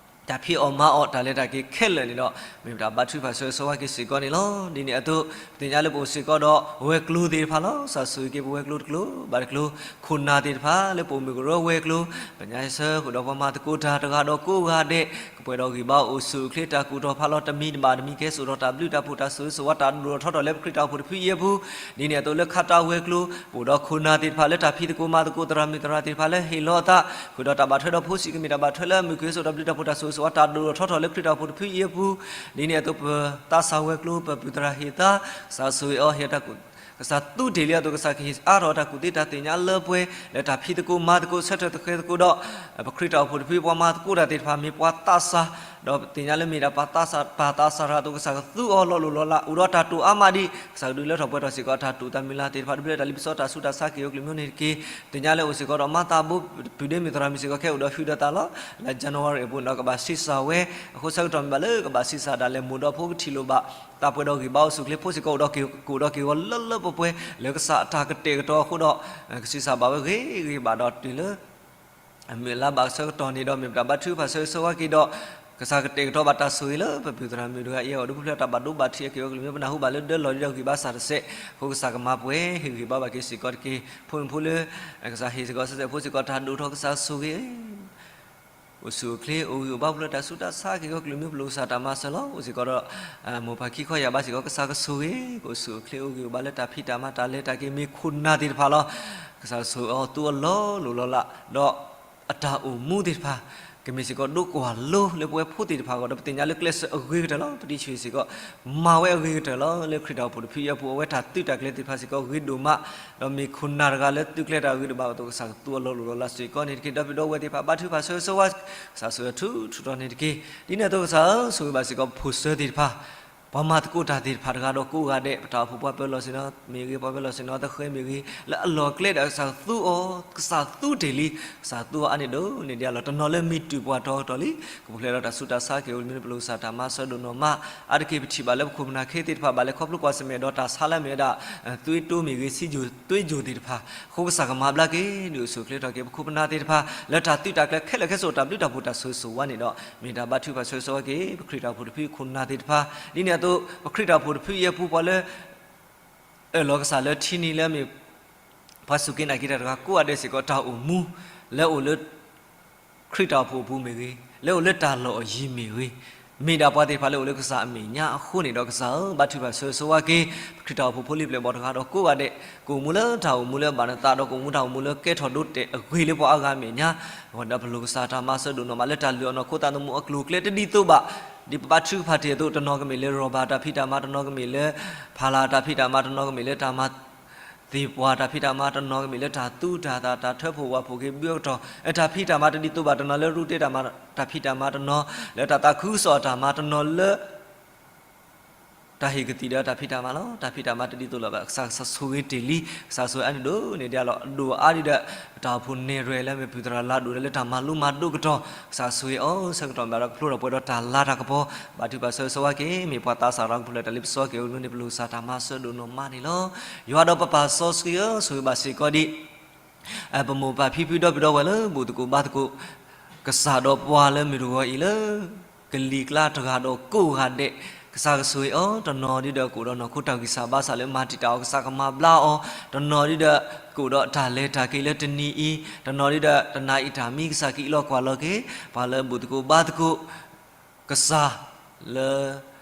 တၢ်ဖံးအီၣ်မၤအီၣ်တၢ်လဲၤတၢ်က့ၤခဲလၢာ်န့ၣ်ဒီး မ့ၢ်ပတၢ်ဘါထုကဖၣ်ဆိၣ်ဂ့ၤဆိၣ်ဝါက့ၤစ့ၢ်ကီးန့ၣ်လီၤ. ဒ်န့ၣ်အသိး ပသ့ၣ်ညါလၢပအိၣ်စ့ၢ်ကီးဒီးဝဲၤကျိၤသ့ၣ်တဖၣ်လီၤ. ကစၢ်ဆိၣ်ဂ့ၤက့ၤပဝဲၤကျိၤတကျိၤဘၣ်တကျိၤ ခိၣ်နၢ်သ့ၣ်တဖၣ်လၢပအိၣ်မုာ်ကရၢဝဲၤကျိၤ ပညါဆၢဃုာ်ဒီးပှၤမၤသကိးတၢ်တဂၤဒီးကိးဂၤဒဲး ကပှဲၤဒီးဂံၢ်ဘါအိၣ်ဆူၣ်အိၣ်ချ့တၢ်ကူၣ်ထီၣ်ဖးလီၤတမံၤတဘၣ်တမံၤ ကဲစိာ်ထီၣ်တၢ်ဘျုးတၢ်ဖှိၣ်တၢ်ဆိၣ်ဂ့ၤဆိၣ်ဝါတၢ်ဒိၣ်ထီၣ်ထီထီၣ်လၢပခရံာ်တၢ်အိၣ်ဖှိၣ်တဖုအံၤအပူၤ ဒ်န့ၣ်အသိးလၢခါတၢ်ဝဲၤကျိၤ ပအိၣ်ဒီးခိၣ်နၢ်သ့ၣ်တဖၣ်လၢတၢ်ဖံးသကိးမၤသကိး သရၣ်မုၣ်သရၣ်သ့ၣ်တဖၣ်လၢဟ့ၣ်လီၤအသး ဃုာ်ဒီးတၢ်ဘၣ်ထွဲဒီးဖိဆံးကမ့ၢ်တၢ်ဘၣ်ထွဲလၢမုၢ်ခုၣ်ဆိၣ်တၢ်ဘျုးတၢ်ဖှိၣ်တၢ်ဆိၣ်ဂ့ၤဆိၣ်ဝါတၢ်ဒိၣ်ထီၣ်ထီထီၣ်လၢခရံာ်တၢ်အိၣ်ဖှိၣ်တဖုအံၤအပူၤ ဒ်န့ၣ်အသိးပသးစၢ်ဝဲၤကျိၤ ပပုၢ်သရၣ်ဟ့ၣ်သါ ကစၢ်ဆိၣ်ဂ့ၤအီၤဟ့ၣ်တၢ်ကူၣ် ကစၢ်သူတ့ၢ်လံအသိး ကစၢ်ကဟ့ၣ်အါထီၣ်တၢ်ကူၣ်သ့တၢ်သ့ၣ်ညါလၢပှဲၤ လၢတၢ်ဖံးသကိးမၤသကိးဆၢထၢၣ်သဃဲၤသကိးဒီး ပခရံာ်တၢ်အိၣ်ဖှိၣ်တဖုပှၤမၤသကိးတၢ်သ့ၣ်တဖၣ် မ့ၢ်ပှၤသးစၢ် ဒီးပသ့ၣ်ညါလၢမ့ၢ်ဒၣ်ပှၤသးစၢ် ပှၤသးစၢ်တဂၤအသိး ကစၢ်ကသူအီၤလီၤလိၢ်လီၤလး အိၣ်ဒီးတၢ်တိာ်အါမးဒ် ကစၢ်ကဒုးလၢထီၣ်ပှဲၤထီၣ်စ့ၢ်ကီး တၢ်တိာ်တၢ်မုၢ်လၢ်သ့ၣ်တဖၣ် တဘျီတၢ်လံပစီတၢ်ဆူးတၢ်ဆါက့ၤအိၣ်ကလုာ်မ့ၢ်န့ၣ်တက့ၢ်. သ့ၣ်ညါလၢအိၣ်စ့ၢ်ကီးဒီးမၤသးဘိ ပုၢ်ဒ့မုၣ်သရၣ်မုၣ်စ့ၢ်ကီး ခဲအိၣ်ဒီးဟုၣ်ဒီးသးလီၤ လၢ January အပူၤန့ၣ်ဒီးကဘၣ်ဆံးစၢ်ဝဲ အဃိဆၢကတီၢ်မ့ၢ်ဘၣ်လၢကဘၣ်ဆံးစၢ်ဒၣ်လဲာ် မိၢ်ဒီးဖိကထံၣ်လိာ်ဘၣ် သးပှဲၤဒီးဂံၢ်ဘါအိၣ်ဆူၣ်ချ့ ဖိစ့ၢ်ကီးအိၣ်ဒီးက့ၤ ကအိၣ်ဒီးက့ၤဂီၤလၢလၢပှဲၤပှဲၤ လၢကစၢ်အတၢ်ကတဲာ်ကတီၤအဃိဒီး ကဆံးစၢ်ဘၣ်ဝဲဂ့ၤဂ့ၤဘၣ်ဒီးတုၤလၢ အမုၢ်အလါဘၣ်ဆၢကတီၢ်န့ၣ်ဒီး မ့ၢ်ပတၢ်ဘါထုကဖၣ်ဆိၣ်ဂ့ၤဆိၣ်ဝါက့ၤဒီး ကစၢ်ကတဲာ်ကတီၤဘၣ်တၢ်ဆိၣ်ဂ့ၤလၢပပုၢ်သရၣ်မုၣ်တဂၤအံၤအဂီၢ် ဒူပူၤဖျဲးတၢ်ဘၣ်ဒိဘၣ်ထံးအက့ၢ်အဂီၤကလုာ်မ့ၢ် ပနၢ်ဟူဘၣ်လၢဒၢလီၤဒ်ဒီးဂံၢ်ဘါစၢ်တစဲး အဃိကစၢ်ကမၤပှဲၤဟ့ၣ်ဂံၢ်ဘါဘၣ်က့ၤစ့ၢ်ကီးတက့ၢ်. ဖိမုၣ်ဖိလၢ ကစၢ်ဟ့ၣ်စ့ၢ်ကီးဆဲးဆဲးဖိစ့ၢ်ကီးတၢ်ဒိၣ်ထီၣ် ကစၢ်ဆိၣ်ဂ့ၤ အိၣ်ဆူၣ်အိၣ်ချ့ အိၣ်ဂံၢ်အိၣ်ဘါ ပူၤဖျဲးတၢ်ဆူးတၢ်ဆါက့ၤအဂီၢ်ကလုာ်မ့ၢ် ပလိၣ်ကစၢ်တၢ်မၤစၢၤလီၤ. အိၣ်စ့ၢ်ကီးဒီး မိၢ်ပၢ်ခံခီယၢ်ဘးစ့ၢ်ကီး ကစၢ်ကဆိၣ်ဂ့ၤ ကအိၣ်ဆူၣ်အိၣ်ချ့ အိၣ်ဂံၢ်အိၣ်ဘါလၢတၢ်ဖံးတၢ်မၤတၢ်လဲၤတၢ်က့ၤ မ့ၢ်ခိၣ်နၢ်သ့ၣ်တဖၣ်လီၤ. ကစၢ်ဆိၣ်ဂ့ၤအီၤသူအီၤလီၤလိၢ်လီၤလး ဒီး အတၢ်အိၣ်မူသ့ၣ်တဖၣ် ကမ့ၢ်စ့ၢ်ကီးဒိကွၢ်လိလၢပဝဲဖိသ့ၣ်တဖၣ်အဂီၢ် ဒီးပသ့ၣ်ညါလၢကျဲးစၢးအဂ့ၤကတၢၢ်လီၤ. ပတံၤဆှံစ့ၢ်ကီး မၤဝဲအဂ့ၤကတၢၢ်လီၤ. လၢခရံာ်တၢ်အိၣ်ဖှိၣ်တဖုအံၤအပူၤ အဝဲတၢ်သုးတၢ်ကျဲၤသ့ၣ်တဖၣ်စ့ၢ်ကီးဂ့ၤဒိၣ်မး, ဒီးမ့ၢ်ခိၣ်နၢ်တဂၤလၢသုးကျဲၤတၢ်ဂ့ၤဒိၣ်မးအသိး ကစၢ်ကသူအလီၢ်လိၣ်လီၤလးစ့ၢ်ကီးန့ၣ်တက့ၢ်. ဒီပုၢ်ဒီဝဲၢ်သ့ၣ်တဖၣ် ဘါထုကဖၣ်ဆၢဂ့ၤဆၢဝါ ကစၢ်ဆိၣ်ဂ့ၤအထူးထူးတီၤန့ၣ်တက့ၢ်. ဒ်န့ၣ်အသိးကစၢ်ဧၢ ဆိၣ်ဂ့ၤဘၣ်စ့ၢ်ကီးဖိၣ်စၢသ့ၣ်တဖၣ် ပှၤမၤသကိးတၢ်သ့ၣ်တဖၣ်တဂၤဒီးကိးဂၤဒဲး ပတၢ်အိၣ်ဖှိၣ်ပှၤပၢၤလီၢ်ဆ့ၣ်နီၤမ့ၢ်ဂ့ၤ ပှၤပၢၤလီၢ်ဆ့ၣ်နီၤသဃဲမ့ၢ်ဂ့ၤ လၢအလီၢ်ကျဲဒီးကစၢ်ကသူအီၤ ကစၢ်သူတ့ၢ်လံ ကစၢ်သူအီၤအါန့ၢ်ဒိၣ်န့ၢ်ဒံးအလီၢ် တနီၤလၢမံၤတုၤပှၤတီၤကတီၢ်လံ ကပူၤဖျဲးဒီးတၢ်ဆူးတၢ်ဆါက့ၤအိၣ်မ့ၢ်န့ၣ် ပလိၣ်ကစၢ်တၢ်မၤစၢၤဒိၣ်နီၢ်မး အါတက့ၢ်ပထံၣ်ဘၣ်လၢပခိၣ်ပနၢ်ခဲသ့ၣ်တဖၣ်ဘၣ်လဲၤခီဖျိကွၢ်ဆၢၣ်မဲာ်ဒီးတၢ်ဆါလၢအမ့ၢ်ဝဲဒၣ် သွေးတိုးမ့ၢ်ဂ့ၤ ဆီးချိုသွေးချိုသ့ၣ်တဖၣ် အဃိကစၢ်ကမၤဘျါက့ၤ ဒုးအိၣ်ဆူၣ်အိၣ်ချ့ထီၣ်က့ၤ ပခိၣ်ပနၢ်သ့ၣ်တဖၣ် လၢတၢ်သုးတၢ်ကျဲၤခဲလၢာ်ခဲဆ့အိၣ်တၢ်ဘျုးတၢ်ဖှိၣ်တၢ်ဆိၣ်ဂ့ၤဆိၣ်ဝါန့ၣ်ဒီး မ့ၢ်တၢ်ဘါထုကဖၣ်ဆၢဂ့ၤဆၢဝါက့ၤ ပခရံာ်တၢ်အိၣ်ဖှိၣ်တဖုခိၣ်နၢ်သ့ၣ်တဖၣ် ဒ်န့ၣ်အသိး ပခရံာ်တၢ်အိၣ်ဖှိၣ်တဖုအံၤအပူၤ ပှၤလၢ အၢၣ်လီၤကစၢ်လၢထံနံၤလၢမ့ၢ် ပှၤစူၢ်က့ၤနာ်က့ၤတၢ်တဂၤကိးဂၤဒဲးစ့ၢ်ကီး တၢ်အိၣ်မူ လၢအိၣ်လၢ ခရံာ်တၢ်အိၣ်ဖှိၣ်အပူၤမ့ၢ်ဂ့ၤ, လၢအိၣ်လၢတၢ်လီၢ်အယံၤမ့ၢ်ဂ့ၤ, မ့ၢ်ဒၣ်ပှၤသ့ၣ်တဖၣ်လၢအိၣ်လၢကစၢ်အမဲာ်ညါအဃိန့ၣ်ဒီး ကစၢ်ဧၢ, ဘါထုကဖၣ်ဆၢဂ့ၤဆၢဝါက့ၤ ပခရံာ်တၢ်အိၣ်ဖှိၣ်ဖိလံၤပျဲၢ်ဘီၣ်တဂၤဒီးကိးဂၤဒဲး, ကအိၣ်မူလၢတၢ်အိၣ်မူလၢအဘၣ်နသးဒီး ကအိၣ်မူတၢ်အိၣ်မူလၢကဲထီၣ်ဒိတဲာ်အဂ့ၤလၢပှၤအါဂၤအမဲာ်ညါ, အဃိဒီးပလိၣ်ကစၢ်တၢ်မၤစၢၤဒိၣ်နီၢ်မးလၢတၢ်လုၢ်အီၣ်နီၢ်ခိသးသမူအကျိၤအကျဲတဒ်သိးဘၣ်, ဒ်ပဘါထုကဖၣ်တ့ၢ်အသိး တနီၤကမ့ၢ်လၢ rubber တၢ်ဖံးတၢ်မၤ, တနီၤကမ့ၢ်လၢ ဖးလၢ်တၢ်ဖံးတၢ်မၤ, တနီၤကမ့ၢ်လၢတၢ်မၤ သ့ၣ်ပှၢ်တၢ်ဖံးတၢ်မၤ, တနီၤကမ့ၢ်လၢတၢ်သူတၢ်သၣ် တၢ်ထၢဖှိၣ်ဝၣ်ဖှိၣ်က့ၤဘုအကတီၢ်, တၢ်ဖံးတၢ်မၤတဒ်သိးဘၣ်, တနီၤလၢရူတဲတၢ်မၤ, တၢ်ဖံးတၢ်မၤ, တနီၤလၢတၢ်သးခုကစီၣ်အတၢ်မၤ, တနီၤလၢ တၢ်ဟ့ၣ်ကသံၣ်ဒီးတၢ်ဖံးတၢ်မၤလီၤ. တၢ်ဖံးတၢ်မၤတဒ်သိးလၢၤဘၣ်, ကစၢ်ဆိၣ်ဂ့ၤတ့ၢ်လံ, ကစၢ်ဆိၣ်ဂ့ၤအါန့ၢ်ဒိၣ်န့ၢ်ဒံးအလီၢ်, အဒိၣ်အါဒံးဒီး ပတၢ်အိၣ်ဖှိၣ်နဲၣ်ရွဲၣ်လၢမ့ၢ်ပုၢ်သရၣ်လၤဒိၣ်ဒီးလၢတၢ်မၤလိမၤဒိးကတီၢ်, ကစၢ်ဆိၣ်ဂ့ၤအီၤဆၢကတီၢ်ဘၣ်ဒီးကဖျိထီၣ်ပှဲၤဒီးတၢ်လၤတၢ်ကပီၤ, ဘါထုကဖၣ်ဆၢဂ့ၤဆၢဝါက့ၤ မ့ၢ်ပှၤသးစၢ်ဒီးကဖျိလၢတၢ်လ့ပစီက့ၤအိၣ်မ့ၢ်န့ၣ် ပလိၣ်ကစၢ်တၢ်မၤစၢၤဒိၣ်နီၢ်မးန့ၣ်လီၤ. ယွၤဒီးပပၢ်စီဆှံဧၢ, ဆိၣ်ဂ့ၤဘၣ်စ့ၢ်ကီးဒံး ပမိၢ်ပၢ်ဖံဖုဒီပုၢ်ဒီဝဲၢ်လၢဘူၣ်သကိးဘါသကိး ကစၢ်ဒီးပှၤလၢမုၢ်တဂီၤအံၤလၢ ကလံၤကျါတဂၤဒီးကိးဂၤဒဲး, ကစၢ်ကဆိၣ်ဂ့ၤအီၤ, တနီၤဒ်ဒီးကအိၣ်ဒီးနီၢ်ခိတၢ်ဂံၢ်စၢ်ဘါစၢ်လၢမၤတံာ်တာ်အီၤ ကစၢ်ကမၤဘျါအီၤ, တနီၤဒ်ဒီးကအိၣ်ဒီးတၢ်လဲၤတၢ်က့ၤလၢတနံၤအံၤ, တနီၤဒ်ဒီးတနၤအံၤတၢ်မံကစၢ်ကအံးလီၤကွၢ်လီၤက့ၤ, ပှၤလၢဘူၣ်သကိးဘါသကိး ကစၢ်လၢ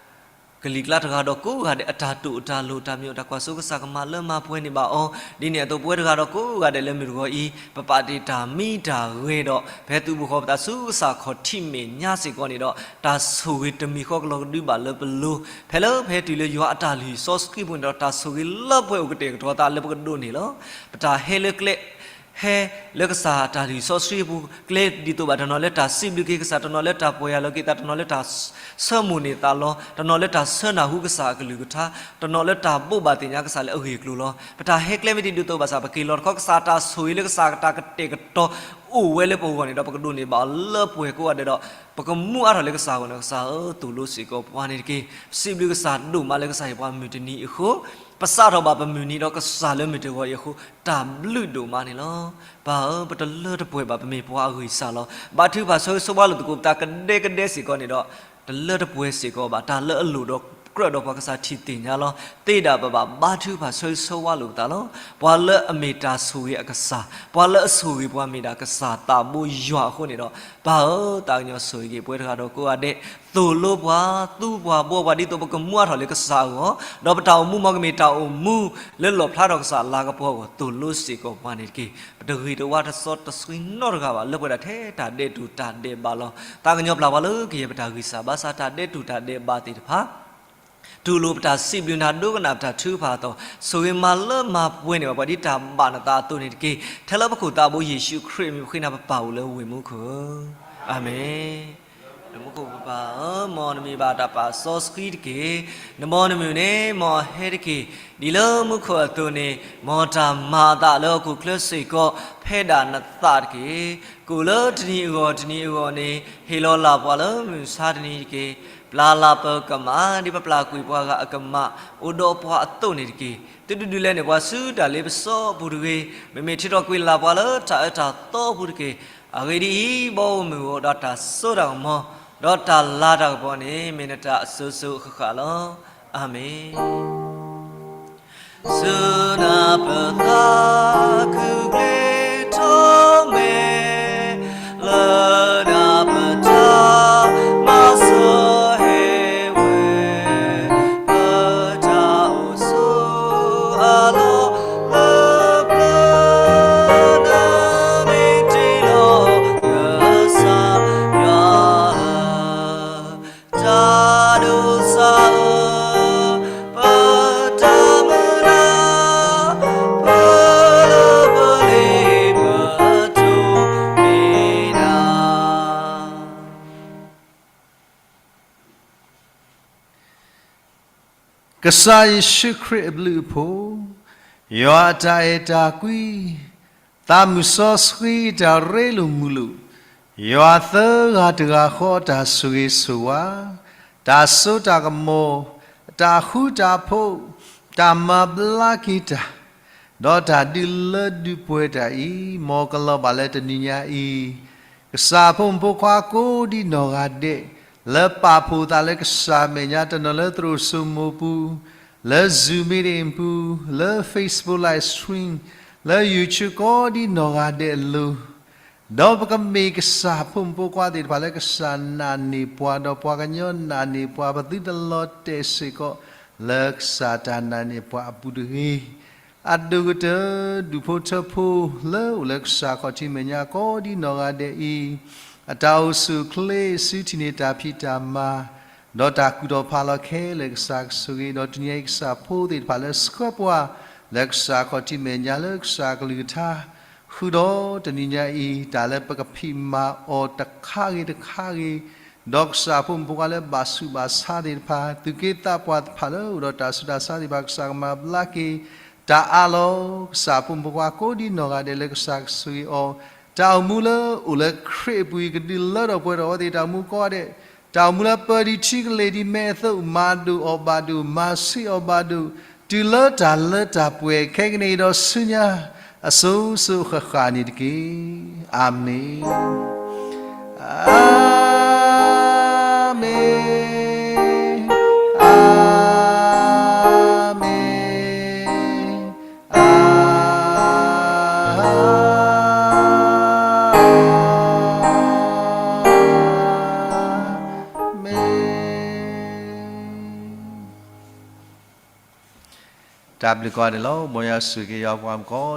ကလံၤကျါတဂၤဒီးကိးဂၤဒဲး အတၢ်တိာ်အတၢ်လိၤ တၢ်မ့ၢ်အိၣ်တၢ်ကွၢ်စိကစၢ်ကမၤလၢမၤပှဲၤန့ၢ်ဘၣ်အီၤ, ဒ်န့ၣ်အသိးပဝဲတဂၤဒီးကိးဂၤဒဲးလၢမုၢ်တဂီၤအံၤ ပပာ်တ့ၢ်တၢ်မံတၢ်ဂဲၤဒီး ဖဲသုးဘူးဃီၤပသးဆူကစၢ်ခီၣ်ထံးမဲာ်ညါစ့ၢ်ကီးန့ၣ်ဒီး တၢ်ဆိၣ်ဂ့ၤတမံၤဃီကလီၤကဒုဘၣ်လၢပလိၤ, ဖဲလၢပဟဲတုၤလၢယွၤအတၢ်လုၢ်ဟံၣ်စီဆှံပူၤန့ၣ်ဒီး တၢ်ဆိၣ်ဂ့ၤလၢပှဲၤအိၣ်ကတဲာ်ကတီၤသးလၢပကဒိးန့ၢ်လီၤ. ပတၢ်ဟဲလၢကျဲ ဟဲလၢကစၢ်တၢ်လုၢ်ဟံၣ်စီဆှံအပူၤ ကျဲဒ်သိးဘၣ် တနီၤလၢတၢ်စံးဘျုးက့ၤကစၢ်, တနီၤလၢတၢ်ပီၢ်ယၢ်လီၤက့ၤသး, တနီၤလၢတၢ်ဆၢမိၣ်န့ၢ်သးလီ, တနီၤလၢတၢ်ဆၢနၢ်ဟူကစၢ်အကလုၢ်ကထါ, တနီၤလၢတၢ်ဘိးဘၣ်သ့ၣ်ညါကစၢ်လၢအဂ့ၢ်အကျိၤလီၤ. ပတၢ်ဟဲကျဲမ့ၢ်တဒ်သိးဘၣ်ဆၣ် ပက့ၤလီၤတခီ ကစၢ်တၢ်ဆိၣ်ဂ့ၤလၢကစၢ်တၢ်ကတဲာ်ကတီၤအိၣ်ဝဲလၢပဂီၢ်န့ၣ်ဒီး ပကဒိးန့ၢ်ဘၣ်အီၤလၢပှဲၤကိးဂၤဒဲးဒီး ပကမူအါထီၣ်လၢကစၢ်အဂီၢ်န့ၣ် ကစၢ်ဧၢ သိၣ်လိစ့ၢ်ကီးပှၤန့ၣ်တက့ၢ်. ပစံးဘျုးကစၢ်ဒိၣ်မးလၢကစၢ်ဟ့ၣ်ပှၤမုၢ်တနံၤအံၤအဃိ ပစးထီၣ်ဘၣ်ပမုၢ်နံၤဒီးကစၢ်လၢမုၢ်တဂီၤအံၤအဃိ တၢ်ဘျုးဒိၣ်မးန့ၣ်လီၤ. ပၢ်ဧၢ, ပတလၢတပှဲၤဘၣ် ပမ့ၢ်ပှၤအဂံၢ်စၢ်လီၤ. ဘါထုကဖၣ်ဆၢဂ့ၤဆၢဝါလိာ်သကိးပသးကဒဲကဒဲစ့ၢ်ကီးန့ၣ်ဒီး တလၢတပှဲၤစ့ၢ်ကီးဘၣ်. တၢ်လၢအလိၣ်ဒီးကြၢးဒီးပှၤကစၢ်ထံၣ်သ့ၣ်ညါလီၤ. သ့ဒၣ်ပဘၣ်ဘါထုကဖၣ်ဆၢဂ့ၤဆၢဝါလိာ်ပသးလီၤ. ပှၤလၢအမ့ၢ်တၢ်ဆိၣ်ဂ့ၤအကစၢ်, ပှၤလၢအဆိၣ်ဂ့ၤပှၤမ့ၢ်ဒၣ်ကစၢ်သးဘိယွၤအဃိန့ၣ်ဒီး ပၢ်ဧၢ, သးကညီၤဆိၣ်ဂ့ၤက့ၤပဝဲတဂၤဒီးကိးဂၤဒဲး, သိၣ်လိပှၤ, သူပှၤ, ဘှီပှၤ ဒ်သိးပကမူအါထီၣ်လၢကစၢ်အဂီၢ်, ဒီးပတၢ်အိၣ်မူမ်ကမ့ၢ်တၢ်အိၣ်မူလၢလီၣ်ဖျါထီၣ်ကစၢ်အလၤကပီၤအဂီၢ် သိၣ်လိစ့ၢ်ကီးပှၤန့ၣ်တက့ၢ်. ပတဂ့ၤတဝါတစီတဆှံနီတဂၤဘၣ် လၢပှဲၤဒၣ်ထဲတၢ်ဒဲးတူၢ်တၢ်ဒဲးဘးလီၤ. သးကညီၤပျၢ်ပှၤလၢကယဲၢ်ပတၢ်ဂံၢ်စၢ်ဘါစၢ် တၢ်ဒဲးတူၢ်တၢ်ဒဲးဘးသ့ၣ်တဖၣ် တူၢ်လိာ်ပတၢ်စံးဘျုးနၤ ဒိကနၣ်ပတၢ်ထုကဖၣ်အသီၣ်, ဆိၣ်ဂ့ၤမၤလၢမၤပှဲၤန့ၢ်ဘၣ်ပှၤဒ်တၢ်ဘၣ်နသးအသိးန့ၣ်တက့ၢ်. ထဲလၢပခိၣ်သးဘိယ့ၣ်ၡူးခရံာ်အမံၤ ပဃ့နၤပပၢ်အိၣ်လၢဝ့ၢ်မူခိၣ်ဧၢ, အၤမ့ၣ်. နမူခိၣ်ပပၢ်ဧၢ, မ်နမံၤဘၣ်တၢ်ပာ်စီဆှံတက့ၢ်. နဘီနမုၢ်န့ၣ် မ်အဟဲတက့ၢ်. ဒ်လၢမူခိၣ်အသိးန့ၣ် မ်တၢ်မၤအသးလၢဟီၣ်ခိၣ်ချၢစ့ၢ်ကီး ဖဲဒၣ်နသးတက့ၢ်. ကိၣ်လၢတနံၤအဂီၢ်တနံၤအဂီၢ်န့ၣ် ဟ့ၣ်လီၤလၢ်ပှၤလၢမုၢ်မဆါတနံၤတက့ၢ်. ပျၢ်လၢ်ပကမၣ် ဒ်ပပျၢ်ကွံာ်ပှၤဂၤအကမၣ် အိၣ်ဒီးပှၤအသိးန့ၣ်တက့ၢ်. သုတဒုးလဲန့ၢ်ပှၤဆူတၢ်လ့ပစီအပူၤတဂ့ၤ, မ့မ့ၢ်ထုးထီၣ်ကွံာ်လၢ်ပှၤလၢတၢ်အၢတၢ်သီအပူၤတက့ၢ်. အဂ့ၢ်ဒ်အံၤ, ဘီဧိၤမုၢ်ဧိၤ ဒီးတၢ်စိတၢ်ကမီၤ ဒီးတၢ်လၤတၢ်ကပီၤန့ၣ် မ့ၢ်နတၢ်အစိၤစိၤအဃၣ်ဃၣ်လီၤ. အၤမ့ၣ်. ဆူနၤပသးခုၣ်ကျ့ထီၣ်မဲာ်, လၢနၤပတၢ်မၤစၢၤဟ့ၣ်ဝဲ, ပတၢ်အိၣ်ဆိးအလီၢ်လၢပျၢၤ, နၤမ့ၢ်တ့လီၤ ကစၢ်ယ့ၣ်ၡူးခရံာ်အဘျုးအဖှိၣ်, ယွၤအတၢ်အဲၣ်တၢ်ကွံ, သးမုၢ်စီဆှံတၢ်ရ့လိာ်မုာ်လိာ်, ယွၤသၢဂၤတဂၤဃီအတၢ်ဆိၣ်ဂ့ၤဆိၣ်ဝါ, တၢ်စိတၢ်ကမီၤ, တၢ်ဃူတၢ်ဖိး, တၢ်မၤဘျါက့ၤတၢ်, ဒီးတၢ်ဒုးလၢဒုးပှဲၤတၢ်အံၤ မ်ကလီၤဘၣ်လၢတနံၤညါအံၤ ကစၢ်ဖိမုၣ်ဖိခွါကိးဒံနီၢ်ဂၤဒဲး လၢပာ်ဖှိၣ်သးလၢကစၢ်မဲာ်ညါ တနီၤလၢသရိာ်စိမိၤပူၤ, လၢ Zoom meeting ပူၤ, လၢ Facebook live stream, လၢ YouTube ကိးဒံနီၢ်ဂၤဒဲးအလိၤ, ဒီးပကမ့ၢ်ကစၢ်ဖိမုၣ်ဖိခွါသ့ၣ်တဖၣ်လၢကစၢ်နာ်န့ၢ်ပှၤ ဒီးပှၤကညီနာ်န့ၢ်ပှၤ ပသုတလီၤတဲာ်စ့ၢ်ကီး လၢကစၢ်တၢ်နာ်န့ၢ်ပှၤအပူၤတဂ့ၤ. အဒိၣ်ကတၢၢ် ဒူၣ်ဖိထၢဖိလၢအိၣ်လၢကစၢ်ခီၣ်ထံးမဲာ်ညါကိးဒံနီၢ်ဂၤဒဲးအံၤ, အတၢ်အိၣ်ဆူၣ်အိၣ်ချ့ စုထံၣ်န့ၢ်တၢ်ဖံးတၢ်မၤ, ဒီးတၢ်ကူၣ်ထီၣ်ဖးလီၤခဲလၢာ်ကစၢ်ကဆိၣ်ဂ့ၤ, ဒီးတနံၤညါအံၤကစၢ်ဖိသ့ၣ်တဖၣ်လၢဆှၢပှၤ လၢကစၢ်ခီၣ်ထံးမဲာ်ညါလၢကစၢ်ကလုၢ်ကထါ ဃုာ်ဒီးတနံၤညါအံၤ တၢ်လၢပကဖံးမၤအီၤတခါဂ့ၤတခါဂ့ၤ, ဒီးကစၢ်ဖိမုၣ်ဖိခွါလၢဘၣ်ဆူးဘၣ်ဆါသ့ၣ်တဖၣ်, သူၣ်က့သးပှၢ်တဖၣ်လၢအိၣ်ဒီးတၢ်ဆူးတၢ်ဆါသ့ၣ်တဖၣ် ကစၢ်ကမၤဘျါက့ၤ, တၢ်အးလီၤ, ကစၢ်ဖိမုၣ်ဖိခွါကိးဒံနီၢ်ဂၤဒဲးလၢကစၢ်ကဆိၣ်ဂ့ၤအီၤ, တၢ်အိၣ်မူလၢအိၣ်လၢခရံာ်အပူၤအံၤ ကဒုးလၢထီၣ်ပှဲၤထီၣ်ဝဲသ့ၣ် တၢ်အိၣ်မူကိးဂၤဒဲး, တၢ်အိၣ်မူလၢပၢဒံးထံကလ့ၤဒံး မ့ၢ်အသိး မၤဒိၣ်အီၣ်ဘၣ်ဒိၣ် မၤဆံးအီၣ်ဘၣ်ဒိၣ်, တုၤလၢတၢ်လၢတၢ်ပှဲၤ ခဲကနံၣ်အံၤဒီးဆူညါ အစိၤစိၤဃၣ်ဃၣ်န့ၣ်တက့ၢ်. အၤမ့ၣ်, အၤမ့ၣ်, အၤမ့ၣ်, အၤမ့ၣ်. တၢ်ဘျုးကိးဂၤဒဲးလီၤ. မ်ယွၤဆိၣ်ဂ့ၤက့ၤယွၤပှၤမုၣ်ကိး